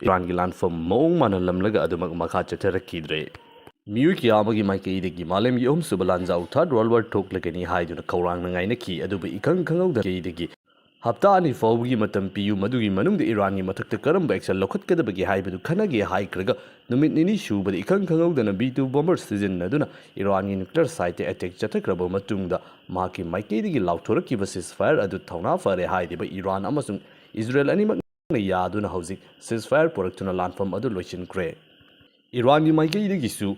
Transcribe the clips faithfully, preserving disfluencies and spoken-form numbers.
ꯏꯔꯥꯟꯒꯤ ꯂꯥꯟꯐꯝ ꯃꯑꯣꯡ ꯃꯥꯟꯍꯜꯂꯝꯂꯒ ꯑꯗꯨꯃꯛ ꯃꯈꯥ ꯆꯠꯊꯔꯛꯈꯤꯗ꯭ꯔꯦ꯫ ꯃꯤꯑꯣꯏ ꯀꯌꯥ ꯑꯃꯒꯤ ꯃꯥꯏꯀꯩꯗꯒꯤ ꯃꯥꯂꯦꯝꯒꯤ ꯑꯍꯨꯝꯁꯨꯕ ꯂꯥꯟꯖꯥꯎ, Third World War, ꯊꯣꯛꯂꯒꯅꯤ ꯍꯥꯏꯗꯨꯅ ꯈꯧꯔꯥꯡꯅ ꯉꯥꯏꯅꯈꯤ꯫ ꯑꯗꯨꯕꯨ ꯏꯈꯪ ꯈꯪꯍꯧꯗꯅ ꯃꯥꯏꯀꯩꯗꯒꯤ ꯍꯞꯇꯥ ꯑꯅꯤ ꯐꯥꯎꯕꯒꯤ ꯃꯇꯝ ꯄꯤꯌꯨ, ꯃꯗꯨꯒꯤ ꯃꯅꯨꯡꯗ ꯏꯔꯥꯟꯒꯤ ꯃꯊꯛꯇ ꯀꯔꯝꯕ action ꯂꯧꯈꯠꯀꯗꯕꯒꯦ ꯍꯥꯏꯕꯗꯨ ꯈꯟꯅꯒꯦ ꯍꯥꯏꯈ꯭ꯔꯒ, ꯅꯨꯃꯤꯠ ꯅꯤꯅꯤ ꯁꯨꯕꯗ ꯏꯈꯪ ꯈꯪꯍꯧꯗꯅ B two bomber ꯁꯤꯖꯤꯟꯅꯗꯨꯅ ꯏꯔꯥꯟꯒꯤ nuclear site attack ꯆꯠꯊꯈ꯭ꯔꯕ ꯃꯇꯨꯡꯗ, ꯃꯍꯥꯛꯀꯤ ꯃꯥꯏꯀꯩꯗꯒꯤ ꯂꯥꯎꯊꯣꯔꯛꯈꯤꯕ ceasefire ꯑꯗꯨ ꯊꯧꯅꯥ ꯐꯔꯦ ꯍꯥꯏꯔꯤꯕ ꯏꯔꯥꯟ ꯑꯃꯁꯨꯡ ꯏꯖꯔꯦꯜ ꯑꯅꯤꯃꯛꯅ ꯌꯥꯗꯨꯅ ꯍꯧꯖꯤꯛ ceasefire ꯄꯨꯔꯛꯇꯨꯅ ꯂꯥꯟꯐꯝ ꯑꯗꯨ ꯂꯣꯏꯁꯤꯟꯈ꯭ꯔꯦ꯫ ꯏꯔꯥꯟꯒꯤ ꯃꯥꯏꯀꯩꯗꯒꯤꯁꯨ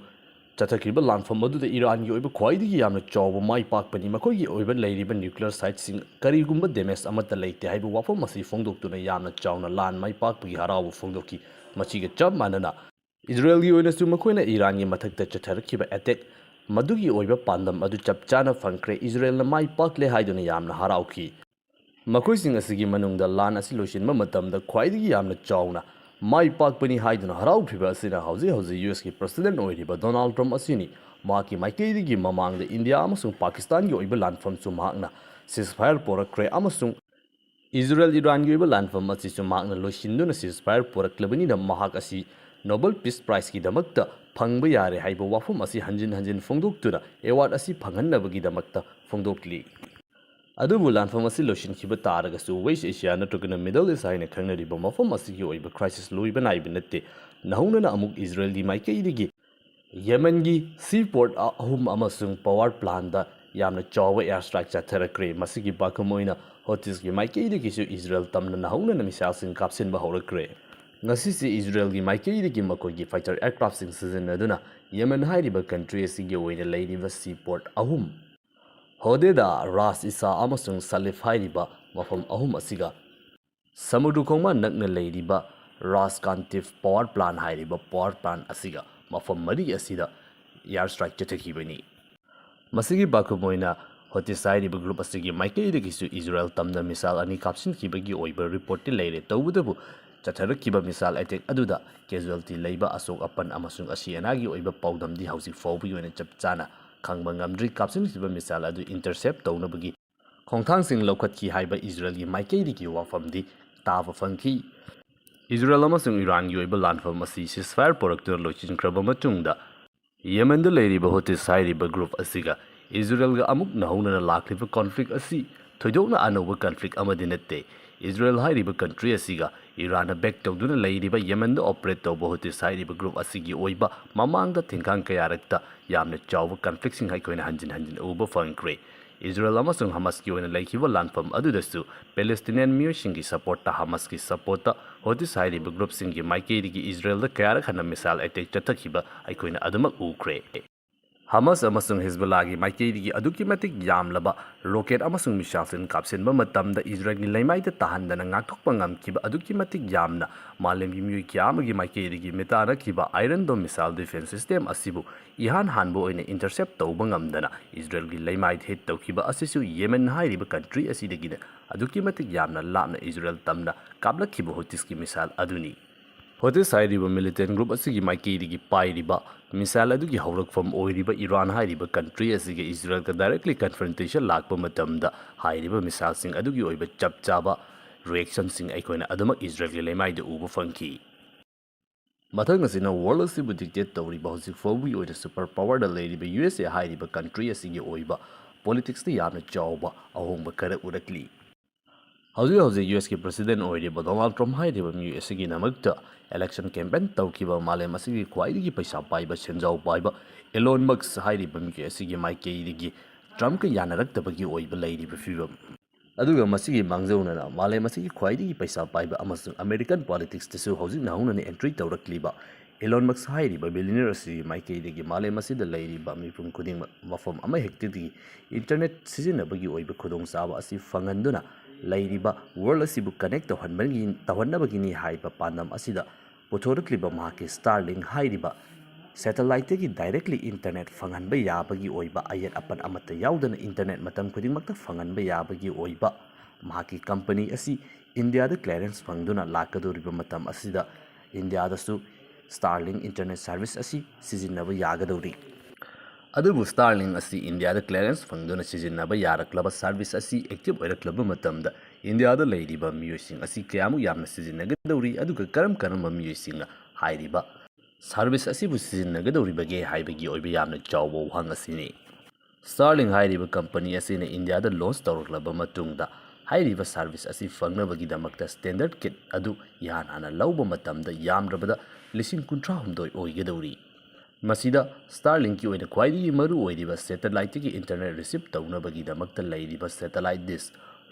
ꯆꯠꯊꯈꯤꯕ ꯂꯥꯟꯐꯝ ꯑꯗꯨꯗ ꯏꯔꯥꯟꯒꯤ ꯑꯣꯏꯕ ꯈ꯭ꯋꯥꯏꯗꯒꯤ ꯌꯥꯝꯅ ꯆꯥꯎꯕ ꯃꯥꯏ ꯄꯥꯛꯄꯅꯤ꯫ ꯃꯈꯣꯏꯒꯤ ꯑꯣꯏꯕ ꯂꯩꯔꯤꯕ nuclear siteꯁꯤꯡ ꯀꯔꯤꯒꯨꯝꯕ damage ꯑꯃꯠꯇ ꯂꯩꯇꯦ ꯍꯥꯏꯕ ꯋꯥꯐꯝ ꯑꯁꯤ ꯐꯣꯡꯗꯣꯛꯇꯨꯅ ꯌꯥꯝꯅ ꯆꯥꯎꯅ ꯂꯥꯟ ꯃꯥꯏ ꯄꯥꯛꯄꯒꯤ ꯍꯔꯥꯎꯕ ꯐꯣꯡꯗꯣꯛꯈꯤ꯫ ꯃꯁꯤꯒ ꯆꯞ ꯃꯥꯟꯅꯅ ꯏꯖꯔꯦꯜꯒꯤ ꯑꯣꯏꯅꯁꯨ ꯃꯈꯣꯏꯅ ꯏꯔꯥꯟꯒꯤ ꯃꯊꯛꯇ ꯆꯠꯊꯔꯛꯈꯤꯕ attack ꯃꯗꯨꯒꯤ ꯑꯣꯏꯕ ꯄꯥꯟꯗꯝ ꯑꯗꯨ ꯆꯞ ꯆꯥꯅ ꯐꯪꯈ꯭ꯔꯦ, ꯏꯖꯔꯦꯜꯅ ꯃꯥꯏ ꯄꯥꯛꯂꯦ ꯍꯥꯏꯗꯨꯅ ꯌꯥꯝꯅ ꯍꯔꯥꯎꯈꯤ꯫ ꯃꯈꯣꯏꯁꯤꯡ ꯑꯁꯤꯒꯤ ꯃꯅꯨꯡꯗ ꯂꯥꯟ ꯑꯁꯤ ꯂꯣꯏꯁꯤꯟꯕ ꯃꯇꯝꯗ ꯈ꯭ꯋꯥꯏꯗꯒꯤ ꯌꯥꯝꯅ ꯆꯥꯎꯅ ꯃꯥꯏ ꯄꯥꯛꯄꯅꯤ ꯍꯥꯏꯗꯨꯅ ꯍꯔꯥꯎꯈꯤꯕ ꯑꯁꯤꯅ ꯍꯧꯖꯤꯛ ꯍꯧꯖꯤꯛ ꯌꯨ ꯑꯦꯁꯀꯤ president ꯑꯣꯏꯔꯤꯕ ꯗꯣꯅꯥꯜꯗ ꯇ꯭ꯔꯝꯞ ꯑꯁꯤꯅꯤ꯫ ꯃꯍꯥꯛꯀꯤ ꯃꯥꯏꯀꯩꯗꯒꯤ ꯃꯃꯥꯡꯗ ꯏꯟꯗꯤꯌꯥ ꯑꯃꯁꯨꯡ ꯄꯥꯀꯤꯁꯇꯥꯟꯒꯤ ꯑꯣꯏꯕ ꯂꯥꯟꯐꯝꯁꯨ ꯃꯍꯥꯛꯅ ceasefire ꯄꯨꯔꯛꯈ꯭ꯔꯦ ꯑꯃꯁꯨꯡ ꯏꯖꯔꯦꯜ ꯏꯔꯥꯟꯒꯤ ꯑꯣꯏꯕ ꯂꯥꯟꯐꯝ ꯑꯁꯤꯁꯨ ꯃꯍꯥꯛꯅ ꯂꯣꯏꯁꯤꯟꯗꯨꯅ ceasefire ꯄꯨꯔꯛꯂꯕꯅꯤꯅ, ꯃꯍꯥꯛ ꯑꯁꯤ Nobel Peace Prizeꯀꯤꯗꯃꯛꯇ ꯐꯪꯕ ꯌꯥꯔꯦ ꯍꯥꯏꯕ ꯋꯥꯐꯝ ꯑꯁꯤ ꯍꯟꯖꯤꯟ ꯍꯟꯖꯤꯟ ꯐꯣꯡꯗꯣꯛꯇꯨꯅ award ꯑꯁꯤ ꯐꯪꯍꯟꯅꯕꯒꯤꯗꯃꯛꯇ ꯐꯣꯡꯗꯣꯛꯂꯤ꯫ ꯑꯗꯨꯕꯨ ꯂꯥꯟꯐꯝ ꯑꯁꯤ ꯂꯣꯏꯁꯤꯟꯈꯤꯕ ꯇꯥꯔꯒꯁꯨ, West Asia ꯅꯠꯇ꯭ꯔꯒꯅ Middle East ꯍꯥꯏꯅ ꯈꯪꯅꯔꯤꯕ ꯃꯐꯝ ꯑꯁꯤꯒꯤ ꯑꯣꯏꯕ crisis ꯂꯣꯏꯕ ꯅꯥꯏꯕ ꯅꯠꯇꯦ꯫ ꯅꯧꯍꯧꯅꯅ ꯑꯃꯨꯛ ꯏꯖꯔꯦꯜꯒꯤ ꯃꯥꯏꯀꯩꯗꯒꯤ ꯌꯦꯃꯦꯟꯒꯤ seaport ꯑꯍꯨꯝ ꯑꯃꯁꯨꯡ power plantꯗ ꯌꯥꯝꯅ ꯆꯥꯎꯕ air strike ꯆꯠꯊꯔꯛꯈ꯭ꯔꯦ꯫ ꯃꯁꯤꯒꯤ ꯄꯥꯎꯈꯨꯝ ꯑꯣꯏꯅ ꯍꯣꯇꯤꯁꯀꯤ ꯃꯥꯏꯀꯩꯗꯒꯤꯁꯨ ꯏꯖꯔꯦꯜ ꯇꯝꯅ ꯅꯧꯍꯧꯅꯅ missileꯁꯤꯡ ꯀꯥꯞꯁꯤꯟꯕ ꯍꯧꯔꯛꯈ꯭ꯔꯦ꯫ ꯉꯁꯤꯁꯦ ꯏꯖꯔꯦꯜꯒꯤ ꯃꯥꯏꯀꯩꯗꯒꯤ ꯃꯈꯣꯏꯒꯤ fighter aircraftꯁꯤꯡ ꯁꯤꯖꯤꯟꯅꯗꯨꯅ ꯌꯦꯃꯦꯟ ꯍꯥꯏꯔꯤꯕ country ꯑꯁꯤꯒꯤ ꯑꯣꯏꯅ ꯂꯩꯔꯤꯕ seaport ꯑꯍꯨꯝ, ꯍꯣꯗꯦꯗꯥ, ꯔꯥꯁ ꯏꯁꯥ ꯑꯃꯁꯨꯡ ꯁꯂꯤꯐ ꯍꯥꯏꯔꯤꯕ ꯃꯐꯝ ꯑꯍꯨꯝ ꯑꯁꯤꯒ ꯁꯃꯨꯗ꯭ꯔ ꯈꯣꯡꯕꯥꯟ ꯅꯛꯅ ꯂꯩꯔꯤꯕ ꯔꯥꯁ ꯀꯥꯟꯇꯤꯐ power plant ꯍꯥꯏꯔꯤꯕ power plant ꯑꯁꯤꯒ ꯃꯐꯝ ꯃꯔꯤ ꯑꯁꯤꯗ air strike ꯆꯠꯊꯈꯤꯕꯅꯤ꯫ ꯃꯁꯤꯒꯤ ꯄꯥꯎꯈꯨꯝ ꯑꯣꯏꯅ ꯍꯣꯇꯤꯁ ꯍꯥꯏꯔꯤꯕ group ꯑꯁꯤꯒꯤ ꯃꯥꯏꯀꯩꯗꯒꯤꯁꯨ ꯏꯖꯔꯦꯜ ꯇꯝꯅ missile ꯑꯅꯤ ꯀꯥꯞꯁꯤꯟꯈꯤꯕꯒꯤ ꯑꯣꯏꯕ reportꯇꯤ ꯂꯩꯔꯦ꯫ ꯇꯧꯕꯇꯕꯨ ꯆꯠꯊꯔꯛꯈꯤꯕ missile attack ꯑꯗꯨꯗ casualty ꯂꯩꯕ, ꯑꯁꯣꯛ ꯑꯄꯟ ꯑꯃꯁꯨꯡ ꯑꯁꯤ ꯑꯅꯥꯒꯤ ꯑꯣꯏꯕ ꯄꯥꯎꯗꯝꯗꯤ ꯍꯧꯖꯤꯛ ꯐꯥꯎꯕꯒꯤ ꯑꯣꯏꯅ ꯆꯞ ꯆꯥꯅ ꯈꯪꯕ ꯉꯝꯗ꯭ꯔꯤ꯫ ꯀꯥꯞꯁꯤꯟꯈꯤꯕ missile ꯑꯗꯨ intercept ꯇꯧꯅꯕꯒꯤ ꯈꯣꯡꯊꯥꯡꯁꯤꯡ ꯂꯧꯈꯠꯈꯤ ꯍꯥꯏꯕ ꯏꯖꯔꯦꯜꯒꯤ ꯃꯥꯏꯀꯩꯗꯒꯤ ꯋꯥꯐꯝꯗꯤ ꯇꯥꯕ ꯐꯪꯈꯤ꯫ ꯏꯖꯔꯦꯜ ꯑꯃꯁꯨꯡ ꯏꯔꯥꯟꯒꯤ ꯑꯣꯏꯕ ꯂꯥꯟꯐꯝ ꯑꯁꯤ ceasefire ꯄꯨꯔꯛꯇꯨꯅ ꯂꯣꯏꯁꯤꯟꯈ꯭ꯔꯕ ꯃꯇꯨꯡꯗ, ꯌꯦꯃꯦꯟꯗ ꯂꯩꯔꯤꯕ ꯍꯨꯇꯤꯁ ꯍꯥꯏꯔꯤꯕ group ꯑꯁꯤꯒ ꯏꯖꯔꯦꯜꯒ ꯑꯃꯨꯛ ꯅꯧꯍꯧꯅꯅ ꯂꯥꯛꯂꯤꯕ conflict ꯑꯁꯤ ꯊꯣꯏꯗꯣꯛꯅ ꯑꯅꯧꯕ conflict ꯑꯃꯗꯤ ꯅꯠꯇꯦ꯫ ꯏꯖꯔꯦꯜ ꯍꯥꯏꯔꯤꯕ country ꯑꯁꯤꯒ ꯏꯔꯥꯟꯅ back ꯇꯧꯗꯨꯅ ꯂꯩꯔꯤꯕ ꯌꯦꯃꯦꯟꯗ operate ꯇꯧꯕ ꯍꯨꯇꯤꯁ ꯍꯥꯏꯔꯤꯕ group ꯑꯁꯤꯒꯤ ꯑꯣꯏꯕ ꯃꯃꯥꯡꯗ ꯊꯤꯡꯈꯥꯡ ꯀꯌꯥꯔꯛꯇ ꯌꯥꯝꯅ ꯆꯥꯎꯕ conflictꯁꯤꯡ ꯑꯩꯈꯣꯏꯅ ꯍꯟꯖꯤꯟ ꯍꯟꯖꯤꯟ ꯎꯕ ꯐꯪꯈ꯭ꯔꯦ꯫ ꯏꯖꯔꯦꯜ ꯑꯃꯁꯨꯡ ꯍꯃꯥꯁꯀꯤ ꯑꯣꯏꯅ ꯂꯩꯈꯤꯕ ꯂꯥꯟꯐꯝ ꯑꯗꯨꯗꯁꯨ Palestinian ꯃꯤꯑꯣꯏꯁꯤꯡꯒꯤ supportꯇ, ꯍꯃꯥꯁꯀꯤ supportꯇ ꯍꯨꯇꯤꯁ ꯍꯥꯏꯔꯤꯕ groupꯁꯤꯡꯒꯤ ꯃꯥꯏꯀꯩꯗꯒꯤ ꯏꯖꯔꯦꯜꯗ ꯀꯌꯥꯔꯛ ꯍꯟꯅ missile attack ꯆꯠꯊꯈꯤꯕ ꯑꯩꯈꯣꯏꯅ ꯑꯗꯨꯃꯛ ꯎꯈ꯭ꯔꯦ꯫ ꯍꯃꯥꯁ ꯑꯃꯁꯨꯡ ꯍꯤꯖꯕꯨꯜꯂꯥꯒꯤ ꯃꯥꯏꯀꯩꯗꯒꯤ ꯑꯗꯨꯛꯀꯤ ꯃꯇꯤꯛ ꯌꯥꯝꯂꯕ rocket ꯑꯃꯁꯨꯡ missileꯁꯤꯡ ꯀꯥꯞꯁꯤꯟꯕ ꯃꯇꯝꯗ ꯏꯖꯔꯦꯜꯒꯤ ꯂꯩꯃꯥꯏꯗ ꯇꯥꯍꯟꯗꯅ ꯉꯥꯛꯊꯣꯛꯄ ꯉꯝꯈꯤꯕ ꯑꯗꯨꯛꯀꯤ ꯃꯇꯤꯛ ꯌꯥꯝꯅ ꯃꯥꯂꯦꯝꯒꯤ ꯃꯤꯑꯣꯏ ꯀꯌꯥ ꯑꯃꯒꯤ ꯃꯥꯏꯀꯩꯗꯒꯤ ꯃꯤꯇꯥꯅꯈꯤꯕ Iron Dome missile defense system ꯑꯁꯤꯕꯨ ꯏꯍꯥꯟ ꯍꯥꯟꯕ ꯑꯣꯏꯅ intercept ꯇꯧꯕ ꯉꯝꯗꯅ ꯏꯖꯔꯦꯜꯒꯤ ꯂꯩꯃꯥꯏꯗ hit ꯇꯧꯈꯤꯕ ꯑꯁꯤꯁꯨ ꯌꯦꯃꯦꯟ ꯍꯥꯏꯔꯤꯕ country ꯑꯁꯤꯗꯒꯤꯅ ꯑꯗꯨꯛꯀꯤ ꯃꯇꯤꯛ ꯌꯥꯝꯅ ꯂꯥꯞꯅ ꯏꯖꯔꯦꯜ ꯇꯝꯅ ꯀꯥꯞꯂꯛꯈꯤꯕ ꯍꯨꯇꯤꯁꯀꯤ missile ꯑꯗꯨꯅꯤ꯫ ꯍꯨꯇꯤꯁ ꯍꯥꯏꯔꯤꯕ militant group ꯑꯁꯤꯒꯤ ꯃꯥꯏꯀꯩꯗꯒꯤ ꯄꯥꯏꯔꯤꯕ missile ꯑꯗꯨꯒꯤ ꯍꯧꯔꯛꯐꯝ ꯑꯣꯏꯔꯤꯕ ꯏꯔꯥꯟ ꯍꯥꯏꯔꯤꯕ country ꯑꯁꯤꯒ ꯏꯖꯔꯦꯜꯒ directly confrontation ꯂꯥꯛꯄ ꯃꯇꯝꯗ ꯍꯥꯏꯔꯤꯕ missileꯁꯤꯡ ꯑꯗꯨꯒꯤ ꯑꯣꯏꯕ ꯆꯞ ꯆꯥꯕ reactionꯁꯤꯡ ꯑꯩꯈꯣꯏꯅ ꯑꯗꯨꯃꯛ ꯏꯖꯔꯦꯜꯒꯤ ꯂꯩꯃꯥꯏꯗ ꯎꯕ ꯐꯪꯈꯤ꯫ ꯃꯊꯪ ꯑꯁꯤꯅ world ꯑꯁꯤꯕꯨ dictate ꯇꯧꯔꯤꯕ ꯍꯧꯖꯤꯛ ꯐꯥꯎꯕꯒꯤ ꯑꯣꯏꯅ super powerꯗ ꯂꯩꯔꯤꯕ U S A ꯍꯥꯏꯔꯤꯕ country ꯑꯁꯤꯒꯤ ꯑꯣꯏꯕ politicsꯇ ꯌꯥꯝꯅ ꯆꯥꯎꯕ ꯑꯍꯣꯡꯕ ꯈꯔ ꯎꯔꯛꯂꯤ꯫ ꯍꯧꯖꯤꯛ ꯍꯧꯖꯤꯛ U S ꯀꯤ president ꯑꯣꯏꯔꯤꯕ Donald Trump ꯍꯥꯏꯔꯤꯕ ꯃꯤꯑꯣꯏ ꯑꯁꯤꯒꯤꯗꯃꯛꯇ election campaign ꯇꯧꯈꯤꯕ ꯃꯥꯂꯦꯝ ꯑꯁꯤꯒꯤ ꯈ꯭ꯋꯥꯏꯗꯒꯤ ꯄꯩꯁꯥ ꯄꯥꯏꯕ, ꯁꯦꯟꯖꯥꯎ ꯄꯥꯏꯕ Elon Musk ꯍꯥꯏꯔꯤꯕ ꯃꯤꯑꯣꯏ ꯑꯁꯤꯒꯤ ꯃꯥꯏꯀꯩꯗꯒꯤ Trumpꯀ ꯌꯥꯅꯔꯛꯇꯕꯒꯤ ꯑꯣꯏꯕ ꯂꯩꯔꯤꯕ ꯐꯤꯕꯝ꯫ ꯑꯗꯨꯒ ꯃꯁꯤꯒꯤ ꯃꯥꯡꯖꯧꯅꯅ ꯃꯥꯂꯦꯝ ꯑꯁꯤꯒꯤ ꯈ꯭ꯋꯥꯏꯗꯒꯤ ꯄꯩꯁꯥ ꯄꯥꯏꯕ ꯑꯃꯁꯨꯡ American politicsꯇꯁꯨ ꯍꯧꯖꯤꯛ ꯅꯧꯍꯧꯅꯅ entry ꯇꯧꯔꯛꯂꯤꯕ Elon Musk ꯍꯥꯏꯔꯤꯕ billionaire ꯑꯁꯤꯒꯤ ꯃꯥꯏꯀꯩꯗꯒꯤ ꯃꯥꯂꯦꯝ ꯑꯁꯤꯗ ꯂꯩꯔꯤꯕ ꯃꯤꯄꯨꯝ ꯈꯨꯗꯤꯡꯃꯛ ꯃꯐꯝ ꯑꯃꯍꯦꯛꯇꯗꯒꯤ internet ꯁꯤꯖꯤꯟꯅꯕꯒꯤ ꯑꯣꯏꯕ ꯈꯨꯗꯣꯡꯆꯥꯕ ꯑꯁꯤ ꯐꯪꯍꯟꯗꯨꯅ ꯂꯩꯔꯤꯕ world ꯑꯁꯤꯕꯨ connect ꯇꯧꯍꯟꯕꯒꯤ, ꯇꯧꯍꯟꯅꯕꯒꯤꯅꯤ ꯍꯥꯏꯕ ꯄꯥꯟꯗꯝ ꯑꯁꯤꯗ ꯄꯨꯊꯣꯔꯛꯂꯤꯕ ꯃꯍꯥꯛꯀꯤ Starlink ꯍꯥꯏꯔꯤꯕ satelliteꯇꯒꯤ directly internet ꯐꯪꯍꯟꯕ ꯌꯥꯕꯒꯤ ꯑꯣꯏꯕ ꯑꯌꯦꯠ ꯑꯄꯟ ꯑꯃꯠꯇ ꯌꯥꯎꯗꯅ internet ꯃꯇꯝ ꯈꯨꯗꯤꯡꯃꯛꯇ ꯐꯪꯍꯟꯕ ꯌꯥꯕꯒꯤ ꯑꯣꯏꯕ ꯃꯍꯥꯛꯀꯤ company ꯑꯁꯤ ꯏꯟꯗꯤꯌꯥꯗ clearance ꯐꯪꯗꯨꯅ ꯂꯥꯛꯀꯗꯧꯔꯤꯕ ꯃꯇꯝ ꯑꯁꯤꯗ ꯏꯟꯗꯤꯌꯥꯗꯁꯨ Starlink internet service ꯑꯁꯤ ꯁꯤꯖꯤꯟꯅꯕ ꯌꯥꯒꯗꯧꯔꯤ꯫ ꯑꯗꯨꯕꯨ Starlink ꯑꯁꯤ ꯏꯟꯗꯤꯌꯥꯗ clearance ꯐꯪꯗꯨꯅ ꯁꯤꯖꯤꯟꯅꯕ ꯌꯥꯔꯛꯂꯕ service ꯑꯁꯤ active ꯑꯣꯏꯔꯛꯂꯕ ꯃꯇꯝꯗ ꯏꯟꯗꯤꯌꯥꯗ ꯂꯩꯔꯤꯕ ꯃꯤꯑꯣꯏꯁꯤꯡ ꯑꯁꯤ ꯀꯌꯥꯃꯨꯛ ꯌꯥꯝꯅ ꯁꯤꯖꯤꯟꯅꯒꯗꯧꯔꯤ, ꯑꯗꯨꯒ ꯀꯔꯝ ꯀꯔꯝꯕ ꯃꯤꯑꯣꯏꯁꯤꯡꯅ ꯍꯥꯏꯔꯤꯕ service ꯑꯁꯤꯕꯨ ꯁꯤꯖꯤꯟꯅꯒꯗꯧꯔꯤꯕꯒꯦ ꯍꯥꯏꯕꯒꯤ ꯑꯣꯏꯕ ꯌꯥꯝꯅ ꯆꯥꯎꯕ ꯋꯥꯍꯪ ꯑꯁꯤꯅꯤ꯫ Starlink ꯍꯥꯏꯔꯤꯕ company ꯑꯁꯤꯅ ꯏꯟꯗꯤꯌꯥꯗ launch ꯇꯧꯔꯛꯂꯕ ꯃꯇꯨꯡꯗ ꯍꯥꯏꯔꯤꯕ service ꯑꯁꯤ ꯐꯪꯅꯕꯒꯤꯗꯃꯛꯇ standard kit ꯑꯗꯨ ꯏꯍꯥꯟ ꯍꯥꯟꯅ ꯂꯧꯕ ꯃꯇꯝꯗ ꯌꯥꯝꯗ꯭ꯔꯕꯗ ꯂꯤꯁꯤꯡ ꯀꯨꯟꯊ꯭ꯔꯥ ꯍꯨꯝꯗꯣꯏ ꯑꯣꯏꯒꯗꯧꯔꯤ꯫ ꯃꯁꯤꯗ Starlink ꯀꯤ ꯑꯣꯏꯅ ꯈ꯭ꯋꯥꯏꯗꯒꯤ ꯃꯔꯨ ꯑꯣꯏꯔꯤꯕ satellite ꯇꯒꯤ internet receive ꯇꯧꯅꯕꯒꯤꯗꯃꯛꯇ ꯂꯩꯔꯤꯕ satellite dish,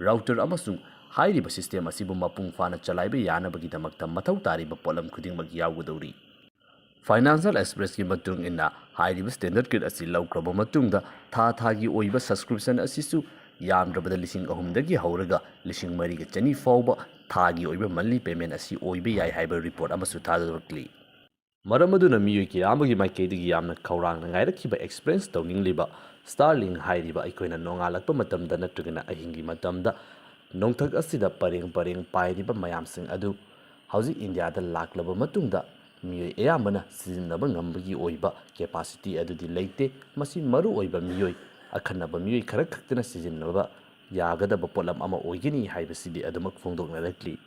router ꯑꯃꯁꯨꯡ ꯍꯥꯏꯔꯤꯕ system ꯑꯁꯤꯕꯨ ꯃꯄꯨꯡ ꯐꯥꯅ ꯆꯂꯥꯏꯕ ꯌꯥꯅꯕꯒꯤꯗꯃꯛꯇ ꯃꯊꯧ ꯇꯥꯔꯤꯕ ꯄꯣꯠꯂꯝ ꯈꯨꯗꯤꯡꯃꯛ ꯌꯥꯎꯒꯗꯧꯔꯤ꯫ Financial Express ꯀꯤ ꯃꯇꯨꯡ ꯏꯟꯅ, ꯍꯥꯏꯔꯤꯕ standard kit ꯑꯁꯤ ꯂꯧꯈ꯭ꯔꯕ ꯃꯇꯨꯡꯗ ꯊꯥ ꯊꯥꯒꯤ ꯑꯣꯏꯕ subscription ꯑꯁꯤꯁꯨ ꯌꯥꯝꯗ꯭ꯔꯕꯗ ꯂꯤꯁꯤꯡ ꯑꯍꯨꯝꯗꯒꯤ ꯍꯧꯔꯒ ꯂꯤꯁꯤꯡ ꯃꯔꯤꯒ ꯆꯅꯤ ꯐꯥꯎꯕ ꯊꯥꯒꯤ ꯑꯣꯏꯕ monthly payment ꯑꯁꯤ ꯑꯣꯏꯕ ꯌꯥꯏ ꯍꯥꯏꯕ report ꯑꯃꯁꯨ ꯊꯥꯗꯣꯔꯛꯂꯤ꯫ ꯃꯔꯝ ꯑꯗꯨꯅ ꯃꯤꯑꯣꯏ ꯀꯌꯥ ꯑꯃꯒꯤ ꯃꯥꯏꯀꯩꯗꯒꯤ ꯌꯥꯝꯅ ꯈꯧꯔꯥꯡꯅ ꯉꯥꯏꯔꯛꯈꯤꯕ express ꯇꯧꯅꯤꯡꯂꯤꯕ Starlink ꯍꯥꯏꯔꯤꯕ ꯑꯩꯈꯣꯏꯅ ꯅꯣꯡꯉꯥꯜꯂꯛꯄ ꯃꯇꯝꯗ ꯅꯠꯇ꯭ꯔꯒꯅ ꯑꯍꯤꯡꯒꯤ ꯃꯇꯝꯗ ꯅꯣꯡꯊꯛ ꯑꯁꯤꯗ ꯄꯔꯦꯡ ꯄꯔꯦꯡ ꯄꯥꯏꯔꯤꯕ ꯃꯌꯥꯝꯁꯤꯡ ꯑꯗꯨ ꯍꯧꯖꯤꯛ ꯏꯟꯗꯤꯌꯥꯗ ꯂꯥꯛꯂꯕ ꯃꯇꯨꯡꯗ ꯃꯤꯑꯣꯏ ꯑꯌꯥꯝꯕꯅ ꯁꯤꯖꯤꯟꯅꯕ ꯉꯝꯕꯒꯤ ꯑꯣꯏꯕ capacity ꯑꯗꯨꯗꯤ ꯂꯩꯇꯦ꯫ ꯃꯁꯤ ꯃꯔꯨ ꯑꯣꯏꯕ ꯃꯤꯑꯣꯏ, ꯑꯈꯟꯅꯕ ꯃꯤꯑꯣꯏ ꯈꯔ ꯈꯛꯇꯅ ꯁꯤꯖꯤꯟꯅꯕ ꯌꯥꯒꯗꯕ ꯄꯣꯠꯂꯝ ꯑꯃ ꯑꯣꯏꯒꯅꯤ ꯍꯥꯏꯕꯁꯤꯗꯤ ꯑꯗꯨꯃꯛ ꯐꯣꯡꯗꯣꯛꯅꯔꯛꯂꯤ꯫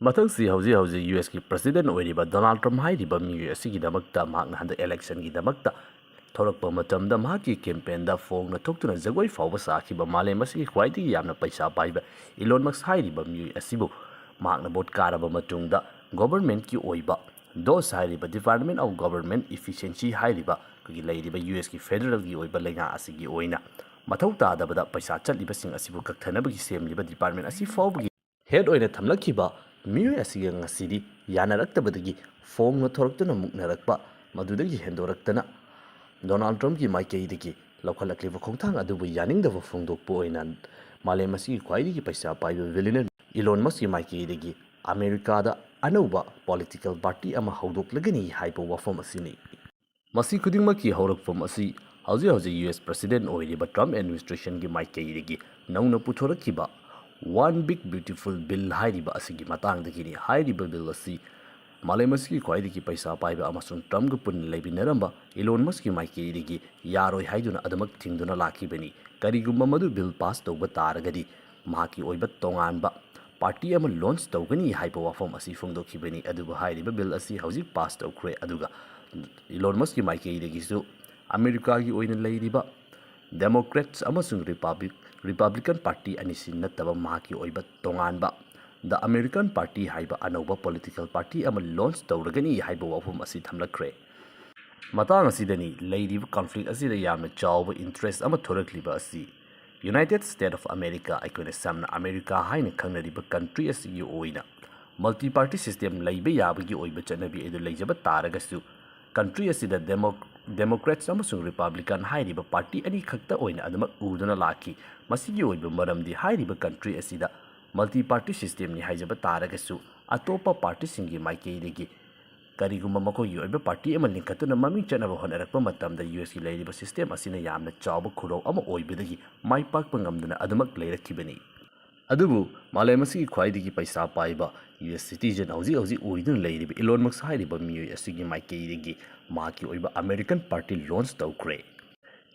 ꯃꯊꯪꯁꯤ ꯍꯧꯖꯤꯛ ꯍꯧꯖꯤꯛ ꯌꯨ ꯑꯦꯁ ꯀꯤ president ꯑꯣꯏꯔꯤꯕ ꯗꯣꯅꯥꯜꯗ ꯇ꯭ꯔꯝꯞ ꯍꯥꯏꯔꯤꯕ ꯃꯤꯑꯣꯏ ꯑꯁꯤꯒꯤꯗꯃꯛꯇ, ꯃꯍꯥꯛꯅ ꯍꯟꯗꯛ election ꯒꯤꯗꯃꯛꯇ ꯊꯣꯔꯛꯄ ꯃꯇꯝꯗ ꯃꯍꯥꯛꯀꯤ campaign ꯗ ꯐꯣꯡꯅ ꯊꯣꯛꯇꯨꯅ ꯖꯒꯣꯏ ꯐꯥꯎꯕ ꯁꯥꯈꯤꯕ ꯃꯥꯂꯦꯝ ꯑꯁꯤꯒꯤ ꯈ꯭ꯋꯥꯏꯗꯒꯤ ꯌꯥꯝꯅ ꯄꯩꯁꯥ ꯄꯥꯏꯕ ꯏꯂꯣꯟ ꯃꯁꯛ ꯍꯥꯏꯔꯤꯕ ꯃꯤꯑꯣꯏ ꯑꯁꯤꯕꯨ ꯃꯍꯥꯛꯅ vote ꯀꯥꯔꯕ ꯃꯇꯨꯡꯗ government ꯀꯤ ꯑꯣꯏꯕ DOGE ꯍꯥꯏꯔꯤꯕ Department of Government Efficiency ꯍꯥꯏꯔꯤꯕ ꯑꯩꯈꯣꯏꯒꯤ ꯂꯩꯔꯤꯕ ꯌꯨ ꯑꯦꯁ ꯀꯤ federal ꯒꯤ ꯑꯣꯏꯕ ꯂꯩꯉꯥꯛ ꯑꯁꯤꯒꯤ ꯑꯣꯏꯅ ꯃꯊꯧ ꯇꯥꯗꯕꯗ ꯄꯩꯁꯥ ꯆꯠꯂꯤꯕꯁꯤꯡ ꯑꯁꯤꯕꯨ ꯀꯛꯊꯅꯕꯒꯤ ꯁꯦꯝꯂꯤꯕ department ꯑꯁꯤ ꯐꯥꯎꯕꯒꯤ head ꯑꯣꯏꯅ ꯊꯝꯂꯛꯈꯤꯕ ꯃꯤꯑꯣꯏ ꯑꯁꯤꯒ ꯉꯁꯤꯗꯤ ꯌꯥꯅꯔꯛꯇꯕꯗꯒꯤ ꯐꯣꯡꯅ ꯊꯣꯔꯛꯇꯨꯅ ꯃꯨꯛꯅꯔꯛꯄ, ꯃꯗꯨꯗꯒꯤ ꯍꯦꯟꯗꯣꯔꯛꯇꯅ ꯗꯣꯅꯥꯜꯗ ꯇ꯭ꯔꯝꯞꯀꯤ ꯃꯥꯏꯀꯩꯗꯒꯤ ꯂꯧꯈꯠꯂꯛꯂꯤꯕ ꯈꯣꯡꯊꯥꯡ ꯑꯗꯨꯕꯨ ꯌꯥꯅꯤꯡꯗꯕ ꯐꯣꯡꯗꯣꯛꯄ ꯑꯣꯏꯅ ꯃꯥꯂꯦꯝ ꯑꯁꯤꯒꯤ ꯈ꯭ꯋꯥꯏꯗꯒꯤ ꯄꯩꯁꯥ ꯄꯥꯏꯕ billionaire ꯏꯂꯣꯟ ꯃꯁꯛꯀꯤ ꯃꯥꯏꯀꯩꯗꯒꯤ ꯑꯃꯦꯔꯤꯀꯥꯗ ꯑꯅꯧꯕ political party ꯑꯃ ꯍꯧꯗꯣꯛꯂꯒꯅꯤ ꯍꯥꯏꯕ ꯋꯥꯐꯝ ꯑꯁꯤꯅꯤ꯫ ꯃꯁꯤ ꯈꯨꯗꯤꯡꯃꯛꯀꯤ ꯍꯧꯔꯛꯐꯝ ꯑꯁꯤ ꯍꯧꯖꯤꯛ ꯍꯧꯖꯤꯛ ꯌꯨ ꯑꯦꯁ president ꯑꯣꯏꯔꯤꯕ ꯇ꯭ꯔꯝꯞ administration ꯒꯤ ꯃꯥꯏꯀꯩꯗꯒꯤ ꯅꯧꯅ ꯄꯨꯊꯣꯔꯛꯈꯤꯕ One Big Beautiful Bill ꯍꯥꯏꯔꯤꯕ ꯑꯁꯤꯒꯤ ꯃꯇꯥꯡꯗꯒꯤꯅꯤ꯫ ꯍꯥꯏꯔꯤꯕ bill ꯑꯁꯤ ꯃꯥꯂꯦꯝ ꯑꯁꯤꯒꯤ ꯈ꯭ꯋꯥꯏꯗꯒꯤ ꯄꯩꯁꯥ ꯄꯥꯏꯕ ꯑꯃꯁꯨꯡ ꯇ꯭ꯔꯝꯞꯀ ꯄꯨꯟꯅ ꯂꯩꯃꯤꯟꯅꯔꯝꯕ ꯏꯂꯣꯟ ꯃꯁꯛꯀꯤ ꯃꯥꯏꯀꯩꯗꯒꯤ ꯌꯥꯔꯣꯏ ꯍꯥꯏꯗꯨꯅ ꯑꯗꯨꯃꯛ ꯊꯤꯡꯗꯨꯅ ꯂꯥꯛꯈꯤꯕꯅꯤ꯫ ꯀꯔꯤꯒꯨꯝꯕ ꯃꯗꯨ ꯕꯤꯜ ꯄꯥꯁ ꯇꯧꯕ ꯇꯥꯔꯒꯗꯤ ꯃꯍꯥꯛꯀꯤ ꯑꯣꯏꯕ ꯇꯣꯉꯥꯟꯕ ꯄꯥꯔꯇꯤ ꯑꯃ ꯂꯣꯟꯆ ꯇꯧꯒꯅꯤ ꯍꯥꯏꯕ ꯋꯥꯐꯝ ꯑꯁꯤ ꯐꯣꯡꯗꯣꯛꯈꯤꯕꯅꯤ꯫ ꯑꯗꯨꯕꯨ ꯍꯥꯏꯔꯤꯕ ꯕꯤꯜ ꯑꯁꯤ ꯍꯧꯖꯤꯛ ꯄꯥꯁ ꯇꯧꯈ꯭ꯔꯦ꯫ ꯑꯗꯨꯒ ꯏꯂꯣꯟ ꯃꯁꯛꯀꯤ ꯃꯥꯏꯀꯩꯗꯒꯤꯁꯨ ꯑꯃꯦꯔꯤꯀꯥꯒꯤ ꯑꯣꯏꯅ ꯂꯩꯔꯤꯕ ꯗꯦꯃꯣꯀ꯭ꯔꯦꯠꯁ ꯑꯃꯁꯨꯡ ꯔꯤꯄꯥꯕ꯭ꯂꯤꯛ ꯔꯤꯄꯕ꯭ꯂꯤꯀꯟ ꯄꯥꯔꯇꯤ ꯑꯅꯤꯁꯤ ꯅꯠꯇꯕ ꯃꯍꯥꯛꯀꯤ ꯑꯣꯏꯕ ꯇꯣꯉꯥꯟꯕ ꯗ ꯑꯃꯦꯔꯤꯀꯟ ꯄꯥꯔꯇꯤ ꯍꯥꯏꯕ ꯑꯅꯧꯕ ꯄꯣꯂꯤꯇꯤꯀꯦꯜ ꯄꯥꯔꯇꯤ ꯑꯃ ꯂꯣꯟꯆ ꯇꯧꯔꯒꯅꯤ ꯍꯥꯏꯕ ꯋꯥꯐꯝ ꯑꯁꯤ ꯊꯝꯂꯛꯈ꯭ꯔꯦ꯫ ꯃꯇꯥꯡ ꯑꯁꯤꯗꯅꯤ ꯂꯩꯔꯤꯕ ꯀꯟꯐ꯭ꯂꯤꯛ ꯑꯁꯤꯗ ꯌꯥꯝꯅ ꯆꯥꯎꯕ ꯏꯟꯇꯔꯦꯁ ꯑꯃ ꯊꯣꯔꯛꯂꯤꯕ ꯑꯁꯤ꯫ ꯌꯨꯅꯥꯏꯇꯦꯠ ꯁ꯭ꯇꯦꯠ ꯑꯣꯐ ꯑꯃꯦꯔꯤꯀꯥ, ꯑꯩꯈꯣꯏꯅ ꯁꯝꯅ ꯑꯃꯦꯔꯤꯀꯥ ꯍꯥꯏꯅ ꯈꯪꯅꯔꯤꯕ ꯀꯟꯇ꯭ꯔꯤ ꯑꯁꯤꯒꯤ ꯑꯣꯏꯅ ꯃꯜꯇꯤ ꯄꯥꯔꯇꯤ ꯁꯤꯁꯇꯦꯝ ꯂꯩꯕ ꯌꯥꯕꯒꯤ ꯑꯣꯏꯕ ꯆꯠꯅꯕꯤ ꯑꯗꯨ ꯂꯩꯖꯕ ꯇꯥꯔꯒꯁꯨ, ꯀꯟꯇ꯭ꯔꯤ ꯑꯁꯤꯗ ꯗꯦꯃꯣ ꯗꯦꯃꯣꯀ꯭ꯔꯦꯠꯁ ꯑꯃꯁꯨꯡ ꯔꯤꯄꯕ꯭ꯂꯤꯀꯟ ꯍꯥꯏꯔꯤꯕ ꯄꯥꯔꯇꯤ ꯑꯅꯤꯈꯛꯇ ꯑꯣꯏꯅ ꯑꯗꯨꯃꯛ ꯎꯗꯨꯅ ꯂꯥꯛꯈꯤ꯫ ꯃꯁꯤꯒꯤ ꯑꯣꯏꯕ ꯃꯔꯝꯗꯤ ꯍꯥꯏꯔꯤꯕ ꯀꯟꯇ꯭ꯔꯤ ꯑꯁꯤꯗ ꯃꯜꯇꯤ ꯄꯥꯔꯇꯤ ꯁꯤꯁꯇꯦꯝꯅꯤ ꯍꯥꯏꯖꯕ ꯇꯥꯔꯒꯁꯨ, ꯑꯇꯣꯞꯄ ꯄꯥꯔꯇꯤꯁꯤꯡꯒꯤ ꯃꯥꯏꯀꯩꯗꯒꯤ ꯀꯔꯤꯒꯨꯝꯕ ꯃꯈꯣꯏꯒꯤ ꯑꯣꯏꯕ ꯄꯥꯔꯇꯤ ꯑꯃ ꯂꯤꯡꯈꯠꯇꯨꯅ ꯃꯃꯤꯡ ꯆꯠꯅꯕ ꯍꯣꯠꯅꯔꯛꯄ ꯃꯇꯝꯗ ꯌꯨ ꯑꯦꯁꯀꯤ ꯂꯩꯔꯤꯕ ꯁꯤꯁꯇꯦꯝ ꯑꯁꯤꯅ ꯌꯥꯝꯅ ꯆꯥꯎꯕ ꯈꯨꯔꯧ ꯑꯃ ꯑꯣꯏꯕꯗꯒꯤ ꯃꯥꯏ ꯄꯥꯛꯄ ꯉꯝꯗꯅ ꯑꯗꯨꯃꯛ ꯂꯩꯔꯛꯈꯤꯕꯅꯤ꯫ ꯑꯗꯨꯕꯨ ꯃꯥꯂꯦꯝ ꯑꯁꯤꯒꯤ ꯈ꯭ꯋꯥꯏꯗꯒꯤ ꯄꯩꯁꯥ ꯄꯥꯏꯕ ꯌꯨ ꯑꯦꯁ ꯁꯤꯇꯤꯖꯟ ꯍꯧꯖꯤꯛ ꯍꯧꯖꯤꯛ ꯑꯣꯏꯗꯨꯅ ꯂꯩꯔꯤꯕ ꯏꯂꯣꯟ ꯃꯁꯛ ꯍꯥꯏꯔꯤꯕ ꯃꯤꯑꯣꯏ ꯑꯁꯤꯒꯤ ꯃꯥꯏꯀꯩꯗꯒꯤ ꯃꯍꯥꯛꯀꯤ ꯑꯣꯏꯕ ꯑꯃꯦꯔꯤꯀꯟ ꯄꯥꯔꯇꯤ ꯂꯣꯟꯆ ꯇꯧꯈ꯭ꯔꯦ꯫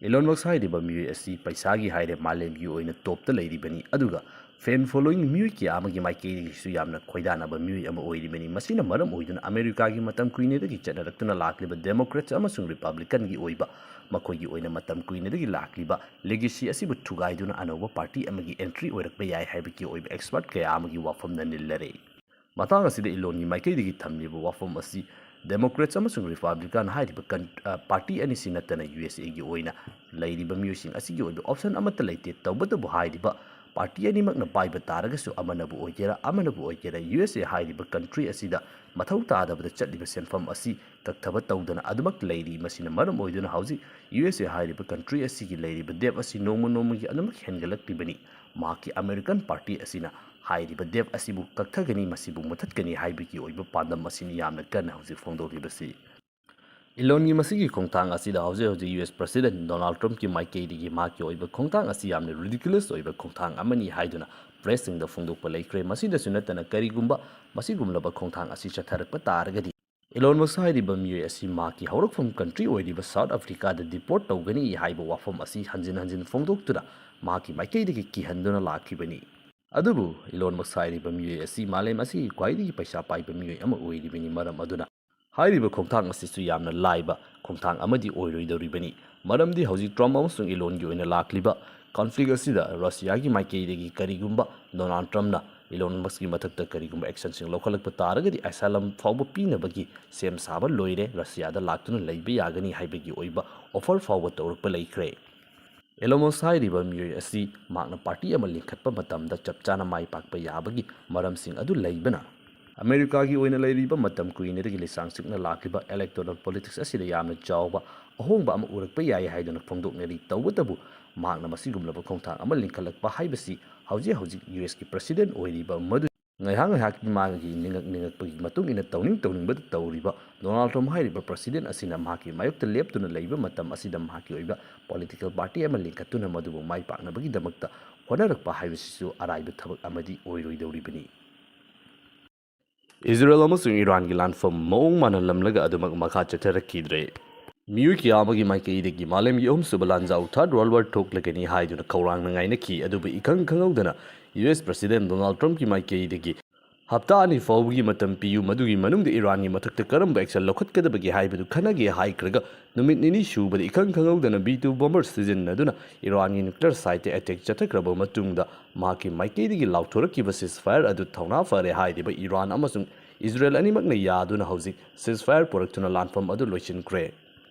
ꯏꯂꯣꯟ ꯃꯁꯛ ꯍꯥꯏꯔꯤꯕ ꯃꯤꯑꯣꯏ ꯑꯁꯤ ꯄꯩꯁꯥꯒꯤ ꯍꯥꯏꯔꯦ ꯃꯥꯂꯦꯝꯒꯤ ꯑꯣꯏꯅ ꯇꯣꯞꯇ ꯂꯩꯔꯤꯕꯅꯤ, ꯑꯗꯨꯒ ꯐꯦꯟ ꯐꯣꯂꯣꯋꯤꯡ ꯃꯤꯑꯣꯏ ꯀꯌꯥ ꯑꯃꯒꯤ ꯃꯥꯏꯀꯩꯗꯒꯤꯁꯨ ꯌꯥꯝꯅ ꯈꯣꯏꯗꯥꯅꯕ ꯃꯤꯑꯣꯏ ꯑꯃ ꯑꯣꯏꯔꯤꯕꯅꯤ꯫ ꯃꯁꯤꯅ ꯃꯔꯝ ꯑꯣꯏꯗꯨꯅ ꯑꯃꯦꯔꯤꯀꯥꯒꯤ ꯃꯇꯝ ꯀꯨꯏꯅꯗꯒꯤ ꯆꯠꯅꯔꯛꯇꯨꯅ ꯂꯥꯛꯂꯤꯕ ꯗꯦꯃꯣꯀ꯭ꯔꯦꯠꯁ ꯑꯃꯁꯨꯡ ꯔꯤꯄꯕ꯭ꯂꯤꯀꯟꯒꯤ ꯑꯣꯏꯕ ꯃꯈꯣꯏꯒꯤ ꯑꯣꯏꯅ ꯃꯇꯝ ꯀꯨꯏꯅꯗꯒꯤ ꯂꯥꯛꯂꯤꯕ ꯂꯤꯒꯦꯁꯤ ꯑꯁꯤꯕꯨ ꯊꯨꯒꯥꯏꯗꯨꯅ ꯑꯅꯧꯕ ꯄꯥꯔꯇꯤ ꯑꯃꯒꯤ ꯑꯦꯟꯇ꯭ꯔꯤ ꯑꯣꯏꯔꯛꯄ ꯌꯥꯏ ꯍꯥꯏꯕꯒꯤ ꯑꯣꯏꯕ ꯑꯦꯛꯁꯄꯔꯠ ꯀꯌꯥ ꯑꯃꯒꯤ ꯋꯥꯐꯝꯅ ꯅꯤꯜꯂꯔꯦ꯫ ꯃꯇꯥꯡ ꯑꯁꯤꯗ ꯏꯂꯣꯟꯒꯤ ꯃꯥꯏꯀꯩꯗꯒꯤ ꯊꯝꯂꯤꯕ ꯋꯥꯐꯝ ꯑꯁꯤ ꯗꯦꯃꯣꯀ꯭ꯔꯦꯠꯁ ꯑꯃꯁꯨꯡ ꯔꯤꯄꯕ꯭ꯂꯤꯀꯥꯟ ꯍꯥꯏꯔꯤꯕ ꯀꯟ-, ꯑ, ꯄꯥꯔꯇꯤ ꯑꯅꯤꯁꯤ ꯅꯠꯇꯅ ꯌꯨ ꯑꯦꯁ ꯑꯦꯒꯤ ꯑꯣꯏꯅ ꯂꯩꯔꯤꯕ ꯃꯤꯑꯣꯏꯁꯤꯡ ꯑꯁꯤꯒꯤ ꯑꯣꯏꯕ ꯑꯣꯞꯁꯟ ꯑꯃꯠꯇ ꯂꯩꯇꯦ꯫ ꯇꯧꯕꯇꯕꯨ ꯍꯥꯏꯔꯤꯕ ꯄꯥꯔꯇꯤ ꯑꯅꯤꯃꯛꯅ ꯄꯥꯏꯕ ꯇꯥꯔꯒꯁꯨ, ꯑꯃꯅꯕꯨ ꯑꯣꯏꯒꯦꯔꯥ ꯑꯃꯅꯕꯨ ꯑꯣꯏꯒꯦꯔꯥ, ꯌꯨ ꯑꯦꯁ ꯑꯦ ꯍꯥꯏꯔꯤꯕ ꯀꯟꯇ꯭ꯔꯤ ꯑꯁꯤꯗ ꯃꯊꯧ ꯇꯥꯗꯕꯗ ꯆꯠꯂꯤꯕ ꯁꯦꯟꯐꯝ ꯑꯁꯤ ꯀꯛꯊꯕ ꯇꯧꯗꯅ ꯑꯗꯨꯃꯛ ꯂꯩꯔꯤ꯫ ꯃꯁꯤꯅ ꯃꯔꯝ ꯑꯣꯏꯗꯨꯅ ꯍꯧꯖꯤꯛ ꯌꯨ ꯑꯦꯁ ꯑꯦ ꯍꯥꯏꯔꯤꯕ ꯀꯟꯇ꯭ꯔꯤ ꯑꯁꯤꯒꯤ ꯂꯩꯔꯤꯕ ꯗꯦꯞ ꯑꯁꯤ ꯅꯣꯡꯃ ꯅꯣꯡꯃꯒꯤ ꯑꯗꯨꯃꯛ ꯍꯦꯟꯒꯠꯂꯛꯂꯤꯕꯅꯤ꯫ ꯃꯍꯥꯛꯀꯤ ꯑꯃꯦꯔꯤꯀꯟ ꯄꯥꯔꯇꯤ ꯑꯁꯤꯅ ꯍꯥꯏꯔꯤꯕ ꯗꯦꯞ ꯑꯁꯤꯕꯨ ꯀꯛꯊꯒꯅꯤ, ꯃꯁꯤꯕꯨ ꯃꯨꯊꯠꯀꯅꯤ ꯍꯥꯏꯕꯒꯤ ꯑꯣꯏꯕ ꯄꯥꯟꯗꯝ ꯑꯁꯤꯅꯤ ꯌꯥꯝꯅ ꯀꯟꯅ ꯍꯧꯖꯤꯛ ꯐꯣꯡꯗꯣꯛꯂꯤꯕꯁꯤ꯫ ꯏꯂꯣꯟꯒꯤ ꯃꯁꯤꯒꯤ ꯈꯣꯡꯊꯥꯡ ꯑꯁꯤꯗ ꯍꯧꯖꯤꯛ ꯍꯧꯖꯤꯛ ꯌꯨ ꯑꯦꯁ ꯄ꯭ꯔꯁꯤꯗꯦꯟꯠ ꯗꯣꯅꯥꯜꯗ ꯇ꯭ꯔꯝꯞꯀꯤ ꯃꯥꯏꯀꯩꯗꯒꯤ ꯃꯍꯥꯛꯀꯤ ꯑꯣꯏꯕ ꯈꯣꯡꯊꯥꯡ ꯑꯁꯤ ꯌꯥꯝꯅ ꯔꯤꯗꯤꯀꯨꯂꯁ ꯑꯣꯏꯕ ꯈꯣꯡꯊꯥꯡ ꯑꯃꯅꯤ ꯍꯥꯏꯗꯨꯅ ꯄ꯭ꯔꯦꯁꯁꯤꯡꯗ ꯐꯣꯡꯗꯣꯛꯄ ꯂꯩꯈ꯭ꯔꯦ꯫ ꯃꯁꯤꯗꯁꯨ ꯅꯠꯇꯅ ꯀꯔꯤꯒꯨꯝꯕ ꯃꯁꯤꯒꯨꯝꯂꯕ ꯈꯣꯡꯊꯥꯡ ꯑꯁꯤ ꯆꯠꯊꯔꯛꯄ ꯇꯥꯔꯒꯗꯤ, ꯏꯂꯣꯟ ꯃꯁꯛ ꯍꯥꯏꯔꯤꯕ ꯃꯤꯑꯣꯏ ꯑꯁꯤ ꯃꯍꯥꯛꯀꯤ ꯍꯧꯔꯛꯐꯝ ꯀꯟꯇ꯭ꯔꯤ ꯑꯣꯏꯔꯤꯕ ꯁꯥꯎꯠ ꯑꯐ꯭ꯔꯤꯀꯥꯗ ꯗꯤꯄꯣꯔꯠ ꯇꯧꯒꯅꯤ ꯍꯥꯏꯕ ꯋꯥꯐꯝ ꯑꯁꯤ ꯍꯟꯖꯤꯟ ꯍꯟꯖꯤꯟ ꯐꯣꯡꯗꯣꯛꯇꯨꯅ ꯃꯍꯥꯛꯀꯤ ꯃꯥꯏꯀꯩꯗꯒꯤ ꯀꯤꯍꯟꯗꯨꯅ ꯂꯥꯛꯈꯤꯕꯅꯤ꯫ ꯑꯗꯨꯕꯨ ꯏꯂꯣꯟ ꯃꯁꯛ ꯍꯥꯏꯔꯤꯕ ꯃꯤꯑꯣꯏ ꯑꯁꯤ ꯃꯥꯂꯦꯝ ꯑꯁꯤꯒꯤ ꯈ꯭ꯋꯥꯏꯗꯒꯤ ꯄꯩꯁꯥ ꯄꯥꯏꯕ ꯃꯤꯑꯣꯏ ꯑꯃ ꯑꯣꯏꯔꯤꯕꯅꯤ꯫ ꯃꯔꯝ ꯑꯗꯨꯅ ꯍꯥꯏꯔꯤꯕ ꯈꯣꯡꯊꯥꯡ ꯑꯁꯤꯁꯨ ꯌꯥꯝꯅ ꯂꯥꯏꯕ ꯈꯣꯡꯊꯥꯡ ꯑꯃꯗꯤ ꯑꯣꯏꯔꯣꯏꯗꯧꯔꯤꯕꯅꯤ꯫ ꯃꯔꯝꯗꯤ ꯍꯧꯖꯤꯛ ꯇ꯭ꯔꯝꯞ ꯑꯃꯁꯨꯡ ꯏꯂꯣꯟꯒꯤ ꯑꯣꯏꯅ ꯂꯥꯛꯂꯤꯕ ꯀꯟꯐ꯭ꯂꯤꯛ ꯑꯁꯤꯗ ꯔꯁꯤꯌꯥꯒꯤ ꯃꯥꯏꯀꯩꯗꯒꯤ ꯀꯔꯤꯒꯨꯝꯕ ꯗꯣꯅꯥꯜꯗ ꯇ꯭ꯔꯝꯞꯅ ꯏꯂꯣꯟ ꯃꯁꯛꯀꯤ ꯃꯊꯛꯇ ꯀꯔꯤꯒꯨꯝꯕ ꯑꯦꯛꯁꯟꯁꯤꯡ ꯂꯧꯈꯠꯂꯛꯄ ꯇꯥꯔꯒꯗꯤ ꯑꯁꯥꯏꯂꯝ ꯐꯥꯎꯕ ꯄꯤꯅꯕꯒꯤ ꯁꯦꯝ ꯁꯥꯕ ꯂꯣꯏꯔꯦ, ꯔꯁꯤꯌꯥꯗ ꯂꯥꯛꯇꯨꯅ ꯂꯩꯕ ꯌꯥꯒꯅꯤ ꯍꯥꯏꯕꯒꯤ ꯑꯣꯏꯕ ꯑꯣꯐꯔ ꯐꯥꯎꯕ ꯇꯧꯔꯛꯄ ꯂꯩꯈ꯭ꯔꯦ꯫ ꯏꯂꯣꯟ ꯃꯁꯛ ꯍꯥꯏꯔꯤꯕ ꯃꯤꯑꯣꯏ ꯑꯁꯤ ꯃꯍꯥꯛꯅ ꯄꯥꯔꯇꯤ ꯑꯃ ꯂꯤꯡꯈꯠꯄ ꯃꯇꯝꯗ ꯆꯞ ꯆꯥꯅ ꯃꯥꯏ ꯄꯥꯛꯄ ꯌꯥꯕꯒꯤ ꯃꯔꯝꯁꯤꯡ ꯑꯗꯨ ꯂꯩꯕꯅ, ꯑꯃꯦꯔꯤꯀꯥꯒꯤ ꯑꯣꯏꯅ ꯂꯩꯔꯤꯕ ꯃꯇꯝ ꯀꯨꯏꯅꯗꯒꯤ ꯂꯤꯁꯥꯡ ꯁꯤꯠꯅ ꯂꯥꯛꯂꯤꯕ ꯏꯂꯦꯛꯇꯣꯔꯦꯜ ꯄꯣꯂꯤꯇꯤꯛꯁ ꯑꯁꯤꯗ ꯌꯥꯝꯅ ꯆꯥꯎꯕ ꯑꯍꯣꯡꯕ ꯑꯃ ꯎꯔꯛꯄ ꯌꯥꯏ ꯍꯥꯏꯗꯨꯅ ꯐꯣꯡꯗꯣꯛꯅꯔꯤ꯫ ꯇꯧꯕꯇꯕꯨ, ꯃꯍꯥꯛꯅ ꯃꯁꯤꯒꯨꯝꯂꯕ ꯈꯣꯡꯊꯥꯡ ꯑꯃ ꯂꯤꯡꯈꯠꯂꯛꯄ ꯍꯥꯏꯕꯁꯤ ꯍꯧꯖꯤꯛ ꯍꯧꯖꯤꯛ ꯌꯨ ꯑꯦꯁꯀꯤ ꯄ꯭ꯔꯁꯤꯗꯦꯟꯠ ꯑꯣꯏꯔꯤꯕ ꯃꯗꯨ ꯉꯥꯏꯍꯥꯛ ꯉꯥꯏꯍꯥꯛꯀꯤ ꯃꯥꯒꯤ ꯅꯤꯡꯉꯛ ꯅꯤꯡꯉꯛꯄꯒꯤ ꯃꯇꯨꯡ ꯏꯟꯅ ꯇꯧꯅꯤꯡ ꯇꯧꯅꯤꯡꯕꯗ ꯇꯧꯔꯤꯕ ꯗꯣꯅꯥꯜꯗ ꯇ꯭ꯔꯝꯞ ꯍꯥꯏꯔꯤꯕ ꯄ꯭ꯔꯁꯤꯗꯦꯟꯠ ꯑꯁꯤꯅ ꯃꯍꯥꯛꯀꯤ ꯃꯥꯌꯣꯛꯇ ꯂꯦꯞꯇꯨꯅ ꯂꯩꯕ ꯃꯇꯝ ꯑꯁꯤꯗ ꯃꯍꯥꯛꯀꯤ ꯑꯣꯏꯕ ꯄꯣꯂꯤꯇꯤꯀꯦꯜ ꯄꯥꯔꯇꯤ ꯑꯃ ꯂꯤꯡꯈꯠꯇꯨꯅ ꯃꯗꯨꯕꯨ ꯃꯥꯏ ꯄꯥꯛꯅꯕꯒꯤꯗꯃꯛꯇ ꯍꯣꯠꯅꯔꯛꯄ ꯍꯥꯏꯕꯁꯤꯁꯨ ꯑꯔꯥꯏꯕ ꯊꯕꯛ ꯑꯃꯗꯤ ꯑꯣꯏꯔꯣꯏꯗꯧꯔꯤꯕꯅꯤ꯫ ꯏꯖꯔꯦꯜ ꯑꯃꯁꯨꯡ ꯏꯔꯥꯟꯒꯤ ꯂꯥꯟꯐꯝ ꯃꯑꯣꯡ ꯃꯥꯟꯍꯜꯂꯝꯂꯒ ꯑꯗꯨꯃꯛ ꯃꯈꯥ ꯆꯠꯊꯔꯛꯈꯤꯗ꯭ꯔꯦ꯫ ꯃꯤꯑꯣꯏ ꯀꯌꯥ ꯑꯃꯒꯤ ꯃꯥꯏꯀꯩꯗꯒꯤ ꯃꯥꯂꯦꯝꯒꯤ ꯑꯍꯨꯝꯁꯨꯕ ꯂꯥꯟꯖꯥꯎ, ꯊꯥꯔꯗ ꯋꯥꯔꯜ ꯋꯥꯔ, ꯊꯣꯛꯂꯒꯅꯤ ꯍꯥꯏꯗꯨꯅ ꯈꯧꯔꯥꯡꯅ ꯉꯥꯏꯅꯈꯤ꯫ ꯑꯗꯨꯕꯨ ꯏꯈꯪ ꯈꯪꯍꯧꯗꯅ ꯌꯨ ꯑꯦꯁ ꯄ꯭ꯔꯁꯤꯗꯦꯟꯠ ꯗꯣꯅꯥꯜꯗ ꯇ꯭ꯔꯝꯞꯀꯤ ꯃꯥꯏꯀꯩꯗꯒꯤ ꯍꯞꯇꯥ ꯑꯅꯤ ꯐꯥꯎꯕꯒꯤ ꯃꯇꯝ ꯄꯤꯌꯨ, ꯃꯗꯨꯒꯤ ꯃꯅꯨꯡꯗ ꯏꯔꯥꯟꯒꯤ ꯃꯊꯛꯇ ꯀꯔꯝꯕ ꯑꯦꯛꯁꯟ ꯂꯧꯈꯠꯀꯗꯕꯒꯦ ꯍꯥꯏꯕꯗꯨ ꯈꯟꯅꯒꯦ ꯍꯥꯏꯈ꯭ꯔꯒ, ꯅꯨꯃꯤꯠ ꯅꯤꯅꯤ ꯁꯨꯕꯗ ꯏꯈꯪ ꯈꯪꯍꯧꯗꯅ ꯕꯤ ꯇꯨ ꯕꯣꯝꯕꯔ ꯁꯤꯖꯤꯟꯅꯗꯨꯅ ꯏꯔꯥꯟꯒꯤ ꯅ꯭ꯌꯨꯀ꯭ꯂꯤꯌꯔ ꯁꯥꯏꯠꯇ ꯑꯦꯇꯦꯛ ꯆꯠꯊꯈ꯭ꯔꯕ ꯃꯇꯨꯡꯗ ꯃꯍꯥꯛꯀꯤ ꯃꯥꯏꯀꯩꯗꯒꯤ ꯂꯥꯎꯊꯣꯔꯛꯈꯤꯕ ꯁꯤꯖꯐꯥꯌꯔ ꯑꯗꯨ ꯊꯧꯅꯥ ꯐꯔꯦ ꯍꯥꯏꯔꯤꯕ ꯏꯔꯥꯟ ꯑꯃꯁꯨꯡ ꯏꯖꯔꯦꯜ ꯑꯅꯤꯃꯛꯅ ꯌꯥꯗꯨꯅ ꯍꯧꯖꯤꯛ ꯁꯤꯖꯐꯥꯌꯔ ꯄꯨꯔꯛꯇꯨꯅ ꯂꯥꯟꯐꯝ ꯑꯗꯨ ꯂꯣꯏꯁꯤꯟꯈ꯭ꯔꯦ꯫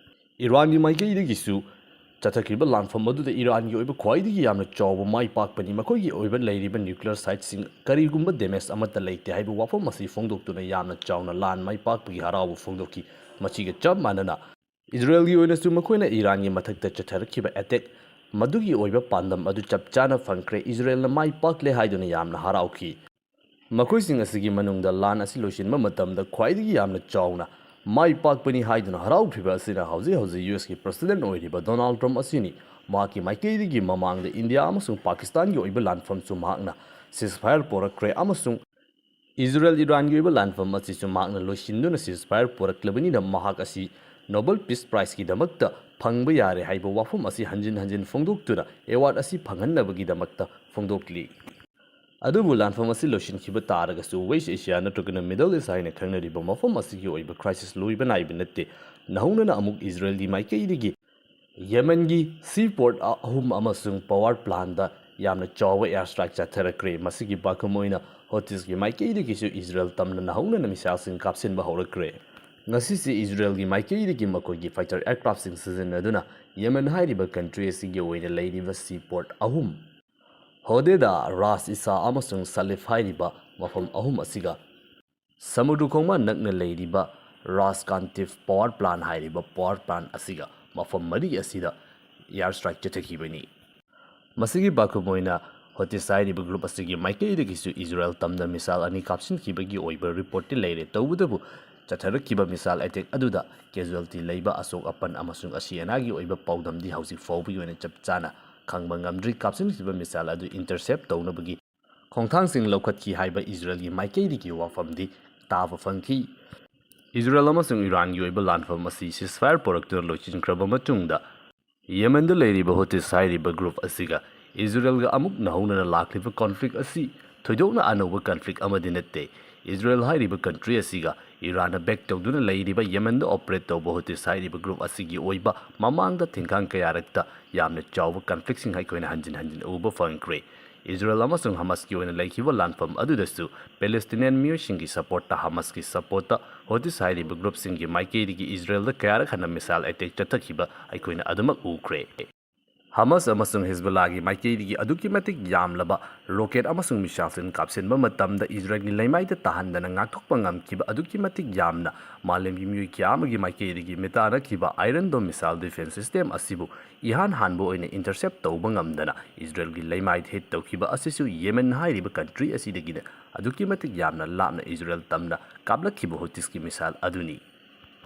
ꯏꯔꯥꯟꯒꯤ ꯃꯥꯏꯀꯩꯗꯒꯤꯁꯨ ꯆꯠꯊꯈꯤꯕ ꯂꯥꯟꯐꯝ ꯑꯗꯨꯗ ꯏꯔꯥꯟꯒꯤ ꯑꯣꯏꯕ ꯈ꯭ꯋꯥꯏꯗꯒꯤ ꯌꯥꯝꯅ ꯆꯥꯎꯕ ꯃꯥꯏ ꯄꯥꯛꯄꯅꯤ꯫ ꯃꯈꯣꯏꯒꯤ ꯑꯣꯏꯕ ꯂꯩꯔꯤꯕ ꯅ꯭ꯌꯨꯀ꯭ꯂꯤꯌꯔ ꯁꯥꯏꯠꯁꯤꯡ ꯀꯔꯤꯒꯨꯝꯕ ꯗꯦꯃꯦꯖ ꯑꯃꯠꯇ ꯂꯩꯇꯦ ꯍꯥꯏꯕ ꯋꯥꯐꯝ ꯑꯁꯤ ꯐꯣꯡꯗꯣꯛꯇꯨꯅ ꯌꯥꯝꯅ ꯆꯥꯎꯅ ꯂꯥꯟ ꯃꯥꯏ ꯄꯥꯛꯄꯒꯤ ꯍꯔꯥꯎꯕ ꯐꯣꯡꯗꯣꯛꯈꯤ꯫ ꯃꯁꯤꯒ ꯆꯞ ꯃꯥꯟꯅꯅ ꯏꯖꯔꯦꯜꯒꯤ ꯑꯣꯏꯅꯁꯨ ꯃꯈꯣꯏꯅ ꯏꯔꯥꯟꯒꯤ ꯃꯊꯛꯇ ꯆꯠꯊꯔꯛꯈꯤꯕ ꯑꯦꯇꯦꯛ ꯃꯗꯨꯒꯤ ꯑꯣꯏꯕ ꯄꯥꯟꯗꯝ ꯑꯗꯨ ꯆꯞ ꯆꯥꯅ ꯐꯪꯈ꯭ꯔꯦ, ꯏꯖꯔꯦꯜꯅ ꯃꯥꯏ ꯄꯥꯛꯂꯦ ꯍꯥꯏꯗꯨꯅ ꯌꯥꯝꯅ ꯍꯔꯥꯎꯈꯤ꯫ ꯃꯈꯣꯏꯁꯤꯡ ꯑꯁꯤꯒꯤ ꯃꯅꯨꯡꯗ ꯂꯥꯟ ꯑꯁꯤ ꯂꯣꯏꯁꯤꯟꯕ ꯃꯇꯝꯗ ꯈ꯭ꯋꯥꯏꯗꯒꯤ ꯌꯥꯝꯅ ꯆꯥꯎꯅ ꯃꯥꯏ ꯄꯥꯛꯄꯅꯤ ꯍꯥꯏꯗꯨꯅ ꯍꯔꯥꯎꯈ꯭ꯔꯤꯕ ꯑꯁꯤꯅ ꯍꯧꯖꯤꯛ ꯍꯧꯖꯤꯛ ꯌꯨ ꯑꯦꯁꯀꯤ ꯄ꯭ꯔꯁꯤꯗꯦꯟ ꯑꯣꯏꯔꯤꯕ ꯗꯣꯅꯥꯜꯗ ꯇ꯭ꯔꯝꯞ ꯑꯁꯤꯅꯤ꯫ ꯃꯍꯥꯛꯀꯤ ꯃꯥꯏꯀꯩꯗꯒꯤ ꯃꯃꯥꯡꯗ ꯏꯟꯗꯤꯌꯥ ꯑꯃꯁꯨꯡ ꯄꯥꯀꯤꯁꯇꯥꯟꯒꯤ ꯑꯣꯏꯕ ꯂꯥꯟꯐꯝꯁꯨ ꯃꯍꯥꯛꯅ ceasefire ꯄꯨꯔꯛꯈ꯭ꯔꯦ ꯑꯃꯁꯨꯡ ꯏꯖꯔꯦꯜ ꯏꯔꯥꯟꯒꯤ ꯑꯣꯏꯕ ꯂꯥꯟꯐꯝ ꯑꯁꯤꯁꯨ ꯃꯍꯥꯛꯅ ꯂꯣꯏꯁꯤꯟꯗꯨꯅ ceasefire ꯄꯨꯔꯛꯂꯕꯅꯤꯅ ꯃꯍꯥꯛ ꯑꯁꯤ Nobel Peace Prizeꯀꯤꯗꯃꯛꯇ ꯐꯪꯕ ꯌꯥꯔꯦ ꯍꯥꯏꯕ ꯋꯥꯐꯝ ꯑꯁꯤ ꯍꯟꯖꯤꯟ ꯍꯟꯖꯤꯟ ꯐꯣꯡꯗꯣꯛꯇꯨꯅ award ꯑꯁꯤ ꯐꯪꯍꯟꯅꯕꯒꯤꯗꯃꯛꯇ ꯐꯣꯡꯗꯣꯛꯂꯤ꯫ ꯑꯗꯨꯕꯨ ꯂꯥꯟꯐꯝ ꯑꯁꯤ ꯂꯣꯏꯁꯤꯟꯈꯤꯕ ꯇꯥꯔꯒꯁꯨ West Asia ꯅꯠꯇ꯭ꯔꯒꯅ Middle East ꯍꯥꯏꯅ ꯈꯪꯅꯔꯤꯕ ꯃꯐꯝ ꯑꯁꯤꯒꯤ ꯑꯣꯏꯕ crisis ꯂꯣꯏꯕ ꯅꯥꯏꯕ ꯅꯠꯇꯦ꯫ ꯅꯧꯍꯧꯅꯅ ꯑꯃꯨꯛ ꯏꯖꯔꯦꯜꯒꯤ ꯃꯥꯏꯀꯩꯗꯒꯤ ꯌꯦꯃꯦꯟꯒꯤ seaport ꯑꯍꯨꯝ ꯑꯃꯁꯨꯡ power plantꯗ ꯌꯥꯝꯅ ꯆꯥꯎꯕ air strike ꯆꯠꯊꯔꯛꯈ꯭ꯔꯦ꯫ ꯃꯁꯤꯒꯤ ꯄꯥꯎꯈꯨꯝ ꯑꯣꯏꯅ ꯍꯣꯇꯤꯁꯀꯤ ꯃꯥꯏꯀꯩꯗꯒꯤꯁꯨ ꯏꯖꯔꯦꯜ ꯇꯝꯅ ꯅꯧꯍꯧꯅꯅ missileꯁꯤꯡ ꯀꯥꯞꯁꯤꯟꯕ ꯍꯧꯔꯛꯈ꯭ꯔꯦ꯫ ꯉꯁꯤꯁꯦ ꯏꯖꯔꯦꯜꯒꯤ ꯃꯥꯏꯀꯩꯗꯒꯤ ꯃꯈꯣꯏꯒꯤ fighter aircraftꯁꯤꯡ ꯁꯤꯖꯤꯟꯅꯗꯨꯅ ꯌꯦꯃꯦꯟ ꯍꯥꯏꯔꯤꯕ country ꯑꯁꯤꯒꯤ ꯑꯣꯏꯅ ꯂꯩꯔꯤꯕ seaport ꯑꯍꯨꯝ, ꯍꯣꯗꯦꯗꯥ, ꯔꯥꯁ ꯏꯁꯥ ꯑꯃꯁꯨꯡ ꯁꯂꯤꯐ ꯍꯥꯏꯔꯤꯕ ꯃꯐꯝ ꯑꯍꯨꯝ ꯑꯁꯤꯒ ꯁꯃꯨꯗ꯭ꯔ ꯈꯣꯡꯕꯥꯟ ꯅꯛꯅ ꯂꯩꯔꯤꯕ ꯔꯥꯁ ꯀꯥꯟꯇꯤꯐ power plant ꯍꯥꯏꯔꯤꯕ power plant ꯑꯁꯤꯒ ꯃꯐꯝ ꯃꯔꯤ ꯑꯁꯤꯗ air strike ꯆꯠꯊꯈꯤꯕꯅꯤ꯫ ꯃꯁꯤꯒꯤ ꯄꯥꯎꯈꯨꯝ ꯑꯣꯏꯅ ꯍꯣꯇꯤꯁ ꯍꯥꯏꯔꯤꯕ group ꯑꯁꯤꯒꯤ ꯃꯥꯏꯀꯩꯗꯒꯤꯁꯨ ꯏꯖꯔꯦꯜ ꯇꯝꯅ missile ꯑꯅꯤ ꯀꯥꯞꯁꯤꯟꯈꯤꯕꯒꯤ ꯑꯣꯏꯕ reportꯇꯤ ꯂꯩꯔꯦ꯫ ꯇꯧꯕꯇꯕꯨ ꯆꯠꯊꯔꯛꯈꯤꯕ missile attack ꯑꯗꯨꯗ casualty ꯂꯩꯕ, ꯑꯁꯣꯛ ꯑꯄꯟ ꯑꯃꯁꯨꯡ ꯑꯁꯤ ꯑꯅꯥꯒꯤ ꯑꯣꯏꯕ ꯄꯥꯎꯗꯝꯗꯤ ꯍꯧꯖꯤꯛ ꯐꯥꯎꯕꯒꯤ ꯑꯣꯏꯅ ꯆꯞ ꯆꯥꯅ ꯈꯪꯕ ꯉꯝꯗ꯭ꯔꯤ꯫ ꯀꯥꯞꯁꯤꯟꯈꯤꯕ missile ꯑꯗꯨ intercept ꯇꯧꯅꯕꯒꯤ ꯈꯣꯡꯊꯥꯡꯁꯤꯡ ꯂꯧꯈꯠꯈꯤ ꯍꯥꯏꯕ ꯏꯖꯔꯦꯜꯒꯤ ꯃꯥꯏꯀꯩꯗꯒꯤ ꯋꯥꯐꯝꯗꯤ ꯇꯥꯕ ꯐꯪꯈꯤ꯫ ꯏꯖꯔꯦꯜ ꯑꯃꯁꯨꯡ ꯏꯔꯥꯟꯒꯤ ꯑꯣꯏꯕ ꯂꯥꯟꯐꯝ ꯑꯁꯤ ceasefire ꯄꯨꯔꯛꯇꯨꯅ ꯂꯣꯏꯁꯤꯟꯈ꯭ꯔꯕ ꯃꯇꯨꯡꯗ, ꯌꯦꯃꯦꯟꯗ ꯂꯩꯔꯤꯕ ꯍꯨꯇꯤꯁ ꯍꯥꯏꯔꯤꯕ group ꯑꯁꯤꯒ ꯏꯖꯔꯦꯜꯒ ꯑꯃꯨꯛ ꯅꯧꯍꯧꯅꯅ ꯂꯥꯛꯂꯤꯕ conflict ꯑꯁꯤ ꯊꯣꯏꯗꯣꯛꯅ ꯑꯅꯧꯕ conflict ꯑꯃꯗꯤ ꯅꯠꯇꯦ꯫ ꯏꯖꯔꯦꯜ ꯍꯥꯏꯔꯤꯕ country ꯑꯁꯤꯒ ꯏꯔꯥꯟꯅ back ꯇꯧꯗꯨꯅ ꯂꯩꯔꯤꯕ ꯌꯦꯃꯦꯟꯗ operate ꯇꯧꯕ ꯍꯨꯇꯤꯁ ꯍꯥꯏꯔꯤꯕ group ꯑꯁꯤꯒꯤ ꯑꯣꯏꯕ ꯃꯃꯥꯡꯗ ꯊꯤꯡꯈꯥꯡ ꯀꯌꯥꯔꯛꯇ ꯌꯥꯝꯅ ꯆꯥꯎꯕ conflictꯁꯤꯡ ꯑꯩꯈꯣꯏꯅ ꯍꯟꯖꯤꯟ ꯍꯟꯖꯤꯟ ꯎꯕ ꯐꯪꯈ꯭ꯔꯦ꯫ ꯏꯖꯔꯦꯜ ꯑꯃꯁꯨꯡ ꯍꯃꯥꯁꯀꯤ ꯑꯣꯏꯅ ꯂꯩꯈꯤꯕ ꯂꯥꯟꯐꯝ ꯑꯗꯨꯗꯁꯨ Palestinian ꯃꯤꯑꯣꯏꯁꯤꯡꯒꯤ supportꯇ, ꯍꯃꯥꯁꯀꯤ supportꯇ ꯍꯨꯇꯤꯁ ꯍꯥꯏꯔꯤꯕ groupꯁꯤꯡꯒꯤ ꯃꯥꯏꯀꯩꯗꯒꯤ ꯏꯖꯔꯦꯜꯗ ꯀꯌꯥꯔꯛ ꯍꯟꯅ missile attack ꯆꯠꯊꯈꯤꯕ ꯑꯩꯈꯣꯏꯅ ꯑꯗꯨꯃꯛ ꯎꯈ꯭ꯔꯦ꯫ ꯍꯃꯥꯁ ꯑꯃꯁꯨꯡ ꯍꯤꯖꯕꯨꯜꯂꯥꯒꯤ ꯃꯥꯏꯀꯩꯗꯒꯤ ꯑꯗꯨꯛꯀꯤ ꯃꯇꯤꯛ ꯌꯥꯝꯂꯕ rocket ꯑꯃꯁꯨꯡ missileꯁꯤꯡ ꯀꯥꯞꯁꯤꯟꯕ ꯃꯇꯝꯗ ꯏꯖꯔꯦꯜꯒꯤ ꯂꯩꯃꯥꯏꯗ ꯇꯥꯍꯟꯗꯅ ꯉꯥꯛꯊꯣꯛꯄ ꯉꯝꯈꯤꯕ ꯑꯗꯨꯛꯀꯤ ꯃꯇꯤꯛ ꯌꯥꯝꯅ ꯃꯥꯂꯦꯝꯒꯤ ꯃꯤꯑꯣꯏ ꯀꯌꯥ ꯑꯃꯒꯤ ꯃꯥꯏꯀꯩꯗꯒꯤ ꯃꯤꯇꯥꯟꯅꯈꯤꯕ Iron Dome missile defense system ꯑꯁꯤꯕꯨ ꯏꯍꯥꯟ ꯍꯥꯟꯕ ꯑꯣꯏꯅ intercept ꯇꯧꯕ ꯉꯝꯗꯅ ꯏꯖꯔꯦꯜꯒꯤ ꯂꯩꯃꯥꯏꯗ hit ꯇꯧꯈꯤꯕ ꯑꯁꯤꯁꯨ ꯌꯦꯃꯦꯟ ꯍꯥꯏꯔꯤꯕ country ꯑꯁꯤꯗꯒꯤꯅ ꯑꯗꯨꯛꯀꯤ ꯃꯇꯤꯛ ꯌꯥꯝꯅ ꯂꯥꯞꯅ ꯏꯖꯔꯦꯜ ꯇꯝꯅ ꯀꯥꯞꯂꯛꯈꯤꯕ ꯍꯨꯇꯤꯁꯀꯤ missile ꯑꯗꯨꯅꯤ꯫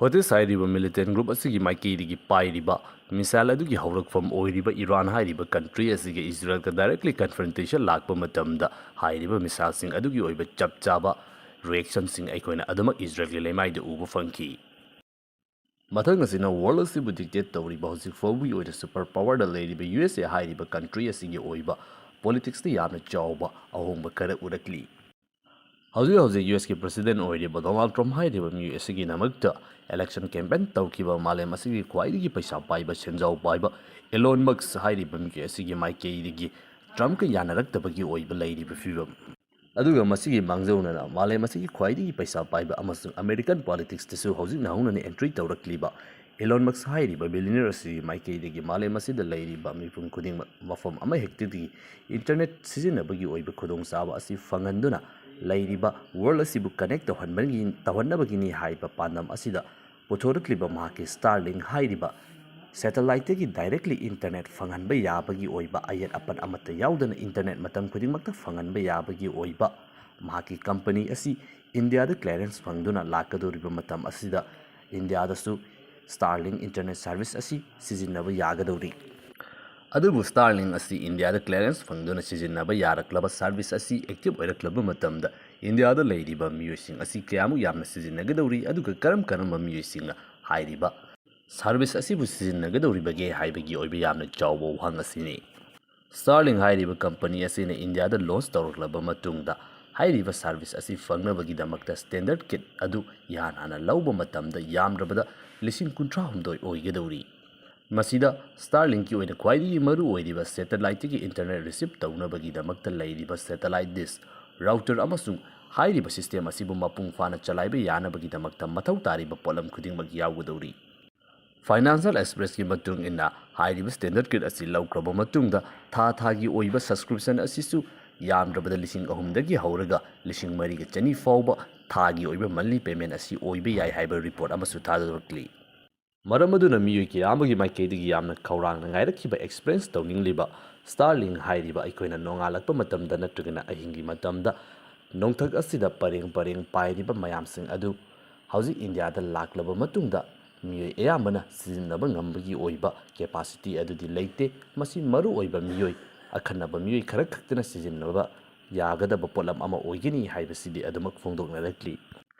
ꯍꯣꯇꯤꯁ ꯍꯥꯏꯔꯤꯕ ꯃꯤꯂꯤꯇꯦꯟ ꯒ꯭ꯔꯨꯞ ꯑꯁꯤꯒꯤ ꯃꯥꯏꯀꯩꯗꯒꯤ ꯄꯥꯏꯔꯤꯕ ꯃꯤꯁꯥꯏꯜ ꯑꯗꯨꯒꯤ ꯍꯧꯔꯛꯐꯝ ꯑꯣꯏꯔꯤꯕ ꯏꯔꯥꯟ ꯍꯥꯏꯔꯤꯕ ꯀꯟꯇ꯭ꯔꯤ ꯑꯁꯤꯒ ꯏꯖꯔꯦꯜꯒ ꯗꯥꯏꯔꯦꯛꯂꯤ ꯀꯟꯐ꯭ꯔꯟꯇꯦꯁꯟ ꯂꯥꯛꯄ ꯃꯇꯝꯗ ꯍꯥꯏꯔꯤꯕ ꯃꯤꯁꯥꯏꯜꯁꯤꯡ ꯑꯗꯨꯒꯤ ꯑꯣꯏꯕ ꯆꯞ ꯆꯥꯕ ꯔꯤꯑꯦꯛꯁꯟꯁꯤꯡ ꯑꯩꯈꯣꯏꯅ ꯑꯗꯨꯃꯛ ꯏꯖꯔꯦꯜꯒꯤ ꯂꯩꯃꯥꯏꯗ ꯎꯕ ꯐꯪꯈꯤ꯫ ꯃꯊꯪ ꯑꯁꯤꯅ ꯋꯥꯔꯜ ꯑꯁꯤꯕꯨ ꯗꯤꯛꯇꯦꯠ ꯇꯧꯔꯤꯕ ꯍꯧꯖꯤꯛ ꯐꯥꯎꯕꯒꯤ ꯑꯣꯏꯅ ꯁꯨꯄꯔ ꯄꯥꯋꯔꯗ ꯂꯩꯔꯤꯕ ꯌꯨ ꯑꯦꯁ ꯑꯦ ꯍꯥꯏꯔꯤꯕ ꯀꯟꯇ꯭ꯔꯤ ꯑꯁꯤꯒꯤ ꯑꯣꯏꯕ ꯄꯣꯂꯤꯇꯤꯛꯁꯇ ꯌꯥꯝꯅ ꯆꯥꯎꯕ ꯑꯍꯣꯡꯕ ꯈꯔ ꯎꯔꯛꯂꯤ꯫ ꯍꯧꯖꯤꯛ ꯍꯧꯖꯤꯛ ꯌꯨ ꯑꯦꯁꯀꯤ ꯄ꯭ꯔꯁꯤꯗꯦꯟ ꯑꯣꯏꯔꯤꯕ ꯗꯣꯅꯥꯜꯗ ꯇ꯭ꯔꯝꯞ ꯍꯥꯏꯔꯤꯕ ꯃꯤꯑꯣꯏ ꯑꯁꯤꯒꯤꯗꯃꯛꯇ ꯏꯂꯦꯛꯁꯟ ꯀꯦꯝꯄꯦꯟ ꯇꯧꯈꯤꯕ ꯃꯥꯂꯦꯝ ꯑꯁꯤꯒꯤ ꯈ꯭ꯋꯥꯏꯗꯒꯤ ꯄꯩꯁꯥ ꯄꯥꯏꯕ, ꯁꯦꯟꯖꯥꯎ ꯄꯥꯏꯕ ꯑꯦꯂꯣꯟ ꯃꯛꯁ ꯍꯥꯏꯔꯤꯕ ꯃꯤꯑꯣꯏ ꯑꯁꯤꯒꯤ ꯃꯥꯏꯀꯩꯗꯒꯤ ꯇ꯭ꯔꯝꯞꯀ ꯌꯥꯅꯔꯛꯇꯕꯒꯤ ꯑꯣꯏꯕ ꯂꯩꯔꯤꯕ ꯐꯤꯕꯝ, ꯑꯗꯨꯒ ꯃꯁꯤꯒꯤ ꯃꯥꯡꯖꯧꯅꯅ ꯃꯥꯂꯦꯝ ꯑꯁꯤꯒꯤ ꯈ꯭ꯋꯥꯏꯗꯒꯤ ꯄꯩꯁꯥ ꯄꯥꯏꯕ ꯑꯃꯁꯨꯡ ꯑꯃꯦꯔꯤꯀꯥꯟ ꯄꯣꯂꯤꯇꯤꯛꯁꯇꯁꯨ ꯍꯧꯖꯤꯛ ꯅꯧꯍꯧꯅꯅ ꯑꯦꯟꯇ꯭ꯔꯤ ꯇꯧꯔꯛꯂꯤꯕ ꯑꯦꯂꯣꯟ ꯃꯛꯁ ꯍꯥꯏꯔꯤꯕ ꯕꯤꯂꯤꯅꯤꯌꯔ ꯑꯁꯤ ꯃꯥꯏꯀꯩꯗꯒꯤ ꯃꯥꯂꯦꯝ ꯑꯁꯤꯗ ꯂꯩꯔꯤꯕ ꯃꯤꯄꯨꯝ ꯈꯨꯗꯤꯡꯃꯛ ꯃꯐꯝ ꯑꯃꯍꯦꯛꯇꯗꯒꯤ ꯏꯟꯇꯔꯅꯦꯠ ꯁꯤꯖꯤꯟꯅꯕꯒꯤ ꯑꯣꯏꯕ ꯈꯨꯗꯣꯡꯆꯥꯕ ꯑꯁꯤ ꯐꯪꯍꯟꯗꯨꯅ ꯂꯩꯔꯤꯕ ꯋꯥꯔꯜ ꯑꯁꯤꯕꯨ ꯀꯅꯦꯛ ꯇꯧꯍꯟꯕꯒꯤ, ꯇꯧꯍꯟꯅꯕꯒꯤꯅꯤ ꯍꯥꯏꯕ ꯄꯥꯟꯗꯝ ꯑꯁꯤꯗ ꯄꯨꯊꯣꯔꯛꯂꯤꯕ ꯃꯍꯥꯛꯀꯤ ꯁ꯭ꯇꯥꯔꯂꯤꯡ ꯍꯥꯏꯔꯤꯕ ꯁꯦꯇꯦꯂꯥꯏꯠꯇꯒꯤ ꯗꯥꯏꯔꯦꯛꯂꯤ ꯏꯟꯇꯔꯅꯦꯠ ꯐꯪꯍꯟꯕ ꯌꯥꯕꯒꯤ ꯑꯣꯏꯕ, ꯑꯌꯦꯠ ꯑꯄꯟ ꯑꯃꯠꯇ ꯌꯥꯎꯗꯅ ꯏꯟꯇꯔꯅꯦꯠ ꯃꯇꯝ ꯈꯨꯗꯤꯡꯃꯛꯇ ꯐꯪꯍꯟꯕ ꯌꯥꯕꯒꯤ ꯑꯣꯏꯕ ꯃꯍꯥꯛꯀꯤ ꯀꯝꯄꯅꯤ ꯑꯁꯤ ꯏꯟꯗꯤꯌꯥꯗ ꯀ꯭ꯂꯤꯌꯔꯦꯟꯁ ꯐꯪꯗꯨꯅ ꯂꯥꯛꯀꯗꯧꯔꯤꯕ ꯃꯇꯝ ꯑꯁꯤꯗ ꯏꯟꯗꯤꯌꯥꯗꯁꯨ ꯁ꯭ꯇꯥꯔꯂꯤꯡ ꯏꯟꯇꯔꯅꯦꯠ ꯁꯔꯚꯤꯁ ꯑꯁꯤ ꯁꯤꯖꯤꯟꯅꯕ ꯌꯥꯒꯗꯧꯔꯤ꯫ ꯑꯗꯨꯕꯨ ꯁ꯭ꯇꯥꯔꯂꯤꯡ ꯑꯁꯤ ꯏꯟꯗꯤꯌꯥꯗ ꯀ꯭ꯂꯤꯌꯔꯦꯟꯁ ꯐꯪꯗꯨꯅ ꯁꯤꯖꯤꯟꯅꯕ ꯌꯥꯔꯛꯂꯕ ꯁꯔꯚꯤꯁ ꯑꯁꯤ ꯑꯦꯛꯇꯤꯚ ꯑꯣꯏꯔꯛꯂꯕ ꯃꯇꯝꯗ ꯏꯟꯗꯤꯌꯥꯗ ꯂꯩꯔꯤꯕ ꯃꯤꯑꯣꯏꯁꯤꯡ ꯑꯁꯤ ꯀꯌꯥꯃꯨꯛ ꯌꯥꯝꯅ ꯁꯤꯖꯤꯟꯅꯒꯗꯧꯔꯤ, ꯑꯗꯨꯒ ꯀꯔꯝ ꯀꯔꯝꯕ ꯃꯤꯑꯣꯏꯁꯤꯡꯅ ꯍꯥꯏꯔꯤꯕ ꯁꯔꯚꯤꯁ ꯑꯁꯤꯕꯨ ꯁꯤꯖꯤꯟꯅꯒꯗꯧꯔꯤꯕꯒꯦ ꯍꯥꯏꯕꯒꯤ ꯑꯣꯏꯕ ꯌꯥꯝꯅ ꯆꯥꯎꯕ ꯋꯥꯍꯪ ꯑꯁꯤꯅꯤ꯫ ꯁ꯭ꯇꯥꯔꯂꯤꯡ ꯍꯥꯏꯔꯤꯕ ꯀꯝꯄꯅꯤ ꯑꯁꯤꯅ ꯏꯟꯗꯤꯌꯥꯗ ꯂꯣꯟꯆ ꯇꯧꯔꯛꯂꯕ ꯃꯇꯨꯡꯗ ꯍꯥꯏꯔꯤꯕ ꯁꯔꯚꯤꯁ ꯑꯁꯤ ꯐꯪꯅꯕꯒꯤꯗꯃꯛꯇ ꯁ꯭ꯇꯦꯟꯗꯔꯗ ꯀꯤꯠ ꯑꯗꯨ ꯏꯍꯥꯟ ꯍꯥꯟꯅ ꯂꯧꯕ ꯃꯇꯝꯗ ꯌꯥꯝꯗ꯭ꯔꯕꯗ ꯂꯤꯁꯤꯡ ꯀꯨꯟꯊ꯭ꯔꯥꯍꯨꯝꯗꯣꯏ ꯑꯣꯏꯒꯗꯧꯔꯤ꯫ ꯃꯁꯤꯗ ꯁ꯭ꯇꯥꯔꯂꯤꯡꯒꯤ ꯑꯣꯏꯅ ꯈ꯭ꯋꯥꯏꯗꯒꯤ ꯃꯔꯨ ꯑꯣꯏꯔꯤꯕ ꯁꯦꯇꯦꯂꯥꯏꯠꯇꯒꯤ ꯏꯟꯇꯔꯅꯦꯠ ꯔꯤꯁꯤꯞ ꯇꯧꯅꯕꯒꯤꯗꯃꯛꯇ ꯂꯩꯔꯤꯕ ꯁꯦꯇꯦꯂꯥꯏꯠ ꯗꯤꯁ, ꯔꯥꯎꯇꯔ ꯑꯃꯁꯨꯡ ꯍꯥꯏꯔꯤꯕ ꯁꯤꯁꯇꯦꯝ ꯑꯁꯤꯕꯨ ꯃꯄꯨꯡ ꯐꯥꯅ ꯆꯂꯥꯏꯕ ꯌꯥꯅꯕꯒꯤꯗꯃꯛꯇ ꯃꯊꯧ ꯇꯥꯔꯤꯕ ꯄꯣꯠꯂꯝ ꯈꯨꯗꯤꯡꯃꯛ ꯌꯥꯎꯒꯗꯧꯔꯤ꯫ ꯐꯥꯏꯅꯥꯟꯁꯤꯌꯦꯜ ꯑꯦꯛꯁꯄ꯭ꯔꯦꯁꯀꯤ ꯃꯇꯨꯡ ꯏꯟꯅ, ꯍꯥꯏꯔꯤꯕ ꯁ꯭ꯇꯦꯟꯗꯔꯗ ꯀꯤꯠ ꯑꯁꯤ ꯂꯧꯈ꯭ꯔꯕ ꯃꯇꯨꯡꯗ ꯊꯥ ꯊꯥꯒꯤ ꯑꯣꯏꯕ ꯁꯕꯁꯀ꯭ꯔꯤꯞꯁꯟ ꯑꯁꯤꯁꯨ ꯌꯥꯝꯗ꯭ꯔꯕꯗ ꯂꯤꯁꯤꯡ ꯑꯍꯨꯝꯗꯒꯤ ꯍꯧꯔꯒ ꯂꯤꯁꯤꯡ ꯃꯔꯤꯒ ꯆꯅꯤ ꯐꯥꯎꯕ ꯊꯥꯒꯤ ꯑꯣꯏꯕ ꯃꯟꯂꯤ ꯄꯦꯃꯦꯟ ꯑꯁꯤ ꯑꯣꯏꯕ ꯌꯥꯏ ꯍꯥꯏꯕ ꯔꯤꯄꯣꯔꯠ ꯑꯃꯁꯨ ꯊꯥꯗꯣꯔꯛꯂꯤ꯫ ꯃꯔꯝ ꯑꯗꯨꯅ ꯃꯤꯑꯣꯏ ꯀꯌꯥ ꯑꯃꯒꯤ ꯃꯥꯏꯀꯩꯗꯒꯤ ꯌꯥꯝꯅ ꯈꯧꯔꯥꯡꯅ ꯉꯥꯏꯔꯛꯈꯤꯕ ꯑꯦꯛꯁꯄ꯭ꯔꯦꯁ ꯇꯧꯅꯤꯡꯂꯤꯕ ꯁ꯭ꯇꯥꯔꯂꯤꯡ ꯍꯥꯏꯔꯤꯕ ꯑꯩꯈꯣꯏꯅ ꯅꯣꯡꯉꯥꯜꯂꯛꯄ ꯃꯇꯝꯗ ꯅꯠꯇ꯭ꯔꯒꯅ ꯑꯍꯤꯡꯒꯤ ꯃꯇꯝꯗ ꯅꯣꯡꯊꯛ ꯑꯁꯤꯗ ꯄꯔꯦꯡ ꯄꯔꯦꯡ ꯄꯥꯏꯔꯤꯕ ꯃꯌꯥꯝꯁꯤꯡ ꯑꯗꯨ ꯍꯧꯖꯤꯛ ꯏꯟꯗꯤꯌꯥꯗ ꯂꯥꯛꯂꯕ ꯃꯇꯨꯡꯗ ꯃꯤꯑꯣꯏ ꯑꯌꯥꯝꯕꯅ ꯁꯤꯖꯤꯟꯅꯕ ꯉꯝꯕꯒꯤ ꯑꯣꯏꯕ capacity ꯑꯗꯨꯗꯤ ꯂꯩꯇꯦ꯫ ꯃꯁꯤ ꯃꯔꯨ ꯑꯣꯏꯕ ꯃꯤꯑꯣꯏ, ꯑꯈꯟꯅꯕ ꯃꯤꯑꯣꯏ ꯈꯔ ꯈꯛꯇꯅ ꯁꯤꯖꯤꯟꯅꯕ ꯌꯥꯒꯗꯕ ꯄꯣꯠꯂꯝ ꯑꯃ ꯑꯣꯏꯒꯅꯤ ꯍꯥꯏꯕꯁꯤꯗꯤ ꯑꯗꯨꯃꯛ ꯐꯣꯡꯗꯣꯛꯅꯔꯛꯂꯤ꯫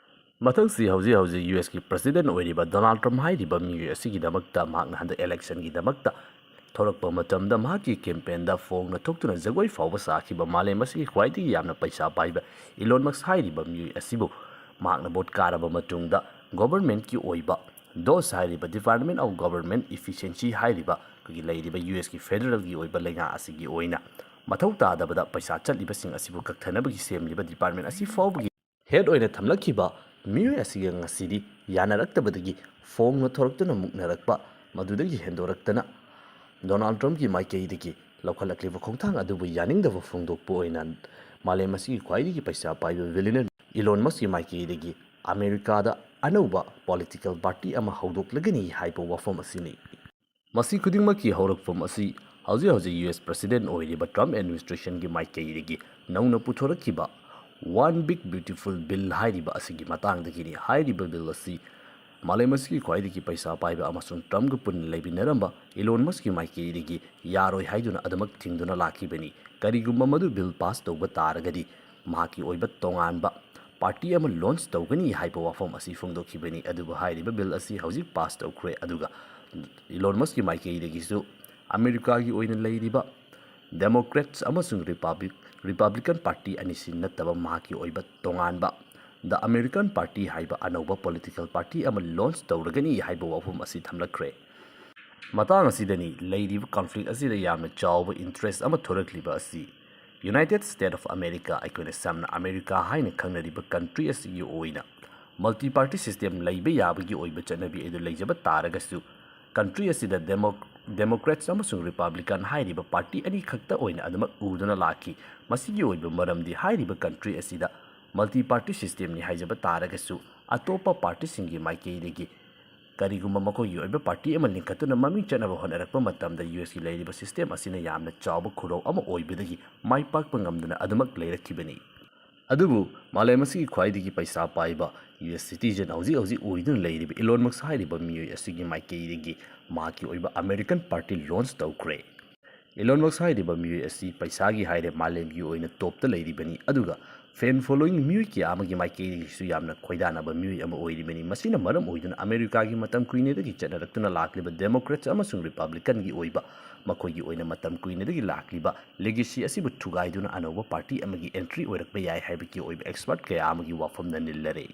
ꯃꯊꯪꯁꯤ ꯍꯧꯖꯤꯛ ꯍꯧꯖꯤꯛ ꯌꯨ ꯑꯦꯁꯀꯤ president ꯑꯣꯏꯔꯤꯕ ꯗꯣꯅꯥꯜꯗ ꯇ꯭ꯔꯝꯞ ꯍꯥꯏꯔꯤꯕ ꯃꯤꯑꯣꯏ ꯑꯁꯤꯒꯤꯗꯃꯛꯇ, ꯃꯍꯥꯛꯅ ꯍꯟꯗꯛ election ꯒꯤꯗꯃꯛꯇ ꯊꯣꯛꯂꯛꯄ ꯃꯇꯝꯗ ꯃꯍꯥꯛꯀꯤ campaign ꯗ ꯐꯣꯡꯅ ꯊꯣꯛꯇꯨꯅ ꯖꯒꯣꯏ ꯐꯥꯎꯕ ꯁꯥꯈꯤꯕ ꯃꯥꯂꯦꯝ ꯑꯁꯤꯒꯤ ꯈ꯭ꯋꯥꯏꯗꯒꯤ ꯌꯥꯝꯅ ꯄꯩꯁꯥ ꯄꯥꯏꯕ ꯏꯂꯣꯟ ꯃꯁꯛ ꯍꯥꯏꯔꯤꯕ ꯃꯤꯑꯣꯏ ꯑꯁꯤꯕꯨ ꯃꯍꯥꯛꯅ vote ꯀꯥꯔꯕ ꯃꯇꯨꯡꯗ government ꯀꯤ ꯑꯣꯏꯕ DOGE ꯍꯥꯏꯔꯤꯕ Department of Government Efficiency ꯍꯥꯏꯔꯤꯕ ꯑꯩꯈꯣꯏꯒꯤ ꯂꯩꯔꯤꯕ ꯌꯨ ꯑꯦꯁꯀꯤ federal ꯒꯤ ꯑꯣꯏꯕ ꯂꯩꯉꯥꯛ ꯑꯁꯤꯒꯤ ꯑꯣꯏꯅ ꯃꯊꯧ ꯇꯥꯗꯕꯗ ꯄꯩꯁꯥ ꯆꯠꯂꯤꯕꯁꯤꯡ ꯑꯁꯤꯕꯨ ꯀꯛꯊꯅꯕꯒꯤ ꯁꯦꯝꯂꯤꯕ department ꯑꯁꯤ ꯐꯥꯎꯕꯒꯤ head ꯑꯣꯏꯅ ꯊꯝꯂꯛꯈꯤꯕ ꯃꯤꯑꯣꯏ ꯑꯁꯤꯒ ꯉꯁꯤꯗꯤ ꯌꯥꯅꯔꯛꯇꯕꯗꯒꯤ ꯐꯣꯡꯅ ꯊꯣꯔꯛꯇꯨꯅ ꯃꯨꯛꯅꯔꯛꯄ, ꯃꯗꯨꯗꯒꯤ ꯍꯦꯟꯗꯣꯔꯛꯇꯅ ꯗꯣꯅꯥꯜꯗ ꯇ꯭ꯔꯝꯞꯀꯤ ꯃꯥꯏꯀꯩꯗꯒꯤ ꯂꯧꯈꯠꯂꯛꯂꯤꯕ ꯈꯣꯡꯊꯥꯡ ꯑꯗꯨꯕꯨ ꯌꯥꯅꯤꯡꯗꯕ ꯐꯣꯡꯗꯣꯛꯄ ꯑꯣꯏꯅ ꯃꯥꯂꯦꯝ ꯑꯁꯤꯒꯤ ꯈ꯭ꯋꯥꯏꯗꯒꯤ ꯄꯩꯁꯥ ꯄꯥꯏꯕ billionaire ꯏꯂꯣꯟ ꯃꯁꯛꯀꯤ ꯃꯥꯏꯀꯩꯗꯒꯤ ꯑꯃꯦꯔꯤꯀꯥꯗ ꯑꯅꯧꯕ political party ꯑꯃ ꯍꯧꯗꯣꯛꯂꯒꯅꯤ ꯍꯥꯏꯕ ꯋꯥꯐꯝ ꯑꯁꯤꯅꯤ꯫ ꯃꯁꯤ ꯈꯨꯗꯤꯡꯃꯛꯀꯤ ꯍꯧꯔꯛꯐꯝ ꯑꯁꯤ ꯍꯧꯖꯤꯛ ꯍꯧꯖꯤꯛ ꯌꯨ ꯑꯦꯁ president ꯑꯣꯏꯔꯤꯕ ꯇ꯭ꯔꯝꯞ administration ꯒꯤ ꯃꯥꯏꯀꯩꯗꯒꯤ ꯅꯧꯅ ꯄꯨꯊꯣꯔꯛꯈꯤꯕ One Big Beautiful Bill ꯍꯥꯏꯔꯤꯕ ꯑꯁꯤꯒꯤ ꯃꯇꯥꯡꯗꯒꯤꯅꯤ꯫ ꯍꯥꯏꯔꯤꯕ bill ꯑꯁꯤ ꯃꯥꯂꯦꯝ ꯑꯁꯤꯒꯤ ꯈ꯭ꯋꯥꯏꯗꯒꯤ ꯄꯩꯁꯥ ꯄꯥꯏꯕ ꯑꯃꯁꯨꯡ ꯇ꯭ꯔꯝꯞꯀ ꯄꯨꯟꯅ ꯂꯩꯃꯤꯟꯅꯔꯝꯕ ꯏꯂꯣꯟ ꯃꯁꯛꯀꯤ ꯃꯥꯏꯀꯩꯗꯒꯤ ꯌꯥꯔꯣꯏ ꯍꯥꯏꯗꯨꯅ ꯑꯗꯨꯃꯛ ꯊꯤꯡꯗꯨꯅ ꯂꯥꯛꯈꯤꯕꯅꯤ꯫ ꯀꯔꯤꯒꯨꯝꯕ ꯃꯗꯨ bill pass ꯇꯧꯕ ꯇꯥꯔꯒꯗꯤ ꯃꯍꯥꯛꯀꯤ ꯑꯣꯏꯕ ꯇꯣꯉꯥꯟꯕ party ꯑꯃ launch ꯇꯧꯒꯅꯤ ꯍꯥꯏꯕ ꯋꯥꯐꯝ ꯑꯁꯤ ꯐꯣꯡꯗꯣꯛꯈꯤꯕꯅꯤ꯫ ꯑꯗꯨꯕꯨ ꯍꯥꯏꯔꯤꯕ bill ꯑꯁꯤ ꯍꯧꯖꯤꯛ pass ꯇꯧꯈ꯭ꯔꯦ, ꯑꯗꯨꯒ ꯏꯂꯣꯟ ꯃꯁꯛꯀꯤ ꯃꯥꯏꯀꯩꯗꯒꯤꯁꯨ ꯑꯃꯦꯔꯤꯀꯥꯒꯤ ꯑꯣꯏꯅ ꯂꯩꯔꯤꯕ Democrats ꯑꯃꯁꯨꯡ Republic-, Republican party ꯑꯅꯤꯁꯤ ꯅꯠꯇꯕ ꯃꯍꯥꯛꯀꯤ ꯑꯣꯏꯕ ꯇꯣꯉꯥꯟꯕ The American Party ꯍꯥꯏꯕ ꯑꯅꯧꯕ political party ꯑꯃ launch ꯇꯧꯔꯒꯅꯤ ꯍꯥꯏꯕ ꯋꯥꯐꯝ ꯑꯁꯤ ꯊꯝꯂꯛꯈ꯭ꯔꯦ꯫ ꯃꯇꯥꯡ ꯑꯁꯤꯗꯅꯤ ꯂꯩꯔꯤꯕ conflict ꯑꯁꯤꯗ ꯌꯥꯝꯅ ꯆꯥꯎꯕ interest ꯑꯃ ꯊꯣꯔꯛꯂꯤꯕ ꯑꯁꯤ꯫ United States of America, ꯑꯩꯈꯣꯏꯅ ꯁꯝꯅ ꯑꯃꯦꯔꯤꯀꯥ ꯍꯥꯏꯅ ꯈꯪꯅꯔꯤꯕ country ꯑꯁꯤꯒꯤ ꯑꯣꯏꯅ multi party system ꯂꯩꯕ ꯌꯥꯕꯒꯤ ꯑꯣꯏꯕ ꯆꯠꯅꯕꯤ ꯑꯗꯨ ꯂꯩꯖꯕ ꯇꯥꯔꯒꯁꯨ, country ꯑꯁꯤꯗ Demo-, Democrats ꯑꯃꯁꯨꯡ Republican ꯍꯥꯏꯔꯤꯕ party ꯑꯅꯤꯈꯛꯇ ꯑꯣꯏꯅ ꯑꯗꯨꯃꯛ ꯎꯗꯨꯅ ꯂꯥꯛꯈꯤ꯫ ꯃꯁꯤꯒꯤ ꯑꯣꯏꯕ ꯃꯔꯝꯗꯤ ꯍꯥꯏꯔꯤꯕ country ꯑꯁꯤꯗ multi party system ꯅꯤ ꯍꯥꯏꯖꯕ ꯇꯥꯔꯒꯁꯨ, ꯑꯇꯣꯞꯄ party ꯁꯤꯡꯒꯤ ꯃꯥꯏꯀꯩꯗꯒꯤ ꯀꯔꯤꯒꯨꯝꯕ ꯃꯈꯣꯏꯒꯤ ꯑꯣꯏꯕ party ꯑꯃ ꯂꯤꯡꯈꯠꯇꯨꯅ ꯃꯃꯤꯡ ꯆꯠꯅꯕ ꯍꯣꯠꯅꯔꯛꯄ ꯃꯇꯝꯗ, ꯌꯨ ꯑꯦꯁꯀꯤ ꯂꯩꯔꯤꯕ system ꯑꯁꯤꯅ ꯌꯥꯝꯅ ꯆꯥꯎꯕ ꯈꯨꯔꯧ ꯑꯃ ꯑꯣꯏꯕꯗꯒꯤ ꯃꯥꯏ ꯄꯥꯛꯄ ꯉꯝꯗꯅ ꯑꯗꯨꯃꯛ ꯂꯩꯔꯛꯈꯤꯕꯅꯤ꯫ ꯑꯗꯨꯕꯨ ꯃꯥꯂꯦꯝ ꯑꯁꯤꯒꯤ ꯈ꯭ꯋꯥꯏꯗꯒꯤ ꯄꯩꯁꯥ ꯄꯥꯏꯕ ꯌꯨ ꯑꯦꯁ ꯁꯤꯇꯤꯖꯟ ꯍꯧꯖꯤꯛ ꯍꯧꯖꯤꯛ ꯑꯣꯏꯗꯨꯅ ꯂꯩꯔꯤꯕ ꯏꯂꯣꯟ ꯃꯁꯛ ꯍꯥꯏꯔꯤꯕ ꯃꯤꯑꯣꯏ ꯑꯁꯤꯒꯤ ꯃꯥꯏꯀꯩꯗꯒꯤ ꯃꯍꯥꯛꯀꯤ ꯑꯣꯏꯕ ꯑꯃꯦꯔꯤꯀꯟ ꯄꯥꯔꯇꯤ ꯂꯣꯟꯆ ꯇꯧꯈ꯭ꯔꯦ꯫ ꯏꯂꯣꯟ ꯃꯁꯛ ꯍꯥꯏꯔꯤꯕ ꯃꯤꯑꯣꯏ ꯑꯁꯤ ꯄꯩꯁꯥꯒꯤ ꯍꯥꯏꯔꯦ ꯃꯥꯂꯦꯝꯒꯤ ꯑꯣꯏꯅ ꯇꯣꯞꯇ ꯂꯩꯔꯤꯕꯅꯤ, ꯑꯗꯨꯒ ꯐꯦꯟ ꯐꯣꯂꯣꯋꯤꯡ ꯃꯤꯑꯣꯏ ꯀꯌꯥ ꯑꯃꯒꯤ ꯃꯥꯏꯀꯩꯗꯒꯤꯁꯨ ꯌꯥꯝꯅ ꯈꯣꯏꯗꯥꯅꯕ ꯃꯤꯑꯣꯏ ꯑꯃ ꯑꯣꯏꯔꯤꯕꯅꯤ꯫ ꯃꯁꯤꯅ ꯃꯔꯝ ꯑꯣꯏꯗꯨꯅ ꯑꯃꯦꯔꯤꯀꯥꯒꯤ ꯃꯇꯝ ꯀꯨꯏꯅꯗꯒꯤ ꯆꯠꯅꯔꯛꯇꯨꯅ ꯂꯥꯛꯂꯤꯕ ꯗꯦꯃꯣꯀ꯭ꯔꯦꯠꯁ ꯑꯃꯁꯨꯡ ꯔꯤꯄꯕ꯭ꯂꯤꯀꯟꯒꯤ ꯑꯣꯏꯕ ꯃꯈꯣꯏꯒꯤ ꯑꯣꯏꯅ ꯃꯇꯝ ꯀꯨꯏꯅꯗꯒꯤ ꯂꯥꯛꯂꯤꯕ ꯂꯤꯒꯦꯁꯤ ꯑꯁꯤꯕꯨ ꯊꯨꯒꯥꯏꯗꯨꯅ ꯑꯅꯧꯕ ꯄꯥꯔꯇꯤ ꯑꯃꯒꯤ ꯑꯦꯟꯇ꯭ꯔꯤ ꯑꯣꯏꯔꯛꯄ ꯌꯥꯏ ꯍꯥꯏꯕꯒꯤ ꯑꯣꯏꯕ ꯑꯦꯛꯁꯄꯔꯠ ꯀꯌꯥ ꯑꯃꯒꯤ ꯋꯥꯐꯝꯅ ꯅꯤꯜꯂꯔꯦ꯫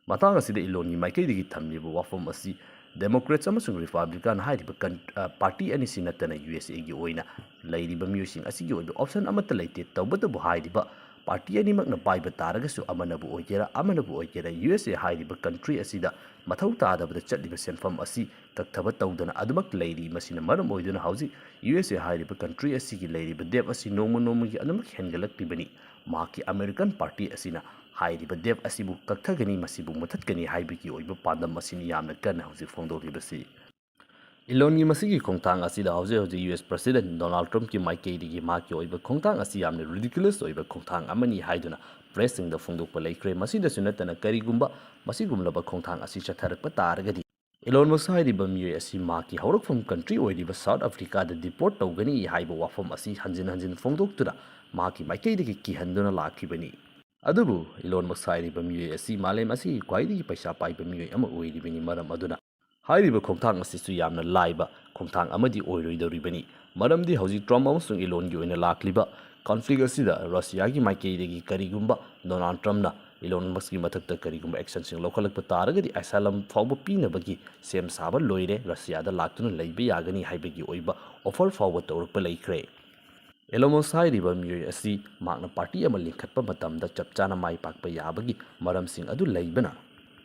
ꯃꯇꯥꯡ ꯑꯁꯤꯗ ꯏꯂꯣꯟꯒꯤ ꯃꯥꯏꯀꯩꯗꯒꯤ ꯊꯝꯂꯤꯕ ꯋꯥꯐꯝ ꯑꯁꯤ ꯗꯦꯃꯣꯀ꯭ꯔꯦꯠꯁ ꯑꯃꯁꯨꯡ ꯔꯤꯄꯕ꯭ꯂꯤꯀꯥꯟ ꯍꯥꯏꯔꯤꯕ ꯀꯟ-, ꯑ, ꯄꯥꯔꯇꯤ ꯑꯅꯤꯁꯤ ꯅꯠꯇꯅ ꯌꯨ ꯑꯦꯁ ꯑꯦꯒꯤ ꯑꯣꯏꯅ ꯂꯩꯔꯤꯕ ꯃꯤꯑꯣꯏꯁꯤꯡ ꯑꯁꯤꯒꯤ ꯑꯣꯏꯕ ꯑꯣꯞꯁꯟ ꯑꯃꯠꯇ ꯂꯩꯇꯦ꯫ ꯇꯧꯕꯇꯕꯨ ꯍꯥꯏꯔꯤꯕ ꯄꯥꯔꯇꯤ ꯑꯅꯤꯃꯛꯅ ꯄꯥꯏꯕ ꯇꯥꯔꯒꯁꯨ, ꯑꯃꯅꯕꯨ ꯑꯣꯏꯒꯦꯔꯥ ꯑꯃꯅꯕꯨ ꯑꯣꯏꯒꯦꯔꯥ, ꯌꯨ ꯑꯦꯁ ꯑꯦ ꯍꯥꯏꯔꯤꯕ ꯀꯟꯇ꯭ꯔꯤ ꯑꯁꯤꯗ ꯃꯊꯧ ꯇꯥꯗꯕꯗ ꯆꯠꯂꯤꯕ ꯁꯦꯟꯐꯝ ꯑꯁꯤ ꯀꯛꯊꯕ ꯇꯧꯗꯅ ꯑꯗꯨꯃꯛ ꯂꯩꯔꯤ꯫ ꯃꯁꯤꯅ ꯃꯔꯝ ꯑꯣꯏꯗꯨꯅ ꯍꯧꯖꯤꯛ ꯌꯨ ꯑꯦꯁ ꯑꯦ ꯍꯥꯏꯔꯤꯕ ꯀꯟꯇ꯭ꯔꯤ ꯑꯁꯤꯒꯤ ꯂꯩꯔꯤꯕ ꯗꯦꯞ ꯑꯁꯤ ꯅꯣꯡꯃ ꯅꯣꯡꯃꯒꯤ ꯑꯗꯨꯃꯛ ꯍꯦꯟꯒꯠꯂꯛꯂꯤꯕꯅꯤ꯫ ꯃꯍꯥꯛꯀꯤ ꯑꯃꯦꯔꯤꯀꯟ ꯄꯥꯔꯇꯤ ꯑꯁꯤꯅ ꯍꯥꯏꯔꯤꯕ ꯗꯦꯞ ꯑꯁꯤꯕꯨ ꯀꯛꯊꯒꯅꯤ, ꯃꯁꯤꯕꯨ ꯃꯨꯊꯠꯀꯅꯤ ꯍꯥꯏꯕꯒꯤ ꯑꯣꯏꯕ ꯄꯥꯟꯗꯝ ꯑꯁꯤꯅꯤ ꯌꯥꯝꯅ ꯀꯟꯅ ꯍꯧꯖꯤꯛ ꯐꯣꯡꯗꯣꯛꯂꯤꯕꯁꯤ꯫ ꯏꯂꯣꯟꯒꯤ ꯃꯁꯤꯒꯤ ꯈꯣꯡꯊꯥꯡ ꯑꯁꯤꯗ ꯍꯧꯖꯤꯛ ꯍꯧꯖꯤꯛ ꯌꯨ ꯑꯦꯁ ꯄ꯭ꯔꯁꯤꯗꯦꯟ ꯗꯣꯅꯥꯜꯗ ꯇ꯭ꯔꯝꯞꯀꯤ ꯃꯥꯏꯀꯩꯗꯒꯤ ꯃꯍꯥꯛꯀꯤ ꯑꯣꯏꯕ ꯈꯣꯡꯊꯥꯡ ꯑꯁꯤ ꯌꯥꯝꯅ ꯔꯤꯗꯤꯀꯨꯂꯁ ꯑꯣꯏꯕ ꯈꯣꯡꯊꯥꯡ ꯑꯃꯅꯤ ꯍꯥꯏꯗꯨꯅ ꯄ꯭ꯔꯦꯁꯁꯤꯡꯗ ꯐꯣꯡꯗꯣꯛꯄ ꯂꯩꯈ꯭ꯔꯦ꯫ ꯃꯁꯤꯗꯁꯨ ꯅꯠꯇꯅ, ꯀꯔꯤꯒꯨꯝꯕ ꯃꯁꯤꯒꯨꯝꯂꯕ ꯈꯣꯡꯊꯥꯡ ꯑꯁꯤ ꯆꯠꯊꯔꯛꯄ ꯇꯥꯔꯒꯗꯤ, ꯏꯂꯣꯟ ꯃꯁꯛ ꯍꯥꯏꯔꯤꯕ ꯃꯤꯑꯣꯏ ꯑꯁꯤ ꯃꯍꯥꯛꯀꯤ ꯍꯧꯔꯛꯐꯝ ꯀꯟꯇ꯭ꯔꯤ ꯑꯣꯏꯔꯤꯕ ꯁꯥꯎꯠ ꯑꯐ꯭ꯔꯤꯀꯥꯗ ꯗꯤꯄꯣꯔꯠ ꯇꯧꯒꯅꯤ ꯍꯥꯏꯕ ꯋꯥꯐꯝ ꯑꯁꯤ ꯍꯟꯖꯤꯟ ꯍꯟꯖꯤꯟ ꯐꯣꯡꯗꯣꯛꯇꯨꯅ ꯃꯍꯥꯛꯀꯤ ꯃꯥꯏꯀꯩꯗꯒꯤ ꯀꯤꯍꯟꯗꯨꯅ ꯂꯥꯛꯈꯤꯕꯅꯤ꯫ ꯑꯗꯨꯕꯨ ꯏꯂꯣꯟ ꯃꯁꯛ ꯍꯥꯏꯔꯤꯕ ꯃꯤꯑꯣꯏ ꯑꯁꯤ ꯃꯥꯂꯦꯝ ꯑꯁꯤꯒꯤ ꯈ꯭ꯋꯥꯏꯗꯒꯤ ꯄꯩꯁꯥ ꯄꯥꯏꯕ ꯃꯤꯑꯣꯏ ꯑꯃ ꯑꯣꯏꯔꯤꯕꯅꯤ꯫ ꯃꯔꯝ ꯑꯗꯨꯅ ꯍꯥꯏꯔꯤꯕ ꯈꯣꯡꯊꯥꯡ ꯑꯁꯤꯁꯨ ꯌꯥꯝꯅ ꯂꯥꯏꯕ ꯈꯣꯡꯊꯥꯡ ꯑꯃꯗꯤ ꯑꯣꯏꯔꯣꯏꯗꯧꯔꯤꯕꯅꯤ꯫ ꯃꯔꯝꯗꯤ ꯍꯧꯖꯤꯛ ꯇ꯭ꯔꯝꯞ ꯑꯃꯁꯨꯡ ꯏꯂꯣꯟꯒꯤ ꯑꯣꯏꯅ ꯂꯥꯛꯂꯤꯕ ꯀꯟꯐ꯭ꯂꯤꯛ ꯑꯁꯤꯗ ꯔꯁꯤꯌꯥꯒꯤ ꯃꯥꯏꯀꯩꯗꯒꯤ ꯀꯔꯤꯒꯨꯝꯕ ꯗꯣꯅꯥꯜꯗ ꯇ꯭ꯔꯝꯞꯅ ꯏꯂꯣꯟ ꯃꯁꯛꯀꯤ ꯃꯊꯛꯇ ꯀꯔꯤꯒꯨꯝꯕ ꯑꯦꯛꯁꯟꯁꯤꯡ ꯂꯧꯈꯠꯂꯛꯄ ꯇꯥꯔꯒꯗꯤ, ꯑꯦꯁꯥꯏꯂꯝ ꯐꯥꯎꯕ ꯄꯤꯅꯕꯒꯤ ꯁꯦꯝ ꯁꯥꯕ ꯂꯣꯏꯔꯦ, ꯔꯁꯤꯌꯥꯗ ꯂꯥꯛꯇꯨꯅ ꯂꯩꯕ ꯌꯥꯒꯅꯤ ꯍꯥꯏꯕꯒꯤ ꯑꯣꯏꯕ ꯑꯣꯐꯔ ꯐꯥꯎꯕ ꯇꯧꯔꯛꯄ ꯂꯩꯈ꯭ꯔꯦ꯫ ꯑꯦꯂꯣꯟ ꯃꯁꯛ ꯍꯥꯏꯔꯤꯕ ꯃꯤꯑꯣꯏ ꯑꯁꯤ ꯃꯍꯥꯛꯅ ꯄꯥꯔꯇꯤ ꯑꯃ ꯂꯤꯡꯈꯠꯄ ꯃꯇꯝꯗ ꯆꯞ ꯆꯥꯅ ꯃꯥꯏ ꯄꯥꯛꯄ ꯌꯥꯕꯒꯤ ꯃꯔꯝꯁꯤꯡ ꯑꯗꯨ ꯂꯩꯕꯅ,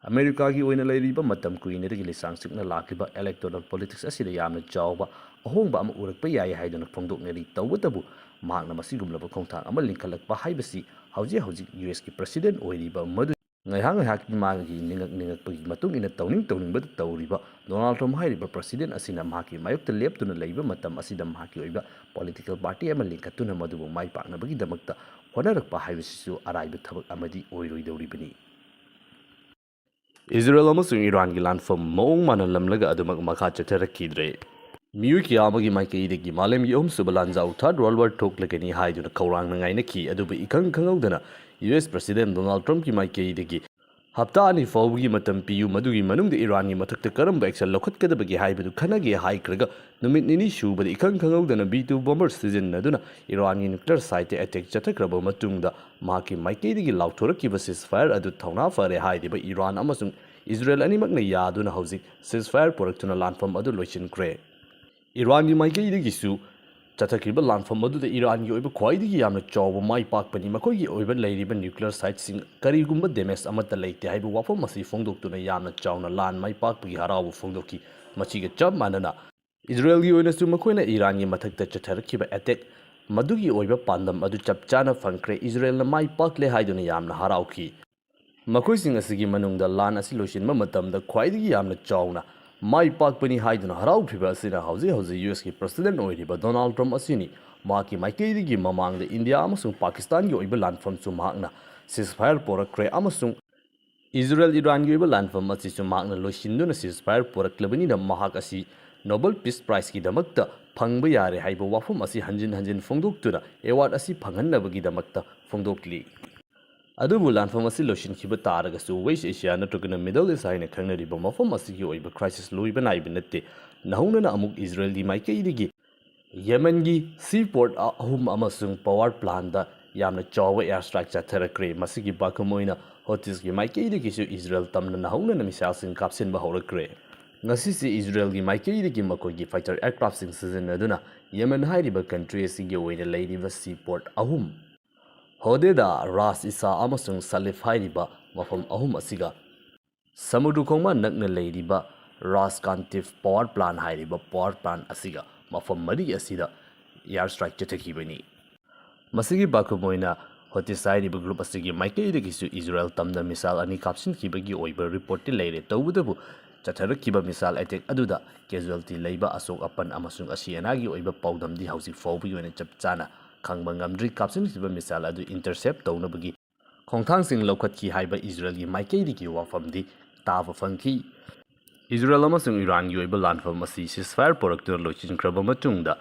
ꯑꯃꯦꯔꯤꯀꯥꯒꯤ ꯑꯣꯏꯅ ꯂꯩꯔꯤꯕ ꯃꯇꯝ ꯀꯨꯏꯅꯗꯒꯤ ꯂꯤꯁꯥꯡ ꯁꯤꯠꯅ ꯂꯥꯛꯂꯤꯕ ꯏꯂꯦꯛꯇꯣꯔꯦꯜ ꯄꯣꯂꯤꯇꯤꯛꯁ ꯑꯁꯤꯗ ꯌꯥꯝꯅ ꯆꯥꯎꯕ ꯑꯍꯣꯡꯕ ꯑꯃ ꯎꯔꯛꯄ ꯌꯥꯏ ꯍꯥꯏꯗꯨꯅ ꯐꯣꯡꯗꯣꯛꯅꯔꯤ꯫ ꯇꯧꯕꯇꯕꯨ, ꯃꯍꯥꯛꯅ ꯃꯁꯤꯒꯨꯝꯂꯕ ꯈꯣꯡꯊꯥꯡ ꯑꯃ ꯂꯤꯡꯈꯠꯂꯛꯄ ꯍꯥꯏꯕꯁꯤ ꯍꯧꯖꯤꯛ ꯍꯧꯖꯤꯛ ꯌꯨ ꯑꯦꯁꯀꯤ ꯄ꯭ꯔꯁꯤꯗꯦꯟ ꯑꯣꯏꯔꯤꯕ ꯃꯗꯨ ꯉꯥꯏꯍꯥꯛ ꯉꯥꯏꯍꯥꯛꯀꯤ ꯃꯥꯒꯤ ꯅꯤꯡꯉꯛ ꯅꯤꯡꯉꯛꯄꯒꯤ ꯃꯇꯨꯡ ꯏꯟꯅ ꯇꯧꯅꯤꯡ ꯇꯧꯅꯤꯡꯕꯗ ꯇꯧꯔꯤꯕ ꯗꯣꯅꯥꯜꯗ ꯇ꯭ꯔꯝꯞ ꯍꯥꯏꯔꯤꯕ ꯄ꯭ꯔꯁꯤꯗꯦꯟ ꯑꯁꯤꯅ ꯃꯍꯥꯛꯀꯤ ꯃꯥꯌꯣꯛꯇ ꯂꯦꯞꯇꯨꯅ ꯂꯩꯕ ꯃꯇꯝ ꯑꯁꯤꯗ ꯃꯍꯥꯛꯀꯤ ꯑꯣꯏꯕ ꯄꯣꯂꯤꯇꯤꯀꯦꯜ ꯄꯥꯔꯇꯤ ꯑꯃ ꯂꯤꯡꯈꯠꯇꯨꯅ ꯃꯗꯨꯕꯨ ꯃꯥꯏ ꯄꯥꯛꯅꯕꯒꯤꯗꯃꯛꯇ ꯍꯣꯠꯅꯔꯛꯄ ꯍꯥꯏꯕꯁꯤꯁꯨ ꯑꯔꯥꯏꯕ ꯊꯕꯛ ꯑꯃꯗꯤ ꯑꯣꯏꯔꯣꯏꯗꯧꯔꯤꯕꯅꯤ꯫ ꯏꯖꯔꯦꯜ ꯑꯃꯁꯨꯡ ꯏꯔꯥꯟꯒꯤ ꯂꯥꯟꯐꯝ ꯃꯑꯣꯡ ꯃꯥꯟꯍꯜꯂꯝꯂꯒ ꯑꯗꯨꯃꯛ ꯃꯈꯥ ꯆꯠꯊꯔꯛꯈꯤꯗ꯭ꯔꯦ꯫ ꯃꯤꯑꯣꯏ ꯀꯌꯥ ꯑꯃꯒꯤ ꯃꯥꯏꯀꯩꯗꯒꯤ ꯃꯥꯂꯦꯝꯒꯤ ꯑꯍꯨꯝꯁꯨꯕ ꯂꯥꯟꯖꯥꯎ, Third World War, ꯊꯣꯛꯂꯒꯅꯤ ꯍꯥꯏꯗꯨꯅ ꯈꯧꯔꯥꯡꯅ ꯉꯥꯏꯅꯈꯤ, ꯑꯗꯨꯕꯨ ꯏꯈꯪ ꯈꯪꯍꯧꯗꯅ ꯌꯨ ꯑꯦꯁ President Donald Trumpꯀꯤ ꯃꯥꯏꯀꯩꯗꯒꯤ ꯍꯞꯇꯥ ꯑꯅꯤ ꯐꯥꯎꯕꯒꯤ ꯃꯇꯝ ꯄꯤꯌꯨ, ꯃꯗꯨꯒꯤ ꯃꯅꯨꯡꯗ ꯏꯔꯥꯟꯒꯤ ꯃꯊꯛꯇ ꯀꯔꯝꯕ action ꯂꯧꯈꯠꯀꯗꯕꯒꯦ ꯍꯥꯏꯕꯗꯨ ꯈꯟꯅꯒꯦ ꯍꯥꯏꯈ꯭ꯔꯒ, ꯅꯨꯃꯤꯠ ꯅꯤꯅꯤ ꯁꯨꯕꯗ ꯏꯈꯪ ꯈꯪꯍꯧꯗꯅ B two bomber ꯁꯤꯖꯤꯟꯅꯗꯨꯅ ꯏꯔꯥꯟꯒꯤ nuclear siteꯇ attack ꯆꯠꯊꯈ꯭ꯔꯕ ꯃꯇꯨꯡꯗ, ꯃꯍꯥꯛꯀꯤ ꯃꯥꯏꯀꯩꯗꯒꯤ ꯂꯥꯎꯊꯣꯔꯛꯈꯤꯕ ceasefire ꯑꯗꯨ ꯊꯧꯅꯥ ꯐꯔꯦ ꯍꯥꯏꯔꯤꯕ ꯏꯔꯥꯟ ꯑꯃꯁꯨꯡ ꯏꯖꯔꯦꯜ ꯑꯅꯤꯃꯛꯅ ꯌꯥꯗꯨꯅ ꯍꯧꯖꯤꯛ ceasefire ꯄꯨꯔꯛꯇꯨꯅ ꯂꯥꯟꯐꯝ ꯑꯗꯨ ꯂꯣꯏꯁꯤꯟꯈ꯭ꯔꯦ꯫ ꯏꯔꯥꯟꯒꯤ ꯃꯥꯏꯀꯩꯗꯒꯤꯁꯨ ꯆꯠꯊꯈꯤꯕ ꯂꯥꯟꯐꯝ ꯑꯗꯨꯗ ꯏꯔꯥꯟꯒꯤ ꯑꯣꯏꯕ ꯈ꯭ꯋꯥꯏꯗꯒꯤ ꯌꯥꯝꯅ ꯆꯥꯎꯕ ꯃꯥꯏ ꯄꯥꯛꯄꯅꯤ, ꯃꯈꯣꯏꯒꯤ ꯑꯣꯏꯕ ꯂꯩꯔꯤꯕ nuclear siteꯁꯤꯡ ꯀꯔꯤꯒꯨꯝꯕ damage ꯑꯃꯠꯇ ꯂꯩꯇꯦ ꯍꯥꯏꯕ ꯋꯥꯐꯝ ꯑꯁꯤ ꯐꯣꯡꯗꯣꯛꯇꯨꯅ ꯌꯥꯝꯅ ꯆꯥꯎꯅ ꯂꯥꯟ ꯃꯥꯏ ꯄꯥꯛꯄꯒꯤ ꯍꯔꯥꯎꯕ ꯐꯣꯡꯗꯣꯛꯈꯤ꯫ ꯃꯁꯤꯒ ꯆꯞ ꯃꯥꯟꯅꯅ ꯏꯖꯔꯦꯜꯒꯤ ꯑꯣꯏꯅꯁꯨ ꯃꯈꯣꯏꯅ ꯏꯔꯥꯟꯒꯤ ꯃꯊꯛꯇ ꯆꯠꯊꯔꯛꯈꯤꯕ attack ꯃꯗꯨꯒꯤ ꯑꯣꯏꯕ ꯄꯥꯟꯗꯝ ꯑꯗꯨ ꯆꯞ ꯆꯥꯅ ꯐꯪꯈ꯭ꯔꯦ, ꯏꯖꯔꯦꯜꯅ ꯃꯥꯏ ꯄꯥꯛꯂꯦ ꯍꯥꯏꯗꯨꯅ ꯌꯥꯝꯅ ꯍꯔꯥꯎꯈꯤ꯫ ꯃꯈꯣꯏꯁꯤꯡ ꯑꯁꯤꯒꯤ ꯃꯅꯨꯡꯗ ꯂꯥꯟ ꯑꯁꯤ ꯂꯣꯏꯁꯤꯟꯕ ꯃꯇꯝꯗ ꯈ꯭ꯋꯥꯏꯗꯒꯤ ꯌꯥꯝꯅ ꯆꯥꯎꯅ ꯃꯥꯏ ꯄꯥꯛꯄꯅꯤ ꯍꯥꯏꯗꯨꯅ ꯍꯔꯥꯎꯈꯤꯕ ꯑꯁꯤꯅ ꯍꯧꯖꯤꯛ ꯍꯧꯖꯤꯛ ꯌꯨ ꯑꯦꯁꯀꯤ President ꯑꯣꯏꯔꯤꯕ Donald Trump ꯑꯁꯤꯅꯤ꯫ ꯃꯍꯥꯛꯀꯤ ꯃꯥꯏꯀꯩꯗꯒꯤ ꯃꯃꯥꯡꯗ ꯏꯟꯗꯤꯌꯥ ꯑꯃꯁꯨꯡ ꯄꯥꯀꯤꯁꯇꯥꯟꯒꯤ ꯑꯣꯏꯕ ꯂꯥꯟꯐꯝꯁꯨ ꯃꯍꯥꯛꯅ ceasefire ꯄꯣꯔꯛꯈ꯭ꯔꯦ ꯑꯃꯁꯨꯡ ꯏꯖꯔꯦꯜ ꯏꯔꯥꯟꯒꯤ ꯑꯣꯏꯕ ꯂꯥꯟꯐꯝ ꯑꯁꯤꯁꯨ ꯃꯍꯥꯛꯅ ꯂꯣꯏꯁꯤꯟꯗꯨꯅ ceasefire ꯄꯨꯔꯛꯂꯕꯅꯤꯅ, ꯃꯍꯥꯛ ꯑꯁꯤ Nobel Peace Prizeꯀꯤꯗꯃꯛꯇ ꯐꯪꯕ ꯌꯥꯔꯦ ꯍꯥꯏꯕ ꯋꯥꯐꯝ ꯑꯁꯤ ꯍꯟꯖꯤꯟ ꯍꯟꯖꯤꯟ ꯐꯣꯡꯗꯣꯛꯇꯨꯅ award ꯑꯁꯤ ꯐꯪꯍꯟꯅꯕꯒꯤꯗꯃꯛꯇ ꯐꯣꯡꯗꯣꯛꯂꯤ꯫ ꯑꯗꯨꯕꯨ ꯂꯥꯟꯐꯝ ꯑꯁꯤ ꯂꯣꯏꯁꯤꯟꯈꯤꯕ ꯇꯥꯔꯒꯁꯨ, West Asia ꯅꯠꯇ꯭ꯔꯒꯅ Middle East ꯍꯥꯏꯅ ꯈꯪꯅꯔꯤꯕ ꯃꯐꯝ ꯑꯁꯤꯒꯤ ꯑꯣꯏꯕ crisis ꯂꯣꯏꯕ ꯅꯥꯏꯕ ꯅꯠꯇꯦ꯫ ꯅꯧꯍꯧꯅꯅ ꯑꯃꯨꯛ ꯏꯖꯔꯦꯜꯒꯤ ꯃꯥꯏꯀꯩꯗꯒꯤ ꯌꯦꯃꯦꯟꯒꯤ seaport ꯑ-, ꯑꯍꯨꯝ ꯑꯃꯁꯨꯡ power plantꯇ ꯌꯥꯝꯅ ꯆꯥꯎꯕ air strike ꯆꯠꯊꯔꯛꯈ꯭ꯔꯦ꯫ ꯃꯁꯤꯒꯤ ꯄꯥꯎꯈꯨꯝ ꯑꯣꯏꯅ ꯍꯣꯇꯤꯁꯀꯤ ꯃꯥꯏꯀꯩꯗꯒꯤꯁꯨ ꯏꯖꯔꯦꯜ ꯇꯝꯅ ꯅꯧꯍꯧꯅꯅ missileꯁꯤꯡ ꯀꯥꯞꯁꯤꯟꯕ ꯍꯧꯔꯛꯈ꯭ꯔꯦ꯫ ꯉꯁꯤꯁꯦ ꯏꯖꯔꯦꯜꯒꯤ ꯃꯥꯏꯀꯩꯗꯒꯤ ꯃꯈꯣꯏꯒꯤ fighter aircraftꯁꯤꯡ ꯁꯤꯖꯤꯟꯅꯗꯨꯅ ꯌꯦꯃꯦꯟ ꯍꯥꯏꯔꯤꯕ country ꯑꯁꯤꯒꯤ ꯑꯣꯏꯅ ꯂꯩꯔꯤꯕ seaport ꯑꯍꯨꯝ, ꯍꯣꯗꯦꯗꯥ, ꯔꯥꯁ ꯏꯁꯥ ꯑꯃꯁꯨꯡ ꯁꯂꯤꯐ ꯍꯥꯏꯔꯤꯕ ꯃꯐꯝ ꯑꯍꯨꯝ ꯑꯁꯤꯒ ꯁꯃꯨꯗ꯭ꯔ ꯈꯣꯡꯕꯥꯟ ꯅꯛꯅ ꯂꯩꯔꯤꯕ ꯔꯥꯁ ꯀꯥꯟꯇꯤꯐ power plant ꯍꯥꯏꯔꯤꯕ power plant ꯑꯁꯤꯒ ꯃꯐꯝ ꯃꯔꯤ ꯑꯁꯤꯗ air strike ꯆꯠꯊꯈꯤꯕꯅꯤ꯫ ꯃꯁꯤꯒꯤ ꯄꯥꯎꯈꯨꯝ ꯑꯣꯏꯅ ꯍꯣꯇꯤꯁ ꯍꯥꯏꯔꯤꯕ group ꯑꯁꯤꯒꯤ ꯃꯥꯏꯀꯩꯗꯒꯤꯁꯨ ꯏꯖꯔꯦꯜ ꯇꯝꯗ missile ꯑꯅꯤ ꯀꯥꯞꯁꯤꯟꯈꯤꯕꯒꯤ ꯑꯣꯏꯕ reportꯇꯤ ꯂꯩꯔꯦ꯫ ꯇꯧꯕꯇꯕꯨ, ꯆꯠꯊꯔꯛꯈꯤꯕ missile attack ꯑꯗꯨꯗ casualty ꯂꯩꯕ, ꯑꯁꯣꯛ ꯑꯄꯟ ꯑꯃꯁꯨꯡ ꯑꯁꯤ ꯑꯅꯥꯒꯤ ꯑꯣꯏꯕ ꯄꯥꯎꯗꯝꯗꯤ ꯍꯧꯖꯤꯛ ꯐꯥꯎꯕꯒꯤ ꯑꯣꯏꯅ ꯆꯞ ꯆꯥꯅ ꯈꯪꯕ ꯉꯝꯗ꯭ꯔꯤ꯫ ꯀꯥꯞꯁꯤꯟꯈꯤꯕ ꯃꯤꯁꯥꯏꯜ ꯑꯗꯨ ꯏꯟꯇꯔꯁꯦꯞ ꯇꯧꯅꯕꯒꯤ ꯈꯣꯡꯊꯥꯡꯁꯤꯡ ꯂꯧꯈꯠꯈꯤ ꯍꯥꯏꯕ ꯏꯖꯔꯦꯜꯒꯤ ꯃꯥꯏꯀꯩꯗꯒꯤ ꯋꯥꯐꯝꯗꯤ ꯇꯥꯕ ꯐꯪꯈꯤ꯫ ꯏꯖꯔꯦꯜ ꯑꯃꯁꯨꯡ ꯏꯔꯥꯟꯒꯤ ꯑꯣꯏꯕ ꯂꯥꯟꯐꯝ ꯑꯁꯤ ceasefire ꯄꯨꯔꯛꯇꯨꯅ ꯂꯣꯏꯁꯤꯟꯈ꯭ꯔꯕ ꯃꯇꯨꯡꯗ,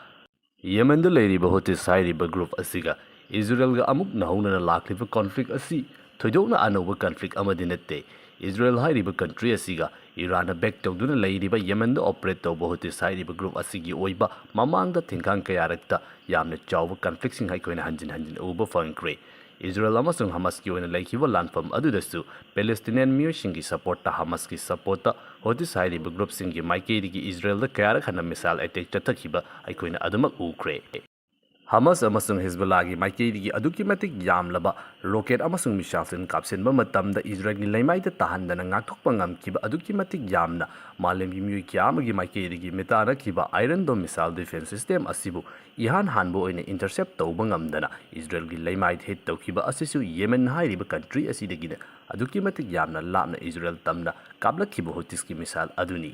ꯌꯦꯃꯦꯟꯗ ꯂꯩꯔꯤꯕ ꯍꯨꯇꯤꯁ ꯍꯥꯏꯔꯤꯕ ꯒ꯭ꯔꯨꯞ ꯑꯁꯤꯒ ꯏꯖꯔꯦꯜꯒ ꯑꯃꯨꯛ ꯅꯧꯍꯧꯅꯅ ꯂꯥꯛꯂꯤꯕ ꯀꯣꯟꯐ꯭ꯂꯤꯛ ꯑꯁꯤ ꯊꯣꯏꯗꯣꯛꯅ ꯑꯅꯧꯕ ꯀꯟꯐ꯭ꯂꯤꯛ ꯑꯃꯗꯤ ꯅꯠꯇꯦ꯫ ꯏꯖꯔꯦꯜ ꯍꯥꯏꯔꯤꯕ ꯀꯟꯇ꯭ꯔꯤ ꯑꯁꯤꯒ ꯏꯔꯥꯟꯅ ꯕꯦꯛ ꯇꯧꯗꯨꯅ ꯂꯩꯔꯤꯕ ꯌꯦꯃꯦꯟꯗ ꯑꯣꯄꯔꯦꯠ ꯇꯧꯕ ꯍꯨꯇꯤꯁ ꯍꯥꯏꯔꯤꯕ ꯒ꯭ꯔꯨꯞ ꯑꯁꯤꯒꯤ ꯑꯣꯏꯕ ꯃꯃꯥꯡꯗ ꯊꯤꯡꯈꯥꯡ ꯀꯌꯥꯔꯛꯇ ꯌꯥꯝꯅ ꯆꯥꯎꯕ ꯀꯟꯐ꯭ꯂꯤꯛꯁꯤꯡ ꯑꯩꯈꯣꯏꯅ ꯍꯟꯖꯤꯟ ꯍꯟꯖꯤꯟ ꯎꯕ ꯐꯪꯈ꯭ꯔꯦ꯫ ꯏꯖꯔꯦꯜ ꯑꯃꯁꯨꯡ ꯍꯃꯥꯁꯀꯤ ꯑꯣꯏꯅ ꯂꯩꯈꯤꯕ ꯂꯥꯟꯐꯝ ꯑꯗꯨꯗꯁꯨ ꯄꯦꯂꯦꯁꯇꯤꯅꯤꯌꯟ ꯃꯤꯑꯣꯏꯁꯤꯡꯒꯤ ꯁꯄꯣꯔꯠꯇ, ꯍꯃꯥꯁꯀꯤ ꯁꯄꯣꯔꯠꯇ, ꯍꯨꯇꯤꯁ ꯍꯥꯏꯔꯤꯕ ꯒ꯭ꯔꯨꯞꯁꯤꯡꯒꯤ ꯃꯥꯏꯀꯩꯗꯒꯤ ꯏꯖꯔꯦꯜꯗ ꯀꯌꯥꯔꯛ ꯍꯟꯅ ꯃꯤꯁꯥꯏꯜ ꯑꯦꯇꯦꯛ ꯆꯠꯊꯈꯤꯕ ꯑꯩꯈꯣꯏꯅ ꯑꯗꯨꯃꯛ ꯎꯈ꯭ꯔꯦ꯫ ꯍꯃꯥꯁ ꯑꯃꯁꯨꯡ ꯍꯤꯖꯕꯨꯜꯂꯥꯒꯤ ꯃꯥꯏꯀꯩꯗꯒꯤ ꯑꯗꯨꯛꯀꯤ ꯃꯇꯤꯛ ꯌꯥꯝꯂꯕ ꯔꯣꯀꯦꯠ ꯑꯃꯁꯨꯡ ꯃꯤꯁꯥꯏꯜꯁꯤꯡ ꯀꯥꯞꯁꯤꯟꯕ ꯃꯇꯝꯗ ꯏꯖꯔꯦꯜꯒꯤ ꯂꯩꯃꯥꯏꯗ ꯇꯥꯍꯟꯗꯅ ꯉꯥꯛꯊꯣꯛꯄ ꯉꯝꯈꯤꯕ ꯑꯗꯨꯛꯀꯤ ꯃꯇꯤꯛ ꯌꯥꯝꯅ ꯃꯥꯂꯦꯝꯒꯤ ꯃꯤꯑꯣꯏ ꯀꯌꯥ ꯑꯃꯒꯤ ꯃꯥꯏꯀꯩꯗꯒꯤ ꯃꯤꯇꯥꯟꯅꯈꯤꯕ ꯑꯥꯏꯔꯟ ꯗꯣꯝ ꯃꯤꯁꯥꯏꯜ ꯗꯤꯐꯦꯟꯁ ꯁꯤꯁꯇꯦꯝ ꯑꯁꯤꯕꯨ ꯏꯍꯥꯟ ꯍꯥꯟꯕ ꯑꯣꯏꯅ ꯏꯟꯇꯔꯁꯦꯞ ꯇꯧꯕ ꯉꯝꯗꯅ ꯏꯖꯔꯦꯜꯒꯤ ꯂꯩꯃꯥꯏꯗ ꯍꯤꯠ ꯇꯧꯈꯤꯕ ꯑꯁꯤꯁꯨ ꯌꯦꯃꯦꯟ ꯍꯥꯏꯔꯤꯕ ꯀꯟꯇ꯭ꯔꯤ ꯑꯁꯤꯗꯒꯤꯅ ꯑꯗꯨꯛꯀꯤ ꯃꯇꯤꯛ ꯌꯥꯝꯅ ꯂꯥꯞꯅ ꯏꯖꯔꯦꯜ ꯇꯝꯅ ꯀꯥꯞꯂꯛꯈꯤꯕ ꯍꯨꯇꯤꯁꯀꯤ ꯃꯤꯁꯥꯏꯜ ꯑꯗꯨꯅꯤ꯫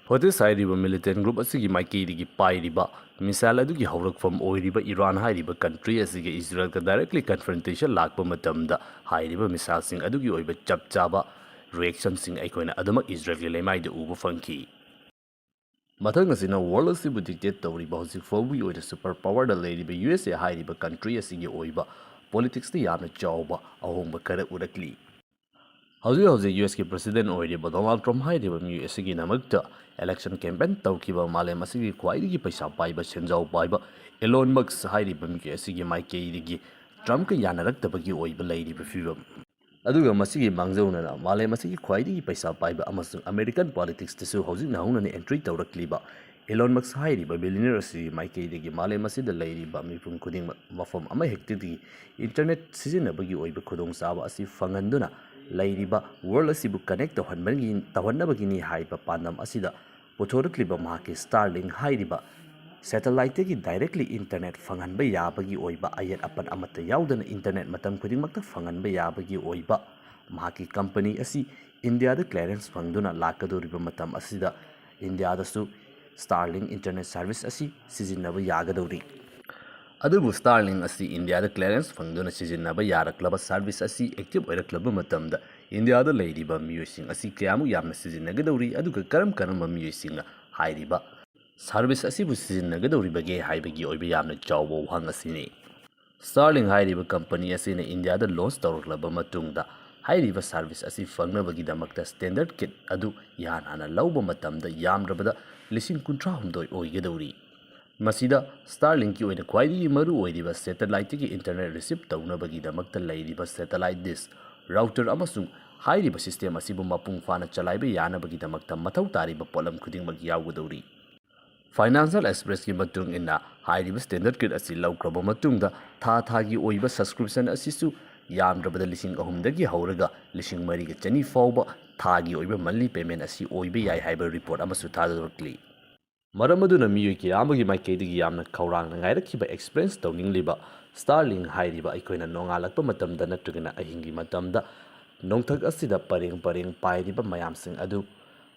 ꯍꯨꯇꯤꯁ ꯍꯥꯏꯔꯤꯕ ꯃꯤꯂꯤꯇꯦꯟ ꯒ꯭ꯔꯨꯞ ꯑꯁꯤꯒꯤ ꯃꯥꯏꯀꯩꯗꯒꯤ ꯄꯥꯏꯔꯤꯕ ꯃꯤꯁꯥꯏꯜ ꯑꯗꯨꯒꯤ ꯍꯧꯔꯛꯐꯝ ꯑꯣꯏꯔꯤꯕ ꯏꯔꯥꯟ ꯍꯥꯏꯔꯤꯕ ꯀꯟꯇ꯭ꯔꯤ ꯑꯁꯤꯒ ꯏꯖꯔꯦꯜꯒ ꯗꯥꯏꯔꯦꯛꯂꯤ ꯀꯟꯐ꯭ꯔꯟꯇꯦꯁꯟ ꯂꯥꯛꯄ ꯃꯇꯝꯗ ꯍꯥꯏꯔꯤꯕ ꯃꯤꯁꯥꯏꯜꯁꯤꯡ ꯑꯗꯨꯒꯤ ꯑꯣꯏꯕ ꯆꯞ ꯆꯥꯕ ꯔꯤꯑꯦꯛꯁꯟꯁꯤꯡ ꯑꯩꯈꯣꯏꯅ ꯑꯗꯨꯃꯛ ꯏꯖꯔꯦꯜꯒꯤ ꯂꯩꯃꯥꯏꯗ ꯎꯕ ꯐꯪꯈꯤ꯫ ꯃꯊꯪ ꯑꯁꯤꯅ ꯋꯥꯔꯜ ꯑꯁꯤꯕꯨ ꯗꯤꯛꯇꯦꯠ ꯇꯧꯔꯤꯕ ꯍꯧꯖꯤꯛ ꯐꯥꯎꯕꯒꯤ ꯑꯣꯏꯅ ꯁꯨꯄꯔ ꯄꯥꯋꯔꯗ ꯂꯩꯔꯤꯕ ꯌꯨ ꯑꯦꯁ ꯑꯦ ꯍꯥꯏꯔꯤꯕ ꯀꯟꯇ꯭ꯔꯤ ꯑꯁꯤꯒꯤ ꯑꯣꯏꯕ ꯄꯣꯂꯤꯇꯤꯛꯁꯇ ꯌꯥꯝꯅ ꯆꯥꯎꯕ ꯑꯍꯣꯡꯕ ꯈꯔ ꯎꯔꯛꯂꯤ꯫ ꯍꯧꯖꯤꯛ ꯍꯧꯖꯤꯛ ꯌꯨ ꯑꯦꯁꯀꯤ ꯄ꯭ꯔꯁꯤꯗꯦꯟ ꯑꯣꯏꯔꯤꯕ ꯗꯣꯅꯥꯜꯗ ꯇ꯭ꯔꯝꯞ ꯍꯥꯏꯔꯤꯕ ꯃꯤꯑꯣꯏ ꯑꯁꯤꯒꯤꯗꯃꯛꯇ ꯏꯂꯦꯛꯁꯟ ꯀꯦꯝꯄꯦꯟ ꯇꯧꯈꯤꯕ ꯃꯥꯂꯦꯝ ꯑꯁꯤꯒꯤ ꯈ꯭ꯋꯥꯏꯗꯒꯤ ꯄꯩꯁꯥ ꯄꯥꯏꯕ, ꯁꯦꯟꯖꯥꯎ ꯄꯥꯏꯕ ꯑꯦꯂꯣꯟ ꯃꯁꯛ ꯍꯥꯏꯔꯤꯕ ꯃꯤꯑꯣꯏ ꯑꯁꯤꯒꯤ ꯃꯥꯏꯀꯩꯗꯒꯤ ꯇ꯭ꯔꯝꯞꯀ ꯌꯥꯅꯔꯛꯇꯕꯒꯤ ꯑꯣꯏꯕ ꯂꯩꯔꯤꯕ ꯐꯤꯕꯝ, ꯑꯗꯨꯒ ꯃꯁꯤꯒꯤ ꯃꯥꯡꯖꯧꯅꯅ ꯃꯥꯂꯦꯝ ꯑꯁꯤꯒꯤ ꯈ꯭ꯋꯥꯏꯗꯒꯤ ꯄꯩꯁꯥ ꯄꯥꯏꯕ ꯑꯃꯁꯨꯡ ꯑꯃꯦꯔꯤꯀꯟ ꯄꯣꯂꯤꯇꯤꯛꯁꯇꯁꯨ ꯍꯧꯖꯤꯛ ꯅꯧꯍꯧꯅꯅ ꯑꯦꯟꯇ꯭ꯔꯤ ꯇꯧꯔꯛꯂꯤꯕ ꯏꯂꯣꯟ ꯃꯁꯛ ꯍꯥꯏꯔꯤꯕ ꯕꯤꯂꯤꯅꯤꯌꯔ ꯑꯁꯤ ꯃꯥꯏꯀꯩꯗꯒꯤ ꯃꯥꯂꯦꯝ ꯑꯁꯤꯗ ꯂꯩꯔꯤꯕ ꯃꯤꯄꯨꯝ ꯈꯨꯗꯤꯡꯃꯛ ꯃꯐꯝ ꯑꯃꯍꯦꯛꯇꯗꯒꯤ ꯏꯟꯇꯔꯅꯦꯠ ꯁꯤꯖꯤꯟꯅꯕꯒꯤ ꯑꯣꯏꯕ ꯈꯨꯗꯣꯡꯆꯥꯕ ꯑꯁꯤ ꯐꯪꯍꯟꯗꯨꯅ ꯂꯩꯔꯤꯕ ꯋꯥꯔꯜ ꯑꯁꯤꯕꯨ ꯀꯅꯦꯛ ꯇꯧꯍꯟꯕꯒꯤ, ꯇꯧꯍꯟꯅꯕꯒꯤꯅꯤ ꯍꯥꯏꯕ ꯄꯥꯟꯗꯝ ꯑꯁꯤꯗ ꯄꯨꯊꯣꯔꯛꯂꯤꯕ ꯃꯍꯥꯛꯀꯤ ꯁ꯭ꯇꯥꯔꯂꯤꯡ ꯍꯥꯏꯔꯤꯕ ꯁꯦꯇꯦꯂꯥꯏꯠꯇꯒꯤ ꯗꯥꯏꯔꯦꯛꯂꯤ ꯏꯟꯇꯔꯅꯦꯠ ꯐꯪꯍꯟꯕ ꯌꯥꯕꯒꯤ ꯑꯣꯏꯕ, ꯑꯌꯦꯠ ꯑꯄꯟ ꯑꯃꯠꯇ ꯌꯥꯎꯗꯅ ꯏꯟꯇꯔꯅꯦꯠ ꯃꯇꯝ ꯈꯨꯗꯤꯡꯃꯛꯇ ꯐꯪꯍꯟꯕ ꯌꯥꯕꯒꯤ ꯑꯣꯏꯕ ꯃꯍꯥꯛꯀꯤ ꯀꯝꯄꯅꯤ ꯑꯁꯤ ꯏꯟꯗꯤꯌꯥꯗ ꯀ꯭ꯂꯤꯌꯥꯔꯦꯟꯁ ꯐꯪꯗꯨꯅ ꯂꯥꯛꯀꯗꯧꯔꯤꯕ ꯃꯇꯝ ꯑꯁꯤꯗ ꯏꯟꯗꯤꯌꯥꯗꯁꯨ ꯁ꯭ꯇꯥꯔꯂꯤꯡ ꯏꯟꯇꯔꯅꯦꯠ ꯁꯥꯔꯚꯤꯁ ꯑꯁꯤ ꯁꯤꯖꯤꯟꯅꯕ ꯌꯥꯒꯗꯧꯔꯤ꯫ ꯑꯗꯨꯕꯨ Starlink ꯑꯁꯤ ꯏꯟꯗꯤꯌꯥꯗ clearance ꯐꯪꯗꯨꯅ ꯁꯤꯖꯤꯟꯅꯕ ꯌꯥꯔꯛꯂꯕ service ꯑꯁꯤ active ꯑꯣꯏꯔꯛꯂꯕ ꯃꯇꯝꯗ ꯏꯟꯗꯤꯌꯥꯗ ꯂꯩꯔꯤꯕ ꯃꯤꯑꯣꯏꯁꯤꯡ ꯑꯁꯤ ꯀꯌꯥꯃꯨꯛ ꯌꯥꯝꯅ ꯁꯤꯖꯤꯟꯅꯒꯗꯧꯔꯤ, ꯑꯗꯨꯒ ꯀꯔꯝ ꯀꯔꯝꯕ ꯃꯤꯑꯣꯏꯁꯤꯡꯅ ꯍꯥꯏꯔꯤꯕ service ꯑꯁꯤꯕꯨ ꯁꯤꯖꯤꯟꯅꯒꯗꯧꯔꯤꯕꯒꯦ ꯍꯥꯏꯕꯒꯤ ꯑꯣꯏꯕ ꯌꯥꯝꯅ ꯆꯥꯎꯕ ꯋꯥꯍꯪ ꯑꯁꯤꯅꯤ꯫ Starlink ꯍꯥꯏꯔꯤꯕ company ꯑꯁꯤꯅ ꯏꯟꯗꯤꯌꯥꯗ launch ꯇꯧꯔꯛꯂꯕ ꯃꯇꯨꯡꯗ ꯍꯥꯏꯔꯤꯕ service ꯑꯁꯤ ꯐꯪꯅꯕꯒꯤꯗꯃꯛꯇ standard kit ꯑꯗꯨ ꯏꯍꯥꯟ ꯍꯥꯟꯅ ꯂꯧꯕ ꯃꯇꯝꯗ ꯌꯥꯝꯗ꯭ꯔꯕꯗ ꯂꯤꯁꯤꯡ ꯀꯨꯟꯊ꯭ꯔꯥ ꯍꯨꯝꯗꯣꯏ ꯑꯣꯏꯒꯗꯧꯔꯤ꯫ ꯃꯁꯤꯗ Starlinkꯀꯤ ꯑꯣꯏꯅ ꯈ꯭ꯋꯥꯏꯗꯒꯤ ꯃꯔꯨ ꯑꯣꯏꯔꯤꯕ satelliteꯇꯒꯤ internet receive ꯇꯧꯅꯕꯒꯤꯗꯃꯛꯇ ꯂꯩꯔꯤꯕ satellite dish, router ꯑꯃꯁꯨꯡ ꯍꯥꯏꯔꯤꯕ system ꯑꯁꯤꯕꯨ ꯃꯄꯨꯡ ꯐꯥꯅ ꯆꯂꯥꯏꯕ ꯌꯥꯅꯕꯒꯤꯗꯃꯛꯇ ꯃꯊꯧ ꯇꯥꯔꯤꯕ ꯄꯣꯠꯂꯝ ꯈꯨꯗꯤꯡꯃꯛ ꯌꯥꯎꯒꯗꯧꯔꯤ꯫ Financial Expressꯀꯤ ꯃꯇꯨꯡ ꯏꯟꯅ, ꯍꯥꯏꯔꯤꯕ standard kit ꯑꯁꯤ ꯂꯧꯈ꯭ꯔꯕ ꯃꯇꯨꯡꯗ ꯊꯥ ꯊꯥꯒꯤ ꯑꯣꯏꯕ subscription ꯑꯁꯤꯁꯨ ꯌꯥꯝꯗ꯭ꯔꯕꯗ ꯂꯤꯁꯤꯡ ꯑꯍꯨꯝꯗꯒꯤ ꯍꯧꯔꯒ ꯂꯤꯁꯤꯡ ꯃꯔꯤꯒ ꯆꯅꯤ ꯐꯥꯎꯕ ꯊꯥꯒꯤ ꯑꯣꯏꯕ monthly payment ꯑꯁꯤ ꯑꯣꯏꯕ ꯌꯥꯏ ꯍꯥꯏꯕ report ꯑꯃꯁꯨ ꯊꯥꯗꯣꯔꯛꯂꯤ꯫ ꯃꯔꯝ ꯑꯗꯨꯅ ꯃꯤꯑꯣꯏ ꯀꯌꯥ ꯑꯃꯒꯤ ꯃꯥꯏꯀꯩꯗꯒꯤ ꯌꯥꯝꯅ ꯈꯧꯔꯥꯡꯅ ꯉꯥꯏꯔꯛꯈꯤꯕ experience ꯇꯧꯅꯤꯡꯂꯤꯕ Starlink ꯍꯥꯏꯔꯤꯕ ꯑꯩꯈꯣꯏꯅ ꯅꯣꯡꯉꯥꯜꯂꯛꯄ ꯃꯇꯝꯗ ꯅꯠꯇ꯭ꯔꯒꯅ ꯑꯍꯤꯡꯒꯤ ꯃꯇꯝꯗ ꯅꯣꯡꯊꯛ ꯑꯁꯤꯗ ꯄꯔꯦꯡ ꯄꯔꯦꯡ ꯄꯥꯏꯔꯤꯕ ꯃꯌꯥꯝꯁꯤꯡ ꯑꯗꯨ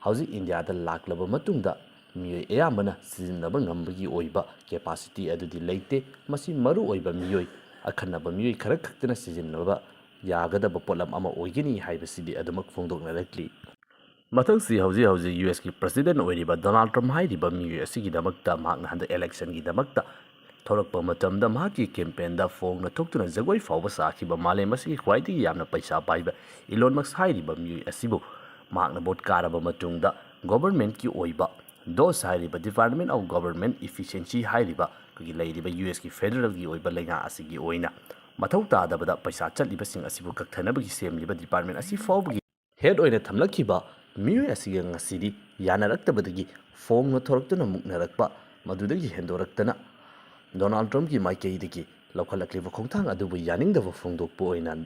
ꯍꯧꯖꯤꯛ ꯏꯟꯗꯤꯌꯥꯗ ꯂꯥꯛꯂꯕ ꯃꯇꯨꯡꯗ ꯃꯤꯑꯣꯏ ꯑꯌꯥꯝꯕꯅ ꯁꯤꯖꯤꯟꯅꯕ ꯉꯝꯕꯒꯤ ꯑꯣꯏꯕ capacity ꯑꯗꯨꯗꯤ ꯂꯩꯇꯦ꯫ ꯃꯁꯤ ꯃꯔꯨ ꯑꯣꯏꯕ ꯃꯤꯑꯣꯏ, ꯑꯈꯟꯅꯕ ꯃꯤꯑꯣꯏ ꯈꯔ ꯈꯛꯇꯅ ꯁꯤꯖꯤꯟꯅꯕ ꯌꯥꯒꯗꯕ ꯄꯣꯠꯂꯝ ꯑꯃ ꯑꯣꯏꯒꯅꯤ ꯍꯥꯏꯕꯁꯤꯗꯤ ꯑꯗꯨꯃꯛ ꯐꯣꯡꯗꯣꯛꯅꯔꯛꯂꯤ꯫ ꯃꯊꯪꯁꯤ ꯍꯧꯖꯤꯛ ꯍꯧꯖꯤꯛ USꯀꯤ president ꯑꯣꯏꯔꯤꯕ Donald Trump ꯍꯥꯏꯔꯤꯕ ꯃꯤꯑꯣꯏ ꯑꯁꯤꯒꯤꯗꯃꯛꯇ, ꯃꯍꯥꯛꯅ ꯍꯟꯗꯛ electionꯒꯤꯗꯃꯛꯇ ꯊꯣꯔꯛꯄ ꯃꯇꯝꯗ ꯃꯍꯥꯛꯀꯤ campaignꯗ ꯐꯣꯡꯅ ꯊꯣꯛꯇꯨꯅ ꯖꯒꯣꯏ ꯐꯥꯎꯕ ꯁꯥꯈꯤꯕ ꯃꯥꯂꯦꯝ ꯑꯁꯤꯒꯤ ꯈ꯭ꯋꯥꯏꯗꯒꯤ ꯌꯥꯝꯅ ꯄꯩꯁꯥ ꯄꯥꯏꯕ Elon Musk ꯍꯥꯏꯔꯤꯕ ꯃꯤꯑꯣꯏ ꯑꯁꯤꯕꯨ ꯃꯍꯥꯛꯅ vote ꯀꯥꯔꯕ ꯃꯇꯨꯡꯗ governmentꯀꯤ ꯑꯣꯏꯕ DOGE ꯍꯥꯏꯔꯤꯕ Department of Government Efficiency ꯍꯥꯏꯔꯤꯕ ꯑꯩꯈꯣꯏꯒꯤ ꯂꯩꯔꯤꯕ USꯀꯤ federalꯒꯤ ꯑꯣꯏꯕ ꯂꯩꯉꯥꯛ ꯑꯁꯤꯒꯤ ꯑꯣꯏꯅ ꯃꯊꯧ ꯇꯥꯗꯕꯗ ꯄꯩꯁꯥ ꯆꯠꯂꯤꯕꯁꯤꯡ ꯑꯁꯤꯕꯨ ꯀꯛꯊꯅꯕꯒꯤ ꯁꯦꯝꯂꯤꯕ department ꯑꯁꯤ ꯐꯥꯎꯕꯒꯤ head ꯑꯣꯏꯅ ꯊꯝꯂꯛꯈꯤꯕ ꯃꯤꯑꯣꯏ ꯑꯁꯤꯒ ꯉꯁꯤꯗꯤ ꯌꯥꯅꯔꯛꯇꯕꯗꯒꯤ ꯐꯣꯡꯅ ꯊꯣꯔꯛꯇꯨꯅ ꯃꯨꯛꯅꯔꯛꯄ, ꯃꯗꯨꯗꯒꯤ ꯍꯦꯟꯗꯣꯔꯛꯇꯅ Donald Trumpꯀꯤ ꯃꯥꯏꯀꯩꯗꯒꯤ ꯂꯧꯈꯠꯂꯛꯂꯤꯕ ꯈꯣꯡꯊꯥꯡ ꯑꯗꯨꯕꯨ ꯌꯥꯅꯤꯡꯗꯕ ꯐꯣꯡꯗꯣꯛꯄ ꯑꯣꯏꯅ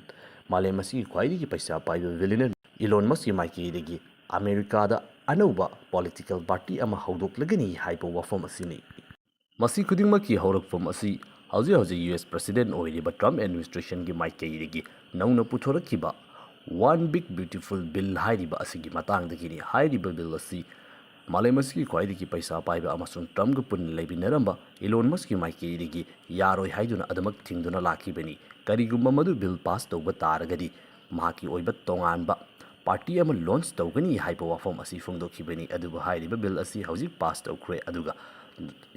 ꯃꯥꯂꯦꯝ ꯑꯁꯤꯒꯤ ꯈ꯭ꯋꯥꯏꯗꯒꯤ ꯄꯩꯁꯥ ꯄꯥꯏꯕ billionaire Elon Muskꯀꯤ ꯃꯥꯏꯀꯩꯗꯒꯤ ꯑꯃꯦꯔꯤꯀꯥꯗ ꯑꯅꯧꯕ political party ꯑꯃ ꯍꯧꯗꯣꯛꯂꯒꯅꯤ ꯍꯥꯏꯕ ꯋꯥꯐꯝ ꯑꯁꯤꯅꯤ꯫ ꯃꯁꯤ ꯈꯨꯗꯤꯡꯃꯛꯀꯤ ꯍꯧꯔꯛꯐꯝ ꯑꯁꯤ ꯍꯧꯖꯤꯛ ꯍꯧꯖꯤꯛ US president ꯑꯣꯏꯔꯤꯕ Trump administrationꯒꯤ ꯃꯥꯏꯀꯩꯗꯒꯤ ꯅꯧꯅ ꯄꯨꯊꯣꯔꯛꯈꯤꯕ One Big Beautiful Bill ꯍꯥꯏꯔꯤꯕ ꯑꯁꯤꯒꯤ ꯃꯇꯥꯡꯗꯒꯤꯅꯤ꯫ ꯍꯥꯏꯔꯤꯕ bill ꯑꯁꯤ ꯃꯥꯂꯦꯝ ꯑꯁꯤꯒꯤ ꯈ꯭ꯋꯥꯏꯗꯒꯤ ꯄꯩꯁꯥ ꯄꯥꯏꯕ ꯑꯃꯁꯨꯡ ꯇ꯭ꯔꯝꯞꯀ ꯄꯨꯟꯅ ꯂꯩꯃꯤꯟꯅꯔꯝꯕ ꯏꯂꯣꯟ ꯃꯁꯛꯀꯤ ꯃꯥꯏꯀꯩꯗꯒꯤ ꯌꯥꯔꯣꯏ ꯍꯥꯏꯗꯨꯅ ꯑꯗꯨꯃꯛ ꯊꯤꯡꯗꯨꯅ ꯂꯥꯛꯈꯤꯕꯅꯤ꯫ ꯀꯔꯤꯒꯨꯝꯕ ꯃꯗꯨ ꯕꯤꯜ ꯄꯥꯁ ꯇꯧꯕ ꯇꯥꯔꯒꯗꯤ ꯃꯍꯥꯛꯀꯤ ꯑꯣꯏꯕ ꯇꯣꯉꯥꯟꯕ ꯄꯥꯔꯇꯤ ꯑꯃ ꯂꯣꯟꯆ ꯇꯧꯒꯅꯤ ꯍꯥꯏꯕ ꯋꯥꯐꯝ ꯑꯁꯤ ꯐꯣꯡꯗꯣꯛꯈꯤꯕꯅꯤ꯫ ꯑꯗꯨꯕꯨ ꯍꯥꯏꯔꯤꯕ ꯕꯤꯜ ꯑꯁꯤ ꯍꯧꯖꯤꯛ ꯄꯥꯁ ꯇꯧꯈ꯭ꯔꯦ꯫ ꯑꯗꯨꯒ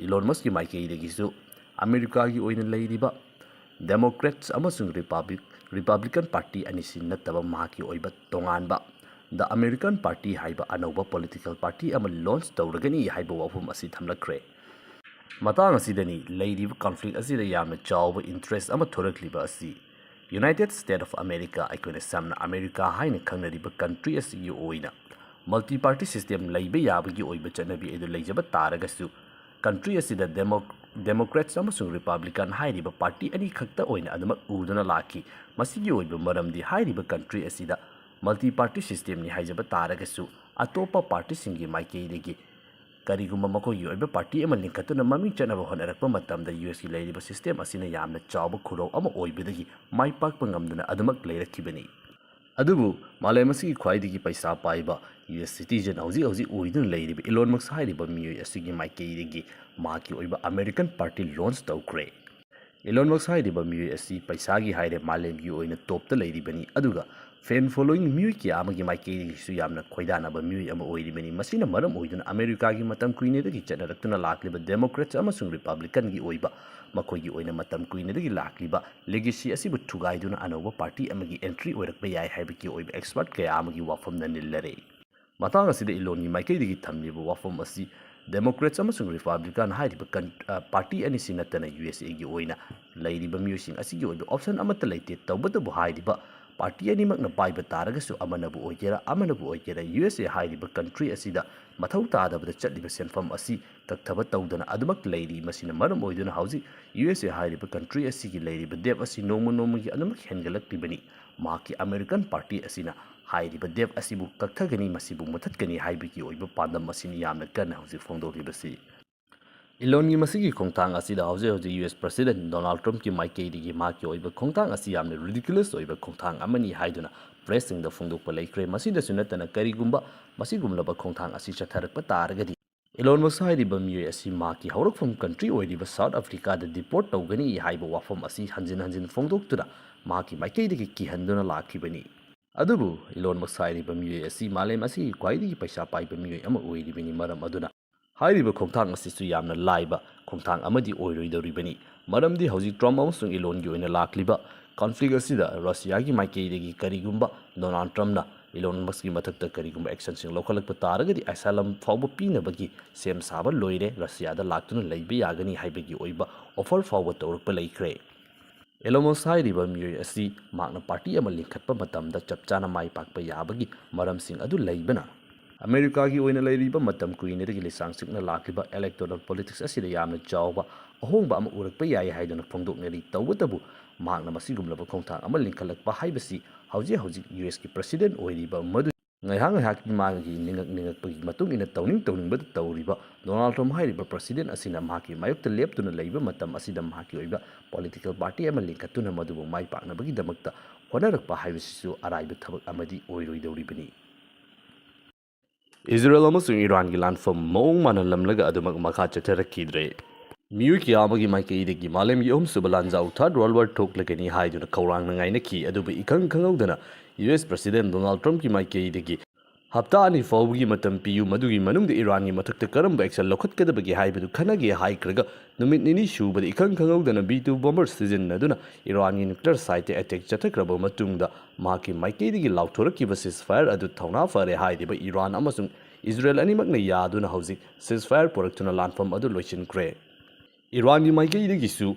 ꯏꯂꯣꯟ ꯃꯁꯛꯀꯤ ꯃꯥꯏꯀꯩꯗꯒꯤꯁꯨ ꯑꯃꯦꯔꯤꯀꯥꯒꯤ ꯑꯣꯏꯅ ꯂꯩꯔꯤꯕ ꯗꯦꯃꯣꯀ꯭ꯔꯦꯠꯁ ꯑꯃꯁꯨꯡ ꯔꯤꯄꯥꯕ꯭ꯂꯤꯛ ꯔꯤꯄꯕ꯭ꯂꯤꯀꯟ ꯄꯥꯔꯇꯤ ꯑꯅꯤꯁꯤ ꯅꯠꯇꯕ ꯃꯍꯥꯛꯀꯤ ꯑꯣꯏꯕ ꯇꯣꯉꯥꯟꯕ ꯗ ꯑꯃꯦꯔꯤꯀꯟ ꯄꯥꯔꯇꯤ ꯍꯥꯏꯕ ꯑꯅꯧꯕ ꯄꯣꯂꯤꯇꯤꯀꯦꯜ ꯄꯥꯔꯇꯤ ꯑꯃ ꯂꯣꯟꯆ ꯇꯧꯔꯒꯅꯤ ꯍꯥꯏꯕ ꯋꯥꯐꯝ ꯑꯁꯤ ꯊꯝꯂꯛꯈ꯭ꯔꯦ꯫ ꯃꯇꯥꯡ ꯑꯁꯤꯗꯅꯤ ꯂꯩꯔꯤꯕ ꯀꯟꯐ꯭ꯂꯤꯛ ꯑꯁꯤꯗ ꯌꯥꯝꯅ ꯆꯥꯎꯕ ꯏꯟꯇꯔꯦꯁ ꯑꯃ ꯊꯣꯔꯛꯂꯤꯕ ꯑꯁꯤ꯫ ꯌꯨꯅꯥꯏꯇꯦꯠ ꯁ꯭ꯇꯦꯠ ꯑꯣꯐ ꯑꯃꯦꯔꯤꯀꯥ, ꯑꯩꯈꯣꯏꯅ ꯁꯝꯅ ꯑꯃꯦꯔꯤꯀꯥ ꯍꯥꯏꯅ ꯈꯪꯅꯔꯤꯕ ꯀꯟꯇ꯭ꯔꯤ ꯑꯁꯤꯒꯤ ꯑꯣꯏꯅ ꯃꯜꯇꯤ ꯄꯥꯔꯇꯤ ꯁꯤꯁꯇꯦꯝ ꯂꯩꯕ ꯌꯥꯕꯒꯤ ꯑꯣꯏꯕ ꯆꯠꯅꯕꯤ ꯑꯗꯨ ꯂꯩꯖꯕ ꯇꯥꯔꯒꯁꯨ, ꯀꯟꯇ꯭ꯔꯤ ꯑꯁꯤꯗ ꯗꯦꯃꯣ ꯗꯦꯃꯣꯀ꯭ꯔꯦꯠꯁ ꯑꯃꯁꯨꯡ ꯔꯤꯄꯕ꯭ꯂꯤꯀꯟ ꯍꯥꯏꯔꯤꯕ ꯄꯥꯔꯇꯤ ꯑꯅꯤꯈꯛꯇ ꯑꯣꯏꯅ ꯑꯗꯨꯃꯛ ꯎꯗꯨꯅ ꯂꯥꯛꯈꯤ꯫ ꯃꯁꯤꯒꯤ ꯑꯣꯏꯕ ꯃꯔꯝꯗꯤ ꯍꯥꯏꯔꯤꯕ ꯀꯟꯇ꯭ꯔꯤ ꯑꯁꯤꯗ ꯃꯜꯇꯤ ꯄꯥꯔꯇꯤ ꯁꯤꯁꯇꯦꯝꯅꯤ ꯍꯥꯏꯖꯕ ꯇꯥꯔꯒꯁꯨ, ꯑꯇꯣꯞꯄ ꯄꯥꯔꯇꯤꯁꯤꯡꯒꯤ ꯃꯥꯏꯀꯩꯗꯒꯤ ꯀꯔꯤꯒꯨꯝꯕ ꯃꯈꯣꯏꯒꯤ ꯑꯣꯏꯕ ꯄꯥꯔꯇꯤ ꯑꯃ ꯂꯤꯡꯈꯠꯇꯨꯅ ꯃꯃꯤꯡ ꯆꯠꯅꯕ ꯍꯣꯠꯅꯔꯛꯄ ꯃꯇꯝꯗ ꯌꯨ ꯑꯦꯁꯀꯤ ꯂꯩꯔꯤꯕ ꯁꯤꯁꯇꯦꯝ ꯑꯁꯤꯅ ꯌꯥꯝꯅ ꯆꯥꯎꯕ ꯈꯨꯔꯧ ꯑꯃ ꯑꯣꯏꯕꯗꯒꯤ ꯃꯥꯏ ꯄꯥꯛꯄ ꯉꯝꯗꯅ ꯑꯗꯨꯃꯛ ꯂꯩꯔꯛꯈꯤꯕꯅꯤ꯫ ꯑꯗꯨꯕꯨ ꯃꯥꯂꯦꯝ ꯑꯁꯤꯒꯤ ꯈ꯭ꯋꯥꯏꯗꯒꯤ ꯄꯩꯁꯥ ꯄꯥꯏꯕ ꯌꯨ ꯑꯦꯁ ꯁꯤꯇꯤꯖꯟ ꯍꯧꯖꯤꯛ ꯍꯧꯖꯤꯛ ꯑꯣꯏꯗꯨꯅ ꯂꯩꯔꯤꯕ ꯏꯂꯣꯟ ꯃꯁꯛ ꯍꯥꯏꯔꯤꯕ ꯃꯤꯑꯣꯏ ꯑꯁꯤꯒꯤ ꯃꯥꯏꯀꯩꯗꯒꯤ ꯃꯍꯥꯛꯀꯤ ꯑꯣꯏꯕ ꯑꯃꯦꯔꯤꯀꯟ ꯄꯥꯔꯇꯤ ꯂꯣꯟꯆ ꯇꯧꯈ꯭ꯔꯦ꯫ ꯏꯂꯣꯟ ꯃꯁꯛ ꯍꯥꯏꯔꯤꯕ ꯃꯤꯑꯣꯏ ꯑꯁꯤ ꯄꯩꯁꯥꯒꯤ ꯍꯥꯏꯔꯦ ꯃꯥꯂꯦꯝꯒꯤ ꯑꯣꯏꯅ ꯇꯣꯞꯇ ꯂꯩꯔꯤꯕꯅꯤ, ꯑꯗꯨꯒ ꯐꯦꯟ ꯐꯣꯂꯣꯋꯤꯡ ꯃꯤꯑꯣꯏ ꯀꯌꯥ ꯑꯃꯒꯤ ꯃꯥꯏꯀꯩꯗꯒꯤꯁꯨ ꯌꯥꯝꯅ ꯈꯣꯏꯗꯥꯅꯕ ꯃꯤꯑꯣꯏ ꯑꯃ ꯑꯣꯏꯔꯤꯕꯅꯤ꯫ ꯃꯁꯤꯅ ꯃꯔꯝ ꯑꯣꯏꯗꯨꯅ ꯑꯃꯦꯔꯤꯀꯥꯒꯤ ꯃꯇꯝ ꯀꯨꯏꯅꯗꯒꯤ ꯆꯠꯅꯔꯛꯇꯨꯅ ꯂꯥꯛꯂꯤꯕ ꯗꯦꯃꯣꯀ꯭ꯔꯦꯠꯁ ꯑꯃꯁꯨꯡ ꯔꯤꯄꯕ꯭ꯂꯤꯀꯟꯒꯤ ꯑꯣꯏꯕ ꯃꯈꯣꯏꯒꯤ ꯑꯣꯏꯅ ꯃꯇꯝ ꯀꯨꯏꯅꯗꯒꯤ ꯂꯥꯛꯂꯤꯕ ꯂꯤꯒꯦꯁꯤ ꯑꯁꯤꯕꯨ ꯊꯨꯒꯥꯏꯗꯨꯅ ꯑꯅꯧꯕ ꯄꯥꯔꯇꯤ ꯑꯃꯒꯤ ꯑꯦꯟꯇ꯭ꯔꯤ ꯑꯣꯏꯔꯛꯄ ꯌꯥꯏ ꯍꯥꯏꯕꯒꯤ ꯑꯣꯏꯕ ꯑꯦꯛꯁꯄꯔꯠ ꯀꯌꯥ ꯑꯃꯒꯤ ꯋꯥꯐꯝꯅ ꯅꯤꯜꯂꯔꯦ꯫ ꯃꯇꯥꯡ ꯑꯁꯤꯗ ꯏꯂꯣꯟꯒꯤ ꯃꯥꯏꯀꯩꯗꯒꯤ ꯊꯝꯂꯤꯕ ꯋꯥꯐꯝ ꯑꯁꯤ ꯗꯦꯃꯣꯀ꯭ꯔꯦꯠꯁ ꯑꯃꯁꯨꯡ ꯔꯤꯄꯕ꯭ꯂꯤꯀꯥꯟ ꯍꯥꯏꯔꯤꯕ ꯀꯟ-, ꯑ, ꯄꯥꯔꯇꯤ ꯑꯅꯤꯁꯤ ꯅꯠꯇꯅ ꯌꯨ ꯑꯦꯁ ꯑꯦꯒꯤ ꯑꯣꯏꯅ ꯂꯩꯔꯤꯕ ꯃꯤꯑꯣꯏꯁꯤꯡ ꯑꯁꯤꯒꯤ ꯑꯣꯏꯕ ꯑꯣꯞꯁꯟ ꯑꯃꯠꯇ ꯂꯩꯇꯦ꯫ ꯇꯧꯕꯇꯕꯨ ꯍꯥꯏꯔꯤꯕ ꯄꯥꯔꯇꯤ ꯑꯅꯤꯃꯛꯅ ꯄꯥꯏꯕ ꯇꯥꯔꯒꯁꯨ, ꯑꯃꯅꯕꯨ ꯑꯣꯏꯒꯦꯔꯥ ꯑꯃꯅꯕꯨ ꯑꯣꯏꯒꯦꯔꯥ, ꯌꯨ ꯑꯦꯁ ꯑꯦ ꯍꯥꯏꯔꯤꯕ ꯀꯟꯇ꯭ꯔꯤ ꯑꯁꯤꯗ ꯃꯊꯧ ꯇꯥꯗꯕꯗ ꯆꯠꯂꯤꯕ ꯁꯦꯟꯐꯝ ꯑꯁꯤ ꯀꯛꯊꯕ ꯇꯧꯗꯅ ꯑꯗꯨꯃꯛ ꯂꯩꯔꯤ꯫ ꯃꯁꯤꯅ ꯃꯔꯝ ꯑꯣꯏꯗꯨꯅ ꯍꯧꯖꯤꯛ ꯌꯨ ꯑꯦꯁ ꯑꯦ ꯍꯥꯏꯔꯤꯕ ꯀꯟꯇ꯭ꯔꯤ ꯑꯁꯤꯒꯤ ꯂꯩꯔꯤꯕ ꯗꯦꯞ ꯑꯁꯤ ꯅꯣꯡꯃ ꯅꯣꯡꯃꯒꯤ ꯑꯗꯨꯃꯛ ꯍꯦꯟꯒꯠꯂꯛꯂꯤꯕꯅꯤ꯫ ꯃꯍꯥꯛꯀꯤ ꯑꯃꯦꯔꯤꯀꯟ ꯄꯥꯔꯇꯤ ꯑꯁꯤꯅ ꯍꯥꯏꯔꯤꯕ ꯗꯦꯞ ꯑꯁꯤꯕꯨ ꯀꯛꯊꯒꯅꯤ, ꯃꯁꯤꯕꯨ ꯃꯨꯊꯠꯀꯅꯤ ꯍꯥꯏꯕꯒꯤ ꯑꯣꯏꯕ ꯄꯥꯟꯗꯝ ꯑꯁꯤꯅꯤ ꯌꯥꯝꯅ ꯀꯟꯅ ꯍꯧꯖꯤꯛ ꯐꯣꯡꯗꯣꯛꯂꯤꯕꯁꯤ꯫ ꯏꯂꯣꯟꯒꯤ ꯃꯁꯤꯒꯤ ꯈꯣꯡꯊꯥꯡ ꯑꯁꯤꯗ ꯍꯧꯖꯤꯛ ꯍꯧꯖꯤꯛ ꯌꯨ ꯑꯦꯁ ꯄ꯭ꯔꯁꯤꯗꯦꯟꯠ ꯗꯣꯅꯥꯜꯗ ꯇ꯭ꯔꯝꯞꯀꯤ ꯃꯥꯏꯀꯩꯗꯒꯤ ꯃꯍꯥꯛꯀꯤ ꯑꯣꯏꯕ ꯈꯣꯡꯊꯥꯡ ꯑꯁꯤ ꯌꯥꯝꯅ ꯔꯤꯗꯤꯀꯨꯂꯁ ꯑꯣꯏꯕ ꯈꯣꯡꯊꯥꯡ ꯑꯃꯅꯤ ꯍꯥꯏꯗꯨꯅ ꯄ꯭ꯔꯦꯁꯁꯤꯡꯗ ꯐꯣꯡꯗꯣꯛꯄ ꯂꯩꯈ꯭ꯔꯦ꯫ ꯃꯁꯤꯗꯁꯨ ꯅꯠꯇꯅ ꯀꯔꯤꯒꯨꯝꯕ ꯃꯁꯤꯒꯨꯝꯂꯕ ꯈꯣꯡꯊꯥꯡ ꯑꯁꯤ ꯆꯠꯊꯔꯛꯄ ꯇꯥꯔꯒꯗꯤ, ꯏꯂꯣꯟ ꯃꯁꯛ ꯍꯥꯏꯔꯤꯕ ꯃꯤꯑꯣꯏ ꯑꯁꯤ ꯃꯍꯥꯛꯀꯤ ꯍꯧꯔꯛꯐꯝ ꯀꯟꯇ꯭ꯔꯤ ꯑꯣꯏꯔꯤꯕ ꯁꯥꯎꯠ ꯑꯐ꯭ꯔꯤꯀꯥꯗ ꯗꯤꯄꯣꯔꯠ ꯇꯧꯒꯅꯤ ꯍꯥꯏꯕ ꯋꯥꯐꯝ ꯑꯁꯤ ꯍꯟꯖꯤꯟ ꯍꯟꯖꯤꯟ ꯐꯣꯡꯗꯣꯛꯇꯨꯅ ꯃꯍꯥꯛꯀꯤ ꯃꯥꯏꯀꯩꯗꯒꯤ ꯀꯤꯍꯟꯗꯨꯅ ꯂꯥꯛꯈꯤꯕꯅꯤ꯫ ꯑꯗꯨꯕꯨ ꯏꯂꯣꯟ ꯃꯁꯛ ꯍꯥꯏꯔꯤꯕ ꯃꯤꯑꯣꯏ ꯑꯁꯤ ꯃꯥꯂꯦꯝ ꯑꯁꯤꯒꯤ ꯈ꯭ꯋꯥꯏꯗꯒꯤ ꯄꯩꯁꯥ ꯄꯥꯏꯕ ꯃꯤꯑꯣꯏ ꯑꯃ ꯑꯣꯏꯔꯤꯕꯅꯤ꯫ ꯃꯔꯝ ꯑꯗꯨꯅ ꯍꯥꯏꯔꯤꯕ ꯈꯣꯡꯊꯥꯡ ꯑꯁꯤꯁꯨ ꯌꯥꯝꯅ ꯂꯥꯏꯕ ꯈꯣꯡꯊꯥꯡ ꯑꯃꯗꯤ ꯑꯣꯏꯔꯣꯏꯗꯧꯔꯤꯕꯅꯤ꯫ ꯃꯔꯝꯗꯤ ꯍꯧꯖꯤꯛ ꯇ꯭ꯔꯝꯞ ꯑꯃꯁꯨꯡ ꯏꯂꯣꯟꯒꯤ ꯑꯣꯏꯅ ꯂꯥꯛꯂꯤꯕ ꯀꯟꯐ꯭ꯂꯤꯛ ꯑꯁꯤꯗ ꯔꯁꯤꯌꯥꯒꯤ ꯃꯥꯏꯀꯩꯗꯒꯤ ꯀꯔꯤꯒꯨꯝꯕ ꯗꯣꯅꯥꯜꯗ ꯇ꯭ꯔꯝꯞꯅ ꯏꯂꯣꯟ ꯃꯁꯛꯀꯤ ꯃꯊꯛꯇ ꯀꯔꯤꯒꯨꯝꯕ ꯑꯦꯛꯁꯟꯁꯤꯡ ꯂꯧꯈꯠꯂꯛꯄ ꯇꯥꯔꯒꯗꯤ ꯑꯁꯥꯏꯂꯝ ꯐꯥꯎꯕ ꯄꯤꯅꯕꯒꯤ ꯁꯦꯝ ꯁꯥꯕ ꯂꯣꯏꯔꯦ, ꯔꯁꯤꯌꯥꯗ ꯂꯥꯛꯇꯨꯅ ꯂꯩꯕ ꯌꯥꯒꯅꯤ ꯍꯥꯏꯕꯒꯤ ꯑꯣꯏꯕ ꯑꯣꯐꯔ ꯐꯥꯎꯕ ꯇꯧꯔꯛꯄ ꯂꯩꯈ꯭ꯔꯦ꯫ ꯏꯂꯣꯟ ꯃꯁꯛ ꯍꯥꯏꯔꯤꯕ ꯃꯤꯑꯣꯏ ꯑꯁꯤ ꯃꯍꯥꯛꯅ ꯄꯥꯔꯇꯤ ꯑꯃ ꯂꯤꯡꯈꯠꯄ ꯃꯇꯝꯗ ꯆꯞ ꯆꯥꯅ ꯃꯥꯏ ꯄꯥꯛꯄ ꯌꯥꯕꯒꯤ ꯃꯔꯝꯁꯤꯡ ꯑꯗꯨ ꯂꯩꯕꯅ, ꯑꯃꯦꯔꯤꯀꯥꯒꯤ ꯑꯣꯏꯅ ꯂꯩꯔꯤꯕ ꯃꯇꯝ ꯀꯨꯏꯅꯗꯒꯤ ꯂꯤꯁꯥꯡ ꯁꯤꯠꯅ ꯂꯥꯛꯂꯤꯕ ꯏꯂꯦꯛꯇꯣꯔꯦꯜ ꯄꯣꯂꯤꯇꯤꯛꯁ ꯑꯁꯤꯗ ꯌꯥꯝꯅ ꯆꯥꯎꯕ ꯑꯍꯣꯡꯕ ꯑꯃ ꯎꯔꯛꯄ ꯌꯥꯏ ꯍꯥꯏꯗꯨꯅ ꯐꯣꯡꯗꯣꯛꯅꯔꯤ꯫ ꯇꯧꯕꯇꯕꯨ, ꯃꯍꯥꯛꯅ ꯃꯁꯤꯒꯨꯝꯂꯕ ꯈꯣꯡꯊꯥꯡ ꯑꯃ ꯂꯤꯡꯈꯠꯂꯛꯄ ꯍꯥꯏꯕꯁꯤ ꯍꯧꯖꯤꯛ ꯍꯧꯖꯤꯛ ꯌꯨ ꯑꯦꯁꯀꯤ ꯄ꯭ꯔꯁꯤꯗꯦꯟꯠ ꯑꯣꯏꯔꯤꯕ ꯃꯗꯨ ꯉꯥꯏꯍꯥꯛ ꯉꯥꯏꯍꯥꯛꯀꯤ ꯃꯥꯒꯤ ꯅꯤꯡꯉꯛ ꯅꯤꯡꯉꯛꯄꯒꯤ ꯃꯇꯨꯡ ꯏꯟꯅ ꯇꯧꯅꯤꯡ ꯇꯧꯅꯤꯡꯕꯗ ꯇꯧꯔꯤꯕ ꯗꯣꯅꯥꯜꯗ ꯇ꯭ꯔꯝꯞ ꯍꯥꯏꯔꯤꯕ ꯄ꯭ꯔꯁꯤꯗꯦꯟꯠ ꯑꯁꯤꯅ ꯃꯍꯥꯛꯀꯤ ꯃꯥꯌꯣꯛꯇ ꯂꯦꯞꯇꯨꯅ ꯂꯩꯕ ꯃꯇꯝ ꯑꯁꯤꯗ ꯃꯍꯥꯛꯀꯤ ꯑꯣꯏꯕ ꯄꯣꯂꯤꯇꯤꯀꯦꯜ ꯄꯥꯔꯇꯤ ꯑꯃ ꯂꯤꯡꯈꯠꯇꯨꯅ ꯃꯗꯨꯕꯨ ꯃꯥꯏ ꯄꯥꯛꯅꯕꯒꯤꯗꯃꯛꯇ ꯍꯣꯠꯅꯔꯛꯄ ꯍꯥꯏꯕꯁꯤꯁꯨ ꯑꯔꯥꯏꯕ ꯊꯕꯛ ꯑꯃꯗꯤ ꯑꯣꯏꯔꯣꯏꯗꯧꯔꯤꯕꯅꯤ꯫ ꯏꯖꯔꯦꯜ ꯑꯃꯁꯨꯡ ꯏꯔꯥꯟꯒꯤ ꯂꯥꯟꯐꯝ ꯃꯑꯣꯡ ꯃꯥꯟꯍꯜꯂꯝꯂꯒ ꯑꯗꯨꯃꯛ ꯃꯈꯥ ꯆꯠꯊꯔꯛꯈꯤꯗ꯭ꯔꯦ꯫ ꯃꯤꯑꯣꯏ ꯀꯌꯥ ꯑꯃꯒꯤ ꯃꯥꯏꯀꯩꯗꯒꯤ ꯃꯥꯂꯦꯝꯒꯤ ꯑꯍꯨꯝꯁꯨꯕ ꯂꯥꯟꯖꯥꯎ, ꯊꯥꯔꯗ ꯋꯥꯔꯜ ꯋꯥꯔ, ꯊꯣꯛꯂꯒꯅꯤ ꯍꯥꯏꯗꯨꯅ ꯈꯧꯔꯥꯡꯅ ꯉꯥꯏꯅꯈꯤ꯫ ꯑꯗꯨꯕꯨ ꯏꯈꯪ ꯈꯪꯍꯧꯗꯅ ꯌꯨ ꯑꯦꯁ ꯄ꯭ꯔꯁꯤꯗꯦꯟꯠ ꯗꯣꯅꯥꯜꯗ ꯇ꯭ꯔꯝꯞꯀꯤ ꯃꯥꯏꯀꯩꯗꯒꯤ ꯍꯞꯇꯥ ꯑꯅꯤ ꯐꯥꯎꯕꯒꯤ ꯃꯇꯝ ꯄꯤꯌꯨ, ꯃꯗꯨꯒꯤ ꯃꯅꯨꯡꯗ ꯏꯔꯥꯟꯒꯤ ꯃꯊꯛꯇ ꯀꯔꯝꯕ ꯑꯦꯛꯁꯟ ꯂꯧꯈꯠꯀꯗꯕꯒꯦ ꯍꯥꯏꯕꯗꯨ ꯈꯟꯅꯒꯦ ꯍꯥꯏꯈ꯭ꯔꯒ, ꯅꯨꯃꯤꯠ ꯅꯤꯅꯤ ꯁꯨꯕꯗ ꯏꯈꯪ ꯈꯪꯍꯧꯗꯅ ꯕꯤ ꯇꯨ ꯕꯣꯝꯕꯔ ꯁꯤꯖꯤꯟꯅꯗꯨꯅ ꯏꯔꯥꯟꯒꯤ ꯅ꯭ꯌꯨꯀ꯭ꯂꯤꯌꯔ ꯁꯥꯏꯠꯇ ꯑꯦꯇꯦꯛ ꯆꯠꯊꯈ꯭ꯔꯕ ꯃꯇꯨꯡꯗ ꯃꯍꯥꯛꯀꯤ ꯃꯥꯏꯀꯩꯗꯒꯤ ꯂꯥꯎꯊꯣꯔꯛꯈꯤꯕ ꯁꯤꯖꯐꯥꯌꯔ ꯑꯗꯨ ꯊꯧꯅꯥ ꯐꯔꯦ ꯍꯥꯏꯔꯤꯕ ꯏꯔꯥꯟ ꯑꯃꯁꯨꯡ ꯏꯖꯔꯦꯜ ꯑꯅꯤꯃꯛꯅ ꯌꯥꯗꯨꯅ ꯍꯧꯖꯤꯛ ꯁꯤꯖꯐꯥꯌꯔ ꯄꯨꯔꯛꯇꯨꯅ ꯂꯥꯟꯐꯝ ꯑꯗꯨ ꯂꯣꯏꯁꯤꯟꯈ꯭ꯔꯦ꯫ ꯏꯔꯥꯟꯒꯤ ꯃꯥꯏꯀꯩꯗꯒꯤꯁꯨ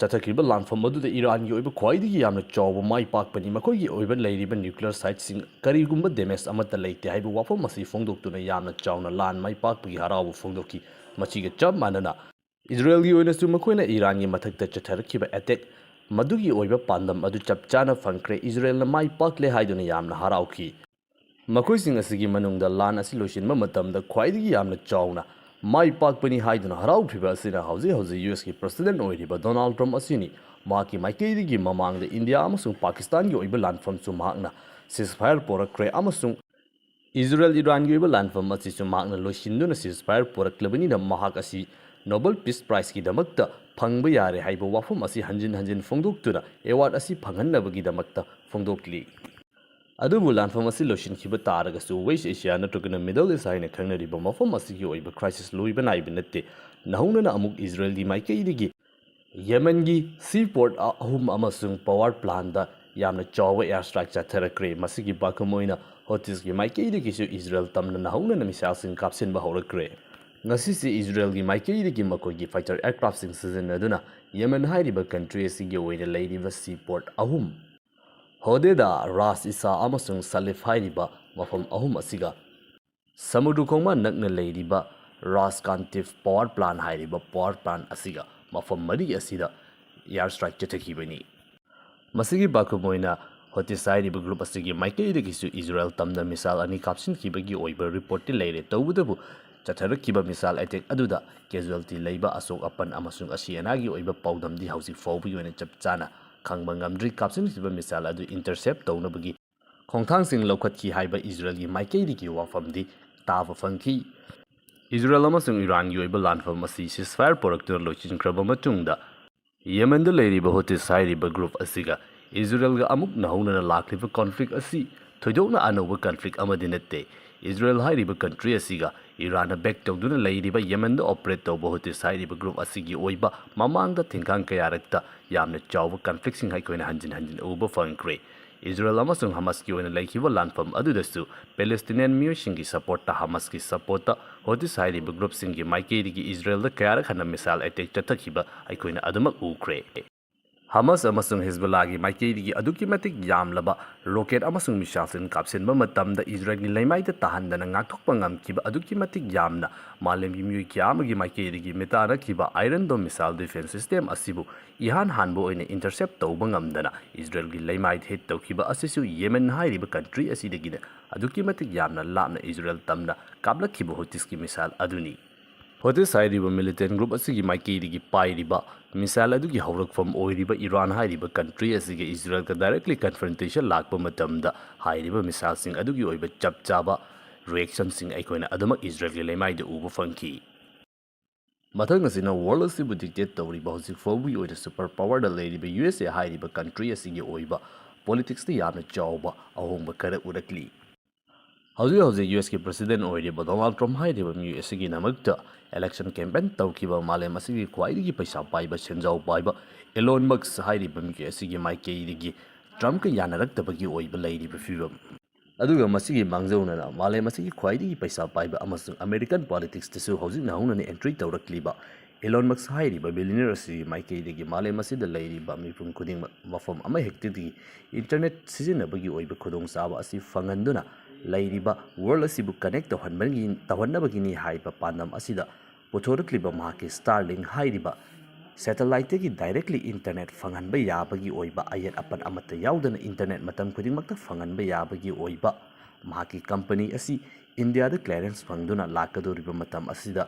ꯆꯠꯊꯈꯤꯕ ꯂꯥꯟꯐꯝ ꯑꯗꯨꯗ ꯏꯔꯥꯟꯒꯤ ꯑꯣꯏꯕ ꯈ꯭ꯋꯥꯏꯗꯒꯤ ꯌꯥꯝꯅ ꯆꯥꯎꯕ ꯃꯥꯏ ꯄꯥꯛꯄꯅꯤ꯫ ꯃꯈꯣꯏꯒꯤ ꯑꯣꯏꯕ ꯂꯩꯔꯤꯕ ꯅ꯭ꯌꯨꯀ꯭ꯂꯤꯌꯔ ꯁꯥꯏꯠꯁꯤꯡ ꯀꯔꯤꯒꯨꯝꯕ ꯗꯦꯃꯦꯖ ꯑꯃꯠꯇ ꯂꯩꯇꯦ ꯍꯥꯏꯕ ꯋꯥꯐꯝ ꯑꯁꯤ ꯐꯣꯡꯗꯣꯛꯇꯨꯅ ꯌꯥꯝꯅ ꯆꯥꯎꯅ ꯂꯥꯟ ꯃꯥꯏ ꯄꯥꯛꯄꯒꯤ ꯍꯔꯥꯎꯕ ꯐꯣꯡꯗꯣꯛꯈꯤ꯫ ꯃꯁꯤꯒ ꯆꯞ ꯃꯥꯟꯅꯅ ꯏꯖꯔꯦꯜꯒꯤ ꯑꯣꯏꯅꯁꯨ ꯃꯈꯣꯏꯅ ꯏꯔꯥꯟꯒꯤ ꯃꯊꯛꯇ ꯆꯠꯊꯔꯛꯈꯤꯕ ꯑꯦꯇꯦꯛ ꯃꯗꯨꯒꯤ ꯑꯣꯏꯕ ꯄꯥꯟꯗꯝ ꯑꯗꯨ ꯆꯞ ꯆꯥꯅ ꯐꯪꯈ꯭ꯔꯦ, ꯏꯖꯔꯦꯜꯅ ꯃꯥꯏ ꯄꯥꯛꯂꯦ ꯍꯥꯏꯗꯨꯅ ꯌꯥꯝꯅ ꯍꯔꯥꯎꯈꯤ꯫ ꯃꯈꯣꯏꯁꯤꯡ ꯑꯁꯤꯒꯤ ꯃꯅꯨꯡꯗ ꯂꯥꯟ ꯑꯁꯤ ꯂꯣꯏꯁꯤꯟꯕ ꯃꯇꯝꯗ ꯈ꯭ꯋꯥꯏꯗꯒꯤ ꯌꯥꯝꯅ ꯆꯥꯎꯅ ꯃꯥꯏ ꯄꯥꯛꯄꯅꯤ ꯍꯥꯏꯗꯨꯅ ꯍꯔꯥꯎꯈ꯭ꯔꯤꯕ ꯑꯁꯤꯅ ꯍꯧꯖꯤꯛ ꯍꯧꯖꯤꯛ ꯌꯨ ꯑꯦꯁꯀꯤ ꯄ꯭ꯔꯁꯤꯗꯦꯟ ꯑꯣꯏꯔꯤꯕ ꯗꯣꯅꯥꯜꯗ ꯇ꯭ꯔꯝꯞ ꯑꯁꯤꯅꯤ꯫ ꯃꯍꯥꯛꯀꯤ ꯃꯥꯏꯀꯩꯗꯒꯤ ꯃꯃꯥꯡꯗ ꯏꯟꯗꯤꯌꯥ ꯑꯃꯁꯨꯡ ꯄꯥꯀꯤꯁꯇꯥꯟꯒꯤ ꯑꯣꯏꯕ ꯂꯥꯟꯐꯝꯁꯨ ꯃꯍꯥꯛꯅ ceasefire ꯄꯨꯔꯛꯈ꯭ꯔꯦ ꯑꯃꯁꯨꯡ ꯏꯖꯔꯦꯜ ꯏꯔꯥꯟꯒꯤ ꯑꯣꯏꯕ ꯂꯥꯟꯐꯝ ꯑꯁꯤꯁꯨ ꯃꯍꯥꯛꯅ ꯂꯣꯏꯁꯤꯟꯗꯨꯅ ceasefire ꯄꯨꯔꯛꯂꯕꯅꯤꯅ ꯃꯍꯥꯛ ꯑꯁꯤ Nobel Peace Prizeꯀꯤꯗꯃꯛꯇ ꯐꯪꯕ ꯌꯥꯔꯦ ꯍꯥꯏꯕ ꯋꯥꯐꯝ ꯑꯁꯤ ꯍꯟꯖꯤꯟ ꯍꯟꯖꯤꯟ ꯐꯣꯡꯗꯣꯛꯇꯨꯅ award ꯑꯁꯤ ꯐꯪꯍꯟꯅꯕꯒꯤꯗꯃꯛꯇ ꯐꯣꯡꯗꯣꯛꯂꯤ꯫ ꯑꯗꯨꯕꯨ ꯂꯥꯟꯐꯝ ꯑꯁꯤ ꯂꯣꯏꯁꯤꯟꯈꯤꯕ ꯇꯥꯔꯒꯁꯨ West Asia ꯅꯠꯇ꯭ꯔꯒꯅ Middle East ꯍꯥꯏꯅ ꯈꯪꯅꯔꯤꯕ ꯃꯐꯝ ꯑꯁꯤꯒꯤ ꯑꯣꯏꯕ crisis ꯂꯣꯏꯕ ꯅꯥꯏꯕ ꯅꯠꯇꯦ꯫ ꯅꯧꯍꯧꯅꯅ ꯑꯃꯨꯛ ꯏꯖꯔꯦꯜꯒꯤ ꯃꯥꯏꯀꯩꯗꯒꯤ ꯌꯦꯃꯦꯟꯒꯤ seaport ꯑꯍꯨꯝ ꯑꯃꯁꯨꯡ power plantꯗ ꯌꯥꯝꯅ ꯆꯥꯎꯕ air strike ꯆꯠꯊꯔꯛꯈ꯭ꯔꯦ꯫ ꯃꯁꯤꯒꯤ ꯄꯥꯎꯈꯨꯝ ꯑꯣꯏꯅ ꯍꯣꯇꯤꯁꯀꯤ ꯃꯥꯏꯀꯩꯗꯒꯤꯁꯨ ꯏꯖꯔꯦꯜ ꯇꯝꯅ ꯅꯧꯍꯧꯅꯅ missileꯁꯤꯡ ꯀꯥꯞꯁꯤꯟꯕ ꯍꯧꯔꯛꯈ꯭ꯔꯦ꯫ ꯉꯁꯤꯁꯦ ꯏꯖꯔꯦꯜꯒꯤ ꯃꯥꯏꯀꯩꯗꯒꯤ ꯃꯈꯣꯏꯒꯤ fighter aircraftꯁꯤꯡ ꯁꯤꯖꯤꯟꯅꯗꯨꯅ ꯌꯦꯃꯦꯟ ꯍꯥꯏꯔꯤꯕ country ꯑꯁꯤꯒꯤ ꯑꯣꯏꯅ ꯂꯩꯔꯤꯕ seaport ꯑꯍꯨꯝ, ꯍꯣꯗꯦꯗꯥ, ꯔꯥꯁ ꯏꯁꯥ ꯑꯃꯁꯨꯡ ꯁꯂꯤꯐ ꯍꯥꯏꯔꯤꯕ ꯃꯐꯝ ꯑꯍꯨꯝ ꯑꯁꯤꯒ ꯁꯃꯨꯗ꯭ꯔ ꯈꯣꯡꯕꯥꯟ ꯅꯛꯅ ꯂꯩꯔꯤꯕ ꯔꯥꯁ ꯀꯥꯟꯇꯤꯐ power plant ꯍꯥꯏꯔꯤꯕ power plant ꯑꯁꯤꯒ ꯃꯐꯝ ꯃꯔꯤ ꯑꯁꯤꯗ air strike ꯆꯠꯊꯈꯤꯕꯅꯤ꯫ ꯃꯁꯤꯒꯤ ꯄꯥꯎꯈꯨꯝ ꯑꯣꯏꯅ ꯍꯣꯇꯤꯁ ꯍꯥꯏꯔꯤꯕ group ꯑꯁꯤꯒꯤ ꯃꯥꯏꯀꯩꯗꯒꯤꯁꯨ ꯏꯖꯔꯦꯜ ꯇꯝꯅ missile ꯑꯅꯤ ꯀꯥꯞꯁꯤꯟꯈꯤꯕꯒꯤ ꯑꯣꯏꯕ reportꯇꯤ ꯂꯩꯔꯦ꯫ ꯇꯧꯕꯇꯕꯨ ꯆꯠꯊꯔꯛꯈꯤꯕ missile attack ꯑꯗꯨꯗ casualty ꯂꯩꯕ, ꯑꯁꯣꯛ ꯑꯄꯟ ꯑꯃꯁꯨꯡ ꯑꯁꯤ ꯑꯅꯥꯒꯤ ꯑꯣꯏꯕ ꯄꯥꯎꯗꯝꯗꯤ ꯍꯧꯖꯤꯛ ꯐꯥꯎꯕꯒꯤ ꯑꯣꯏꯅ ꯆꯞ ꯆꯥꯅ ꯈꯪꯕ ꯉꯝꯗ꯭ꯔꯤ꯫ ꯀꯥꯞꯁꯤꯟꯈꯤꯕ missile ꯑꯗꯨ intercept ꯇꯧꯅꯕꯒꯤ ꯈꯣꯡꯊꯥꯡꯁꯤꯡ ꯂꯧꯈꯠꯈꯤ ꯍꯥꯏꯕ ꯏꯖꯔꯦꯜꯒꯤ ꯃꯥꯏꯀꯩꯗꯒꯤ ꯋꯥꯐꯝꯗꯤ ꯇꯥꯕ ꯐꯪꯈꯤ꯫ ꯏꯖꯔꯦꯜ ꯑꯃꯁꯨꯡ ꯏꯔꯥꯟꯒꯤ ꯑꯣꯏꯕ ꯂꯥꯟꯐꯝ ꯑꯁꯤ ceasefire ꯄꯨꯔꯛꯇꯨꯅ ꯂꯣꯏꯁꯤꯟꯈ꯭ꯔꯕ ꯃꯇꯨꯡꯗ, ꯌꯦꯃꯦꯟꯗ ꯂꯩꯔꯤꯕ ꯍꯨꯇꯤꯁ ꯍꯥꯏꯔꯤꯕ group ꯑꯁꯤꯒ ꯏꯖꯔꯦꯜꯒ ꯑꯃꯨꯛ ꯅꯧꯍꯧꯅꯅ ꯂꯥꯛꯂꯤꯕ conflict ꯑꯁꯤ ꯊꯣꯏꯗꯣꯛꯅ ꯑꯅꯧꯕ conflict ꯑꯃꯗꯤ ꯅꯠꯇꯦ꯫ ꯏꯖꯔꯦꯜ ꯍꯥꯏꯔꯤꯕ country ꯑꯁꯤꯒ ꯏꯔꯥꯟꯅ back ꯇꯧꯗꯨꯅ ꯂꯩꯔꯤꯕ ꯌꯦꯃꯦꯟꯗ operate ꯇꯧꯕ ꯍꯨꯇꯤꯁ ꯍꯥꯏꯔꯤꯕ group ꯑꯁꯤꯒꯤ ꯑꯣꯏꯕ ꯃꯃꯥꯡꯗ ꯊꯤꯡꯈꯥꯡ ꯀꯌꯥꯔꯛꯇ ꯌꯥꯝꯅ ꯆꯥꯎꯕ conflictꯁꯤꯡ ꯑꯩꯈꯣꯏꯅ ꯍꯟꯖꯤꯟ ꯍꯟꯖꯤꯟ ꯎꯕ ꯐꯪꯈ꯭ꯔꯦ꯫ ꯏꯖꯔꯦꯜ ꯑꯃꯁꯨꯡ ꯍꯃꯥꯁꯀꯤ ꯑꯣꯏꯅ ꯂꯩꯈꯤꯕ ꯂꯥꯟꯐꯝ ꯑꯗꯨꯗꯁꯨ Palestinian ꯃꯤꯑꯣꯏꯁꯤꯡꯒꯤ supportꯇ, ꯍꯃꯥꯁꯀꯤ supportꯇ ꯍꯨꯇꯤꯁ ꯍꯥꯏꯔꯤꯕ groupꯁꯤꯡꯒꯤ ꯃꯥꯏꯀꯩꯗꯒꯤ ꯏꯖꯔꯦꯜꯗ ꯀꯌꯥꯔꯛ ꯍꯟꯅ missile attack ꯆꯠꯊꯈꯤꯕ ꯑꯩꯈꯣꯏꯅ ꯑꯗꯨꯃꯛ ꯎꯈ꯭ꯔꯦ꯫ ꯍꯃꯥꯁ ꯑꯃꯁꯨꯡ ꯍꯤꯖꯕꯨꯜꯂꯥꯒꯤ ꯃꯥꯏꯀꯩꯗꯒꯤ ꯑꯗꯨꯛꯀꯤ ꯃꯇꯤꯛ ꯌꯥꯝꯂꯕ rocket ꯑꯃꯁꯨꯡ missileꯁꯤꯡ ꯀꯥꯞꯁꯤꯟꯕ ꯃꯇꯝꯗ ꯏꯖꯔꯦꯜꯒꯤ ꯂꯩꯃꯥꯏꯗ ꯇꯥꯍꯟꯗꯅ ꯉꯥꯛꯊꯣꯛꯄ ꯉꯝꯈꯤꯕ ꯑꯗꯨꯛꯀꯤ ꯃꯇꯤꯛ ꯌꯥꯝꯅ ꯃꯥꯂꯦꯝꯒꯤ ꯃꯤꯑꯣꯏ ꯀꯌꯥ ꯑꯃꯒꯤ ꯃꯥꯏꯀꯩꯗꯒꯤ ꯃꯤꯇꯥꯟꯅꯈꯤꯕ Iron Dome missile defense system ꯑꯁꯤꯕꯨ ꯏꯍꯥꯟ ꯍꯥꯟꯕ ꯑꯣꯏꯅ intercept ꯇꯧꯕ ꯉꯝꯗꯅ ꯏꯖꯔꯦꯜꯒꯤ ꯂꯩꯃꯥꯏꯗ hit ꯇꯧꯈꯤꯕ ꯑꯁꯤꯁꯨ ꯌꯦꯃꯦꯟ ꯍꯥꯏꯔꯤꯕ country ꯑꯁꯤꯗꯒꯤꯅ ꯑꯗꯨꯛꯀꯤ ꯃꯇꯤꯛ ꯌꯥꯝꯅ ꯂꯥꯞꯅ ꯏꯖꯔꯦꯜ ꯇꯝꯅ ꯀꯥꯞꯂꯛꯈꯤꯕ ꯍꯨꯇꯤꯁꯀꯤ missile ꯑꯗꯨꯅꯤ꯫ ꯍꯣꯇꯤꯁ ꯍꯥꯏꯔꯤꯕ ꯃꯤꯂꯤꯇꯦꯟ ꯒ꯭ꯔꯨꯞ ꯑꯁꯤꯒꯤ ꯃꯥꯏꯀꯩꯗꯒꯤ ꯄꯥꯏꯔꯤꯕ ꯃꯤꯁꯥꯏꯜ ꯑꯗꯨꯒꯤ ꯍꯧꯔꯛꯐꯝ ꯑꯣꯏꯔꯤꯕ ꯏꯔꯥꯟ ꯍꯥꯏꯔꯤꯕ ꯀꯟꯇ꯭ꯔꯤ ꯑꯁꯤꯒ ꯏꯖꯔꯦꯜꯒ ꯗꯥꯏꯔꯦꯛꯂꯤ ꯀꯟꯐ꯭ꯔꯟꯇꯦꯁꯟ ꯂꯥꯛꯄ ꯃꯇꯝꯗ ꯍꯥꯏꯔꯤꯕ ꯃꯤꯁꯥꯏꯜꯁꯤꯡ ꯑꯗꯨꯒꯤ ꯑꯣꯏꯕ ꯆꯞ ꯆꯥꯕ ꯔꯤꯑꯦꯛꯁꯟꯁꯤꯡ ꯑꯩꯈꯣꯏꯅ ꯑꯗꯨꯃꯛ ꯏꯖꯔꯦꯜꯒꯤ ꯂꯩꯃꯥꯏꯗ ꯎꯕ ꯐꯪꯈꯤ꯫ ꯃꯊꯪ ꯑꯁꯤꯅ ꯋꯥꯔꯜ ꯑꯁꯤꯕꯨ ꯗꯤꯛꯇꯦꯠ ꯇꯧꯔꯤꯕ ꯍꯧꯖꯤꯛ ꯐꯥꯎꯕꯒꯤ ꯑꯣꯏꯅ ꯁꯨꯄꯔ ꯄꯥꯋꯔꯗ ꯂꯩꯔꯤꯕ ꯌꯨ ꯑꯦꯁ ꯑꯦ ꯍꯥꯏꯔꯤꯕ ꯀꯟꯇ꯭ꯔꯤ ꯑꯁꯤꯒꯤ ꯑꯣꯏꯕ ꯄꯣꯂꯤꯇꯤꯛꯁꯇ ꯌꯥꯝꯅ ꯆꯥꯎꯕ ꯑꯍꯣꯡꯕ ꯈꯔ ꯎꯔꯛꯂꯤ꯫ ꯍꯧꯖꯤꯛ ꯍꯧꯖꯤꯛ ꯌꯨ ꯑꯦꯁꯀꯤ ꯄ꯭ꯔꯁꯤꯗꯦꯟ ꯑꯣꯏꯔꯤꯕ ꯗꯣꯅꯥꯜꯗ ꯇ꯭ꯔꯝꯞ ꯍꯥꯏꯔꯤꯕ ꯃꯤꯑꯣꯏ ꯑꯁꯤꯒꯤꯗꯃꯛꯇ ꯏꯂꯦꯛꯁꯟ ꯀꯦꯝꯄꯦꯟ ꯇꯧꯈꯤꯕ ꯃꯥꯂꯦꯝ ꯑꯁꯤꯒꯤ ꯈ꯭ꯋꯥꯏꯗꯒꯤ ꯄꯩꯁꯥ ꯄꯥꯏꯕ, ꯁꯦꯟꯖꯥꯎ ꯄꯥꯏꯕ ꯏꯂꯣꯟ ꯃꯁꯛ ꯍꯥꯏꯔꯤꯕ ꯃꯤꯑꯣꯏ ꯑꯁꯤꯒꯤ ꯃꯥꯏꯀꯩꯗꯒꯤ ꯇ꯭ꯔꯝꯞꯀ ꯌꯥꯅꯔꯛꯇꯕꯒꯤ ꯑꯣꯏꯕ ꯂꯩꯔꯤꯕ ꯐꯤꯕꯝ, ꯑꯗꯨꯒ ꯃꯁꯤꯒꯤ ꯃꯥꯡꯖꯧꯅꯅ ꯃꯥꯂꯦꯝ ꯑꯁꯤꯒꯤ ꯈ꯭ꯋꯥꯏꯗꯒꯤ ꯄꯩꯁꯥ ꯄꯥꯏꯕ ꯑꯃꯁꯨꯡ ꯑꯃꯦꯔꯤꯀꯥꯟ ꯄꯣꯂꯤꯇꯤꯛꯁꯇꯁꯨ ꯍꯧꯖꯤꯛ ꯅꯧꯍꯧꯅꯅ ꯑꯦꯟꯇ꯭ꯔꯤ ꯇꯧꯔꯛꯂꯤꯕ ꯏꯂꯣꯟ ꯃꯁꯛ ꯍꯥꯏꯔꯤꯕ ꯕꯤꯂꯤꯅꯤꯌꯔ ꯑꯁꯤ ꯃꯥꯏꯀꯩꯗꯒꯤ ꯃꯥꯂꯦꯝ ꯑꯁꯤꯗ ꯂꯩꯔꯤꯕ ꯃꯤꯄꯨꯝ ꯈꯨꯗꯤꯡꯃꯛ ꯃꯐꯝ ꯑꯃꯍꯦꯛꯇꯗꯒꯤ ꯏꯟꯇꯔꯅꯦꯠ ꯁꯤꯖꯤꯟꯅꯕꯒꯤ ꯑꯣꯏꯕ ꯈꯨꯗꯣꯡꯆꯥꯕ ꯑꯁꯤ ꯐꯪꯍꯟꯗꯨꯅ ꯂꯩꯔꯤꯕ ꯋꯥꯔꯜ ꯑꯁꯤꯕꯨ ꯀꯅꯦꯛ ꯇꯧꯍꯟꯕꯒꯤ, ꯇꯧꯍꯟꯅꯕꯒꯤꯅꯤ ꯍꯥꯏꯕ ꯄꯥꯟꯗꯝ ꯑꯁꯤꯗ ꯄꯨꯊꯣꯔꯛꯂꯤꯕ ꯃꯍꯥꯛꯀꯤ ꯁ꯭ꯇꯥꯔꯂꯤꯡ ꯍꯥꯏꯔꯤꯕ ꯁꯦꯇꯦꯂꯥꯏꯠꯇꯒꯤ ꯗꯥꯏꯔꯦꯛꯂꯤ ꯏꯟꯇꯔꯅꯦꯠ ꯐꯪꯍꯟꯕ ꯌꯥꯕꯒꯤ ꯑꯣꯏꯕ, ꯑꯌꯦꯠ ꯑꯄꯟ ꯑꯃꯠꯇ ꯌꯥꯎꯗꯅ ꯏꯟꯇꯔꯅꯦꯠ ꯃꯇꯝ ꯈꯨꯗꯤꯡꯃꯛꯇ ꯐꯪꯍꯟꯕ ꯌꯥꯕꯒꯤ ꯑꯣꯏꯕ ꯃꯍꯥꯛꯀꯤ ꯀꯝꯄꯅꯤ ꯑꯁꯤ ꯏꯟꯗꯤꯌꯥꯗ ꯀ꯭ꯂꯤꯌꯔꯦꯟꯁ ꯐꯪꯗꯨꯅ ꯂꯥꯛꯀꯗꯧꯔꯤꯕ ꯃꯇꯝ ꯑꯁꯤꯗ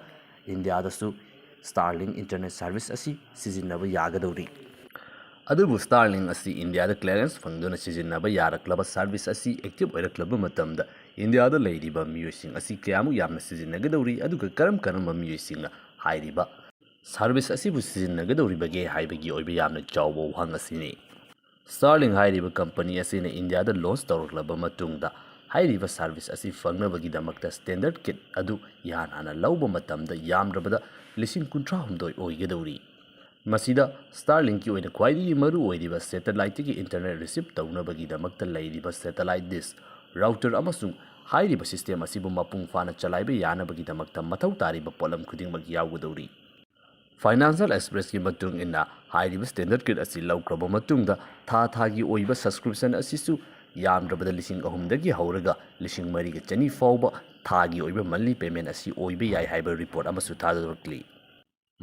ꯏꯟꯗꯤꯌꯥꯗꯁꯨ ꯁ꯭ꯇꯥꯔꯂꯤꯡ ꯏꯟꯇꯔꯅꯦꯠ ꯁꯔꯚꯤꯁ ꯑꯁꯤ ꯁꯤꯖꯤꯟꯅꯕ ꯌꯥꯒꯗꯧꯔꯤ꯫ ꯑꯗꯨꯕꯨ ꯁ꯭ꯇꯥꯔꯂꯤꯡ ꯑꯁꯤ ꯏꯟꯗꯤꯌꯥꯗ ꯀ꯭ꯂꯤꯌꯔꯦꯟꯁ ꯐꯪꯗꯨꯅ ꯁꯤꯖꯤꯟꯅꯕ ꯌꯥꯔꯛꯂꯕ ꯁꯔꯚꯤꯁ ꯑꯁꯤ ꯑꯦꯛꯇꯤꯚ ꯑꯣꯏꯔꯛꯂꯕ ꯃꯇꯝꯗ ꯏꯟꯗꯤꯌꯥꯗ ꯂꯩꯔꯤꯕ ꯃꯤꯑꯣꯏꯁꯤꯡ ꯑꯁꯤ ꯀꯌꯥꯃꯨꯛ ꯌꯥꯝꯅ ꯁꯤꯖꯤꯟꯅꯒꯗꯧꯔꯤ, ꯑꯗꯨꯒ ꯀꯔꯝ ꯀꯔꯝꯕ ꯃꯤꯑꯣꯏꯁꯤꯡꯅ ꯍꯥꯏꯔꯤꯕ ꯁꯔꯚꯤꯁ ꯑꯁꯤꯕꯨ ꯁꯤꯖꯤꯟꯅꯒꯗꯧꯔꯤꯕꯒꯦ ꯍꯥꯏꯕꯒꯤ ꯑꯣꯏꯕ ꯌꯥꯝꯅ ꯆꯥꯎꯕ ꯋꯥꯍꯪ ꯑꯁꯤꯅꯤ꯫ ꯁ꯭ꯇꯥꯔꯂꯤꯡ ꯍꯥꯏꯔꯤꯕ ꯀꯝꯄꯅꯤ ꯑꯁꯤꯅ ꯏꯟꯗꯤꯌꯥꯗ ꯂꯣꯟꯆ ꯇꯧꯔꯛꯂꯕ ꯃꯇꯨꯡꯗ ꯍꯥꯏꯔꯤꯕ ꯁꯔꯚꯤꯁ ꯑꯁꯤ ꯐꯪꯅꯕꯒꯤꯗꯃꯛꯇ ꯁ꯭ꯇꯦꯟꯗꯔꯗ ꯀꯤꯠ ꯑꯗꯨ ꯏꯍꯥꯟ ꯍꯥꯟꯅ ꯂꯧꯕ ꯃꯇꯝꯗ ꯌꯥꯝꯗ꯭ꯔꯕꯗ ꯂꯤꯁꯤꯡ ꯀꯨꯟꯊ꯭ꯔꯥꯍꯨꯝꯗꯣꯏ ꯑꯣꯏꯒꯗꯧꯔꯤ꯫ ꯃꯁꯤꯗ ꯁ꯭ꯇꯥꯔꯂꯤꯡꯒꯤ ꯑꯣꯏꯅ ꯈ꯭ꯋꯥꯏꯗꯒꯤ ꯃꯔꯨ ꯑꯣꯏꯔꯤꯕ ꯁꯦꯇꯦꯂꯥꯏꯠꯇꯒꯤ ꯏꯟꯇꯔꯅꯦꯠ ꯔꯤꯁꯤꯞ ꯇꯧꯅꯕꯒꯤꯗꯃꯛꯇ ꯂꯩꯔꯤꯕ ꯁꯦꯇꯦꯂꯥꯏꯠ ꯗꯤꯁ, ꯔꯥꯎꯇꯔ ꯑꯃꯁꯨꯡ ꯍꯥꯏꯔꯤꯕ ꯁꯤꯁꯇꯦꯝ ꯑꯁꯤꯕꯨ ꯃꯄꯨꯡ ꯐꯥꯅ ꯆꯂꯥꯏꯕ ꯌꯥꯅꯕꯒꯤꯗꯃꯛꯇ ꯃꯊꯧ ꯇꯥꯔꯤꯕ ꯄꯣꯠꯂꯝ ꯈꯨꯗꯤꯡꯃꯛ ꯌꯥꯎꯒꯗꯧꯔꯤ꯫ ꯐꯥꯏꯅꯥꯟꯁꯤꯌꯦꯜ ꯑꯦꯛꯁꯄ꯭ꯔꯦꯁꯀꯤ ꯃꯇꯨꯡ ꯏꯟꯅ, ꯍꯥꯏꯔꯤꯕ ꯁ꯭ꯇꯦꯟꯗꯔꯗ ꯀꯤꯠ ꯑꯁꯤ ꯂꯧꯈ꯭ꯔꯕ ꯃꯇꯨꯡꯗ ꯊꯥ ꯊꯥꯒꯤ ꯑꯣꯏꯕ ꯁꯕꯁꯀ꯭ꯔꯤꯞꯁꯟ ꯑꯁꯤꯁꯨ ꯌꯥꯝꯗ꯭ꯔꯕꯗ ꯂꯤꯁꯤꯡ ꯑꯍꯨꯝꯗꯒꯤ ꯍꯧꯔꯒ ꯂꯤꯁꯤꯡ ꯃꯔꯤꯒ ꯆꯅꯤ ꯐꯥꯎꯕ ꯊꯥꯒꯤ ꯑꯣꯏꯕ ꯃꯟꯂꯤ ꯄꯦꯃꯦꯟ ꯑꯁꯤ ꯑꯣꯏꯕ ꯌꯥꯏ ꯍꯥꯏꯕ ꯔꯤꯄꯣꯔꯠ ꯑꯃꯁꯨ ꯊꯥꯗꯣꯔꯛꯂꯤ꯫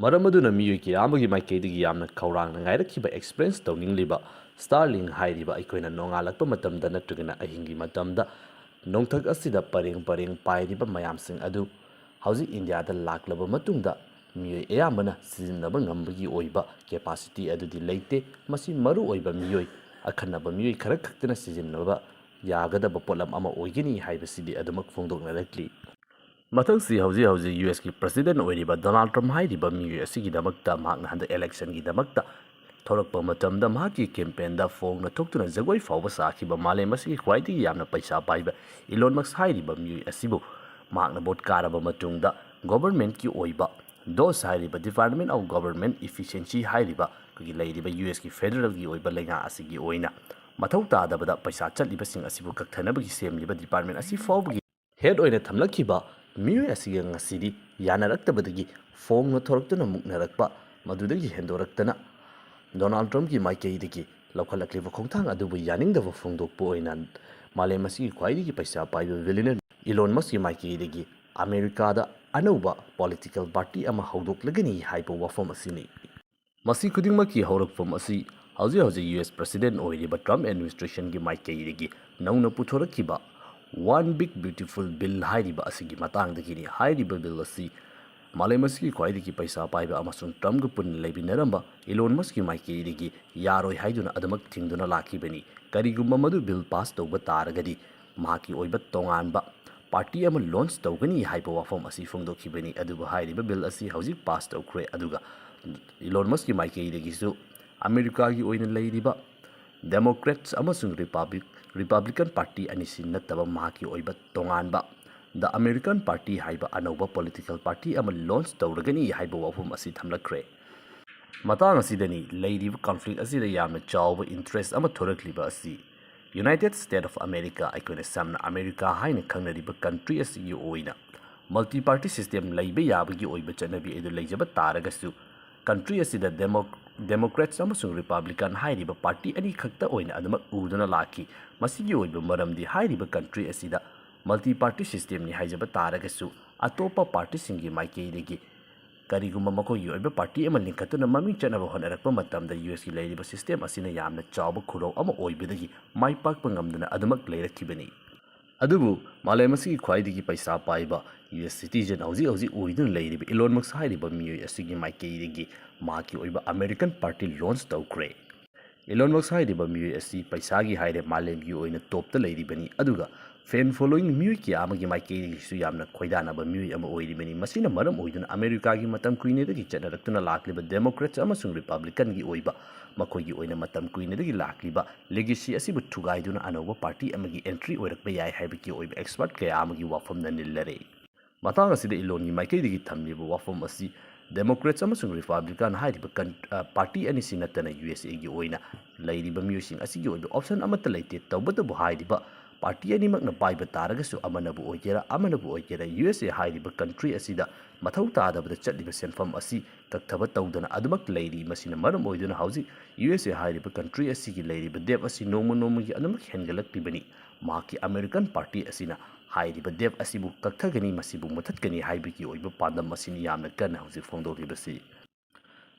ꯃꯔꯝ ꯑꯗꯨꯅ ꯃꯤꯑꯣꯏ ꯀꯌꯥ ꯑꯃꯒꯤ ꯃꯥꯏꯀꯩꯗꯒꯤ ꯌꯥꯝꯅ ꯈꯧꯔꯥꯡꯅ ꯉꯥꯏꯔꯛꯈꯤꯕ ꯑꯦꯛꯁꯄ꯭ꯔꯦꯁ ꯇꯧꯅꯤꯡꯂꯤꯕ ꯁ꯭ꯇꯥꯔꯂꯤꯡ ꯍꯥꯏꯔꯤꯕ ꯑꯩꯈꯣꯏꯅ ꯅꯣꯡꯉꯥꯜꯂꯛꯄ ꯃꯇꯝꯗ ꯅꯠꯇ꯭ꯔꯒꯅ ꯑꯍꯤꯡꯒꯤ ꯃꯇꯝꯗ ꯅꯣꯡꯊꯛ ꯑꯁꯤꯗ ꯄꯔꯦꯡ ꯄꯔꯦꯡ ꯄꯥꯏꯔꯤꯕ ꯃꯌꯥꯝꯁꯤꯡ ꯑꯗꯨ ꯍꯧꯖꯤꯛ ꯏꯟꯗꯤꯌꯥꯗ ꯂꯥꯛꯂꯕ ꯃꯇꯨꯡꯗ ꯃꯤꯑꯣꯏ ꯑꯌꯥꯝꯕꯅ ꯁꯤꯖꯤꯟꯅꯕ ꯉꯝꯕꯒꯤ ꯑꯣꯏꯕ capacity ꯑꯗꯨꯗꯤ ꯂꯩꯇꯦ꯫ ꯃꯁꯤ ꯃꯔꯨ ꯑꯣꯏꯕ ꯃꯤꯑꯣꯏ, ꯑꯈꯟꯅꯕ ꯃꯤꯑꯣꯏ ꯈꯔ ꯈꯛꯇꯅ ꯁꯤꯖꯤꯟꯅꯕ ꯌꯥꯒꯗꯕ ꯄꯣꯠꯂꯝ ꯑꯃ ꯑꯣꯏꯒꯅꯤ ꯍꯥꯏꯕꯁꯤꯗꯤ ꯑꯗꯨꯃꯛ ꯐꯣꯡꯗꯣꯛꯅꯔꯛꯂꯤ꯫ ꯃꯊꯪꯁꯤ ꯍꯧꯖꯤꯛ ꯍꯧꯖꯤꯛ ꯌꯨ ꯑꯦꯁꯀꯤ president ꯑꯣꯏꯔꯤꯕ ꯗꯣꯅꯥꯜꯗ ꯇ꯭ꯔꯝꯞ ꯍꯥꯏꯔꯤꯕ ꯃꯤꯑꯣꯏ ꯑꯁꯤꯒꯤꯗꯃꯛꯇ, ꯃꯍꯥꯛꯅ ꯍꯟꯗꯛ election ꯒꯤꯗꯃꯛꯇ ꯊꯣꯛꯂꯛꯄ ꯃꯇꯝꯗ ꯃꯍꯥꯛꯀꯤ campaign ꯗ ꯐꯣꯡꯅ ꯊꯣꯛꯇꯨꯅ ꯖꯒꯣꯏ ꯐꯥꯎꯕ ꯁꯥꯈꯤꯕ ꯃꯥꯂꯦꯝ ꯑꯁꯤꯒꯤ ꯈ꯭ꯋꯥꯏꯗꯒꯤ ꯌꯥꯝꯅ ꯄꯩꯁꯥ ꯄꯥꯏꯕ ꯏꯂꯣꯟ ꯃꯁꯛ ꯍꯥꯏꯔꯤꯕ ꯃꯤꯑꯣꯏ ꯑꯁꯤꯕꯨ ꯃꯍꯥꯛꯅ vote ꯀꯥꯔꯕ ꯃꯇꯨꯡꯗ government ꯀꯤ ꯑꯣꯏꯕ DOGE ꯍꯥꯏꯔꯤꯕ Department of Government Efficiency ꯍꯥꯏꯔꯤꯕ ꯑꯩꯈꯣꯏꯒꯤ ꯂꯩꯔꯤꯕ ꯌꯨ ꯑꯦꯁꯀꯤ federal ꯒꯤ ꯑꯣꯏꯕ ꯂꯩꯉꯥꯛ ꯑꯁꯤꯒꯤ ꯑꯣꯏꯅ ꯃꯊꯧ ꯇꯥꯗꯕꯗ ꯄꯩꯁꯥ ꯆꯠꯂꯤꯕꯁꯤꯡ ꯑꯁꯤꯕꯨ ꯀꯛꯊꯅꯕꯒꯤ ꯁꯦꯝꯂꯤꯕ department ꯑꯁꯤ ꯐꯥꯎꯕꯒꯤ head ꯑꯣꯏꯅ ꯊꯝꯂꯛꯈꯤꯕ ꯃꯤꯑꯣꯏ ꯑꯁꯤꯒ ꯉꯁꯤꯗꯤ ꯌꯥꯅꯔꯛꯇꯕꯗꯒꯤ ꯐꯣꯡꯅ ꯊꯣꯔꯛꯇꯨꯅ ꯃꯨꯛꯅꯔꯛꯄ, ꯃꯗꯨꯗꯒꯤ ꯍꯦꯟꯗꯣꯔꯛꯇꯅ ꯗꯣꯅꯥꯜꯗ ꯇ꯭ꯔꯝꯞꯀꯤ ꯃꯥꯏꯀꯩꯗꯒꯤ ꯂꯧꯈꯠꯂꯛꯂꯤꯕ ꯈꯣꯡꯊꯥꯡ ꯑꯗꯨꯕꯨ ꯌꯥꯅꯤꯡꯗꯕ ꯐꯣꯡꯗꯣꯛꯄ ꯑꯣꯏꯅ ꯃꯥꯂꯦꯝ ꯑꯁꯤꯒꯤ ꯈ꯭ꯋꯥꯏꯗꯒꯤ ꯄꯩꯁꯥ ꯄꯥꯏꯕ billionaire ꯏꯂꯣꯟ ꯃꯁꯛꯀꯤ ꯃꯥꯏꯀꯩꯗꯒꯤ ꯑꯃꯦꯔꯤꯀꯥꯗ ꯑꯅꯧꯕ political party ꯑꯃ ꯍꯧꯗꯣꯛꯂꯒꯅꯤ ꯍꯥꯏꯕ ꯋꯥꯐꯝ ꯑꯁꯤꯅꯤ꯫ ꯃꯁꯤ ꯈꯨꯗꯤꯡꯃꯛꯀꯤ ꯍꯧꯔꯛꯐꯝ ꯑꯁꯤ ꯍꯧꯖꯤꯛ ꯍꯧꯖꯤꯛ ꯌꯨ ꯑꯦꯁ president ꯑꯣꯏꯔꯤꯕ ꯇ꯭ꯔꯝꯞ administration ꯒꯤ ꯃꯥꯏꯀꯩꯗꯒꯤ ꯅꯧꯅ ꯄꯨꯊꯣꯔꯛꯈꯤꯕ One Big Beautiful Bill ꯍꯥꯏꯔꯤꯕ ꯑꯁꯤꯒꯤ ꯃꯇꯥꯡꯗꯒꯤꯅꯤ꯫ ꯍꯥꯏꯔꯤꯕ bill ꯑꯁꯤ ꯃꯥꯂꯦꯝ ꯑꯁꯤꯒꯤ ꯈ꯭ꯋꯥꯏꯗꯒꯤ ꯄꯩꯁꯥ ꯄꯥꯏꯕ ꯑꯃꯁꯨꯡ ꯇ꯭ꯔꯝꯞꯀ ꯄꯨꯟꯅ ꯂꯩꯃꯤꯟꯅꯔꯝꯕ ꯏꯂꯣꯟ ꯃꯁꯛꯀꯤ ꯃꯥꯏꯀꯩꯗꯒꯤ ꯌꯥꯔꯣꯏ ꯍꯥꯏꯗꯨꯅ ꯑꯗꯨꯃꯛ ꯊꯤꯡꯗꯨꯅ ꯂꯥꯛꯈꯤꯕꯅꯤ꯫ ꯀꯔꯤꯒꯨꯝꯕ ꯃꯗꯨ bill pass ꯇꯧꯕ ꯇꯥꯔꯒꯗꯤ ꯃꯍꯥꯛꯀꯤ ꯑꯣꯏꯕ ꯇꯣꯉꯥꯟꯕ party ꯑꯃ launch ꯇꯧꯒꯅꯤ ꯍꯥꯏꯕ ꯋꯥꯐꯝ ꯑꯁꯤ ꯐꯣꯡꯗꯣꯛꯈꯤꯕꯅꯤ꯫ ꯑꯗꯨꯕꯨ ꯍꯥꯏꯔꯤꯕ bill ꯑꯁꯤ ꯍꯧꯖꯤꯛ pass ꯇꯧꯈ꯭ꯔꯦ, ꯑꯗꯨꯒ ꯏꯂꯣꯟ ꯃꯁꯛꯀꯤ ꯃꯥꯏꯀꯩꯗꯒꯤꯁꯨ ꯑꯃꯦꯔꯤꯀꯥꯒꯤ ꯑꯣꯏꯅ ꯂꯩꯔꯤꯕ Democrats ꯑꯃꯁꯨꯡ Republic-, Republican party ꯑꯅꯤꯁꯤ ꯅꯠꯇꯕ ꯃꯍꯥꯛꯀꯤ ꯑꯣꯏꯕ ꯇꯣꯉꯥꯟꯕ The American Party ꯍꯥꯏꯕ ꯑꯅꯧꯕ political party ꯑꯃ launch ꯇꯧꯔꯒꯅꯤ ꯍꯥꯏꯕ ꯋꯥꯐꯝ ꯑꯁꯤ ꯊꯝꯂꯛꯈ꯭ꯔꯦ꯫ ꯃꯇꯥꯡ ꯑꯁꯤꯗꯅꯤ ꯂꯩꯔꯤꯕ conflict ꯑꯁꯤꯗ ꯌꯥꯝꯅ ꯆꯥꯎꯕ interest ꯑꯃ ꯊꯣꯔꯛꯂꯤꯕ ꯑꯁꯤ꯫ United States of America, ꯑꯩꯈꯣꯏꯅ ꯁꯝꯅ ꯑꯃꯦꯔꯤꯀꯥ ꯍꯥꯏꯅ ꯈꯪꯅꯔꯤꯕ country ꯑꯁꯤꯒꯤ ꯑꯣꯏꯅ multi party system ꯂꯩꯕ ꯌꯥꯕꯒꯤ ꯑꯣꯏꯕ ꯆꯠꯅꯕꯤ ꯑꯗꯨ ꯂꯩꯖꯕ ꯇꯥꯔꯒꯁꯨ, country ꯑꯁꯤꯗ Demo-, Democrats ꯑꯃꯁꯨꯡ Republican ꯍꯥꯏꯔꯤꯕ party ꯑꯅꯤꯈꯛꯇ ꯑꯣꯏꯅ ꯑꯗꯨꯃꯛ ꯎꯗꯨꯅ ꯂꯥꯛꯈꯤ꯫ ꯃꯁꯤꯒꯤ ꯑꯣꯏꯕ ꯃꯔꯝꯗꯤ ꯍꯥꯏꯔꯤꯕ country ꯑꯁꯤꯗ multi party system ꯅꯤ ꯍꯥꯏꯖꯕ ꯇꯥꯔꯒꯁꯨ, ꯑꯇꯣꯞꯄ party ꯁꯤꯡꯒꯤ ꯃꯥꯏꯀꯩꯗꯒꯤ ꯀꯔꯤꯒꯨꯝꯕ ꯃꯈꯣꯏꯒꯤ ꯑꯣꯏꯕ party ꯑꯃ ꯂꯤꯡꯈꯠꯇꯨꯅ ꯃꯃꯤꯡ ꯆꯠꯅꯕ ꯍꯣꯠꯅꯔꯛꯄ ꯃꯇꯝꯗ, ꯌꯨ ꯑꯦꯁꯀꯤ ꯂꯩꯔꯤꯕ system ꯑꯁꯤꯅ ꯌꯥꯝꯅ ꯆꯥꯎꯕ ꯈꯨꯔꯧ ꯑꯃ ꯑꯣꯏꯕꯗꯒꯤ ꯃꯥꯏ ꯄꯥꯛꯄ ꯉꯝꯗꯅ ꯑꯗꯨꯃꯛ ꯂꯩꯔꯛꯈꯤꯕꯅꯤ꯫ ꯑꯗꯨꯕꯨ ꯃꯥꯂꯦꯝ ꯑꯁꯤꯒꯤ ꯈ꯭ꯋꯥꯏꯗꯒꯤ ꯄꯩꯁꯥ ꯄꯥꯏꯕ ꯌꯨ ꯑꯦꯁ citizen ꯍꯧꯖꯤꯛ ꯍꯧꯖꯤꯛ ꯑꯣꯏꯗꯨꯅ ꯂꯩꯔꯤꯕ ꯏꯂꯣꯟ ꯃꯁꯛ ꯍꯥꯏꯔꯤꯕ ꯃꯤꯑꯣꯏ ꯑꯁꯤꯒꯤ ꯃꯥꯏꯀꯩꯗꯒꯤ ꯃꯍꯥꯛꯀꯤ ꯑꯣꯏꯕ American party launch ꯇꯧꯈ꯭ꯔꯦ꯫ ꯏꯂꯣꯟ ꯃꯁꯛ ꯍꯥꯏꯔꯤꯕ ꯃꯤꯑꯣꯏ ꯑꯁꯤ ꯄꯩꯁꯥꯒꯤ ꯍꯥꯏꯔꯦ ꯃꯥꯂꯦꯝꯒꯤ ꯑꯣꯏꯅ ꯇꯣꯞꯇ ꯂꯩꯔꯤꯕꯅꯤ, ꯑꯗꯨꯒ fan following ꯃꯤꯑꯣꯏ ꯀꯌꯥ ꯑꯃꯒꯤ ꯃꯥꯏꯀꯩꯗꯒꯤꯁꯨ ꯌꯥꯝꯅ ꯈꯣꯏꯗꯥꯅꯕ ꯃꯤꯑꯣꯏ ꯑꯃ ꯑꯣꯏꯔꯤꯕꯅꯤ꯫ ꯃꯁꯤꯅ ꯃꯔꯝ ꯑꯣꯏꯗꯨꯅ ꯑꯃꯦꯔꯤꯀꯥꯒꯤ ꯃꯇꯝ ꯀꯨꯏꯅꯗꯒꯤ ꯆꯠꯅꯔꯛꯇꯨꯅ ꯂꯥꯛꯂꯤꯕ Democrats ꯑꯃꯁꯨꯡ Republicanꯒꯤ ꯑꯣꯏꯕ ꯃꯈꯣꯏꯒꯤ ꯑꯣꯏꯅ ꯃꯇꯝ ꯀꯨꯏꯅꯗꯒꯤ ꯂꯥꯛꯂꯤꯕ legacy ꯑꯁꯤꯕꯨ ꯊꯨꯒꯥꯏꯗꯨꯅ ꯑꯅꯧꯕ party ꯑꯃꯒꯤ entry ꯑꯣꯏꯔꯛꯄ ꯌꯥꯏ ꯍꯥꯏꯕꯒꯤ ꯑꯣꯏꯕ expert ꯀꯌꯥ ꯑꯃꯒꯤ ꯋꯥꯐꯝꯅ ꯅꯤꯜꯂꯔꯦ꯫ ꯃꯇꯥꯡ ꯑꯁꯤꯗ ꯏꯂꯣꯟꯒꯤ ꯃꯥꯏꯀꯩꯗꯒꯤ ꯊꯝꯂꯤꯕ ꯋꯥꯐꯝ ꯑꯁꯤ Democrats ꯑꯃꯁꯨꯡ Republican ꯍꯥꯏꯔꯤꯕ ꯀꯟ-, ꯑ, party ꯑꯅꯤꯁꯤ ꯅꯠꯇꯅ ꯌꯨ ꯑꯦꯁ ꯑꯦꯒꯤ ꯑꯣꯏꯅ ꯂꯩꯔꯤꯕ ꯃꯤꯑꯣꯏꯁꯤꯡ ꯑꯁꯤꯒꯤ ꯑꯣꯏꯕ option ꯑꯃꯠꯇ ꯂꯩꯇꯦ꯫ ꯇꯧꯕꯇꯕꯨ ꯍꯥꯏꯔꯤꯕ party ꯑꯅꯤꯃꯛꯅ ꯄꯥꯏꯕ ꯇꯥꯔꯒꯁꯨ, ꯑꯃꯅꯕꯨ ꯑꯣꯏꯒꯦꯔꯥ ꯑꯃꯅꯕꯨ ꯑꯣꯏꯒꯦꯔꯥ, ꯌꯨ ꯑꯦꯁ ꯑꯦ ꯍꯥꯏꯔꯤꯕ country ꯑꯁꯤꯗ ꯃꯊꯧ ꯇꯥꯗꯕꯗ ꯆꯠꯂꯤꯕ ꯁꯦꯟꯐꯝ ꯑꯁꯤ ꯀꯛꯊꯕ ꯇꯧꯗꯅ ꯑꯗꯨꯃꯛ ꯂꯩꯔꯤ꯫ ꯃꯁꯤꯅ ꯃꯔꯝ ꯑꯣꯏꯗꯨꯅ ꯍꯧꯖꯤꯛ ꯌꯨ ꯑꯦꯁ ꯑꯦ ꯍꯥꯏꯔꯤꯕ country ꯑꯁꯤꯒꯤ ꯂꯩꯔꯤꯕ debt ꯑꯁꯤ ꯅꯣꯡꯃ ꯅꯣꯡꯃꯒꯤ ꯑꯗꯨꯃꯛ ꯍꯦꯟꯒꯠꯂꯛꯂꯤꯕꯅꯤ꯫ ꯃꯍꯥꯛꯀꯤ American party ꯑꯁꯤꯅ ꯍꯥꯏꯔꯤꯕ debt ꯑꯁꯤꯕꯨ ꯀꯛꯊꯒꯅꯤ, ꯃꯁꯤꯕꯨ ꯃꯨꯊꯠꯀꯅꯤ ꯍꯥꯏꯕꯒꯤ ꯑꯣꯏꯕ ꯄꯥꯟꯗꯝ ꯑꯁꯤꯅꯤ ꯌꯥꯝꯅ ꯀꯟꯅ ꯍꯧꯖꯤꯛ ꯐꯣꯡꯗꯣꯛꯂꯤꯕꯁꯤ꯫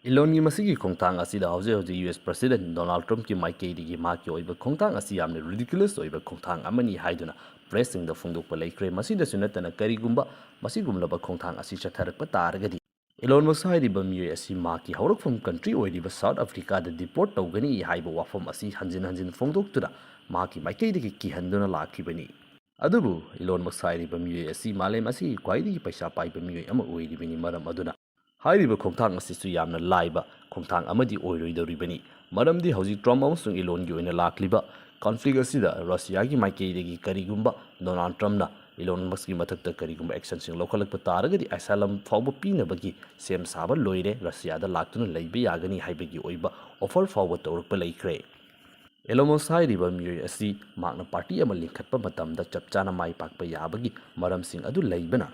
ꯏꯂꯣꯟꯒꯤ ꯃꯁꯤꯒꯤ ꯈꯣꯡꯊꯥꯡ ꯑꯁꯤꯗ ꯍꯧꯖꯤꯛ ꯍꯧꯖꯤꯛ ꯌꯨ ꯑꯦꯁ President Donald Trumpꯀꯤ ꯃꯥꯏꯀꯩꯗꯒꯤ ꯃꯍꯥꯛꯀꯤ ꯑꯣꯏꯕ ꯈꯣꯡꯊꯥꯡ ꯑꯁꯤ ꯌꯥꯝꯅ ridiculous ꯑꯣꯏꯕ ꯈꯣꯡꯊꯥꯡ ꯑꯃꯅꯤ ꯍꯥꯏꯗꯨꯅ pressꯁꯤꯡꯗ ꯐꯣꯡꯗꯣꯛꯄ ꯂꯩꯈ꯭ꯔꯦ꯫ ꯃꯁꯤꯗꯁꯨ ꯅꯠꯇꯅ, ꯀꯔꯤꯒꯨꯝꯕ ꯃꯁꯤꯒꯨꯝꯂꯕ ꯈꯣꯡꯊꯥꯡ ꯑꯁꯤ ꯆꯠꯊꯔꯛꯄ ꯇꯥꯔꯒꯗꯤ, ꯏꯂꯣꯟ ꯃꯁꯛ ꯍꯥꯏꯔꯤꯕ ꯃꯤꯑꯣꯏ ꯑꯁꯤ ꯃꯍꯥꯛꯀꯤ ꯍꯧꯔꯛꯐꯝ country ꯑꯣꯏꯔꯤꯕ South Africaꯗ deport ꯇꯧꯒꯅꯤ ꯍꯥꯏꯕ ꯋꯥꯐꯝ ꯑꯁꯤ ꯍꯟꯖꯤꯟ ꯍꯟꯖꯤꯟ ꯐꯣꯡꯗꯣꯛꯇꯨꯅ ꯃꯍꯥꯛꯀꯤ ꯃꯥꯏꯀꯩꯗꯒꯤ ꯀꯤꯍꯟꯗꯨꯅ ꯂꯥꯛꯈꯤꯕꯅꯤ꯫ ꯑꯗꯨꯕꯨ ꯏꯂꯣꯟ ꯃꯁꯛ ꯍꯥꯏꯔꯤꯕ ꯃꯤꯑꯣꯏ ꯑꯁꯤ ꯃꯥꯂꯦꯝ ꯑꯁꯤꯒꯤ ꯈ꯭ꯋꯥꯏꯗꯒꯤ ꯄꯩꯁꯥ ꯄꯥꯏꯕ ꯃꯤꯑꯣꯏ ꯑꯃ ꯑꯣꯏꯔꯤꯕꯅꯤ꯫ ꯃꯔꯝ ꯑꯗꯨꯅ ꯍꯥꯏꯔꯤꯕ ꯈꯣꯡꯊꯥꯡ ꯑꯁꯤꯁꯨ ꯌꯥꯝꯅ ꯂꯥꯏꯕ ꯈꯣꯡꯊꯥꯡ ꯑꯃꯗꯤ ꯑꯣꯏꯔꯣꯏꯗꯧꯔꯤꯕꯅꯤ꯫ ꯃꯔꯝꯗꯤ ꯍꯧꯖꯤꯛ Trump ꯑꯃꯁꯨꯡ ꯏꯂꯣꯟꯒꯤ ꯑꯣꯏꯅ ꯂꯥꯛꯂꯤꯕ conflict ꯑꯁꯤꯗ Russiaꯒꯤ ꯃꯥꯏꯀꯩꯗꯒꯤ ꯀꯔꯤꯒꯨꯝꯕ Donald Trumpꯅ ꯏꯂꯣꯟ ꯃꯁꯛꯀꯤ ꯃꯊꯛꯇ ꯀꯔꯤꯒꯨꯝꯕ actionꯁꯤꯡ ꯂꯧꯈꯠꯂꯛꯄ ꯇꯥꯔꯒꯗꯤ, asylum ꯐꯥꯎꯕ ꯄꯤꯅꯕꯒꯤ ꯁꯦꯝ ꯁꯥꯕ ꯂꯣꯏꯔꯦ꯫ Russiaꯗ ꯂꯥꯛꯇꯨꯅ ꯂꯩꯕ ꯌꯥꯒꯅꯤ ꯍꯥꯏꯕꯒꯤ ꯑꯣꯏꯕ offer ꯐꯥꯎꯕ ꯇꯧꯔꯛꯄ ꯂꯩꯈ꯭ꯔꯦ꯫ ꯏꯂꯣꯟ ꯃꯁꯛ ꯍꯥꯏꯔꯤꯕ ꯃꯤꯑꯣꯏ ꯑꯁꯤ ꯃꯍꯥꯛꯅ party ꯑꯃ ꯂꯤꯡꯈꯠꯄ ꯃꯇꯝꯗ ꯆꯞ ꯆꯥꯅ ꯃꯥꯏ ꯄꯥꯛꯄ ꯌꯥꯕꯒꯤ ꯃꯔꯝꯁꯤꯡ ꯑꯗꯨ ꯂꯩꯕꯅ,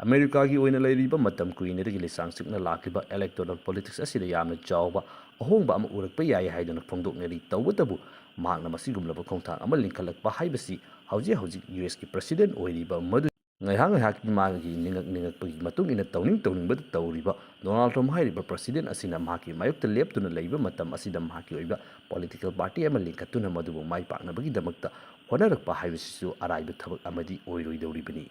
ꯑꯃꯦꯔꯤꯀꯥꯒꯤ ꯑꯣꯏꯅ ꯂꯩꯔꯤꯕ ꯃꯇꯝ ꯀꯨꯏꯅꯗꯒꯤ ꯂꯤꯁꯥꯡ ꯁꯤꯠꯅ ꯂꯥꯛꯂꯤꯕ electoral politics ꯑꯁꯤꯗ ꯌꯥꯝꯅ ꯆꯥꯎꯕ ꯑꯍꯣꯡꯕ ꯑꯃ ꯎꯔꯛꯄ ꯌꯥꯏ ꯍꯥꯏꯗꯨꯅ ꯐꯣꯡꯗꯣꯛꯅꯔꯤ꯫ ꯇꯧꯕꯇꯕꯨ, ꯃꯍꯥꯛꯅ ꯃꯁꯤꯒꯨꯝꯂꯕ ꯈꯣꯡꯊꯥꯡ ꯑꯃ ꯂꯤꯡꯈꯠꯂꯛꯄ ꯍꯥꯏꯕꯁꯤ ꯍꯧꯖꯤꯛ ꯍꯧꯖꯤꯛ ꯌꯨ ꯑꯦꯁꯀꯤ President ꯑꯣꯏꯔꯤꯕ ꯃꯗꯨ ꯉꯥꯏꯍꯥꯛ ꯉꯥꯏꯍꯥꯛꯀꯤ ꯃꯥꯒꯤ ꯅꯤꯡꯉꯛ ꯅꯤꯡꯉꯛꯄꯒꯤ ꯃꯇꯨꯡ ꯏꯟꯅ ꯇꯧꯅꯤꯡ ꯇꯧꯅꯤꯡꯕꯗ ꯇꯧꯔꯤꯕ Donald Trump ꯍꯥꯏꯔꯤꯕ President ꯑꯁꯤꯅ ꯃꯍꯥꯛꯀꯤ ꯃꯥꯌꯣꯛꯇ ꯂꯦꯞꯇꯨꯅ ꯂꯩꯕ ꯃꯇꯝ ꯑꯁꯤꯗ ꯃꯍꯥꯛꯀꯤ ꯑꯣꯏꯕ political party ꯑꯃ ꯂꯤꯡꯈꯠꯇꯨꯅ ꯃꯗꯨꯕꯨ ꯃꯥꯏ ꯄꯥꯛꯅꯕꯒꯤꯗꯃꯛꯇ ꯍꯣꯠꯅꯔꯛꯄ ꯍꯥꯏꯕꯁꯤꯁꯨ ꯑꯔꯥꯏꯕ ꯊꯕꯛ ꯑꯃꯗꯤ ꯑꯣꯏꯔꯣꯏꯗꯧꯔꯤꯕꯅꯤ꯫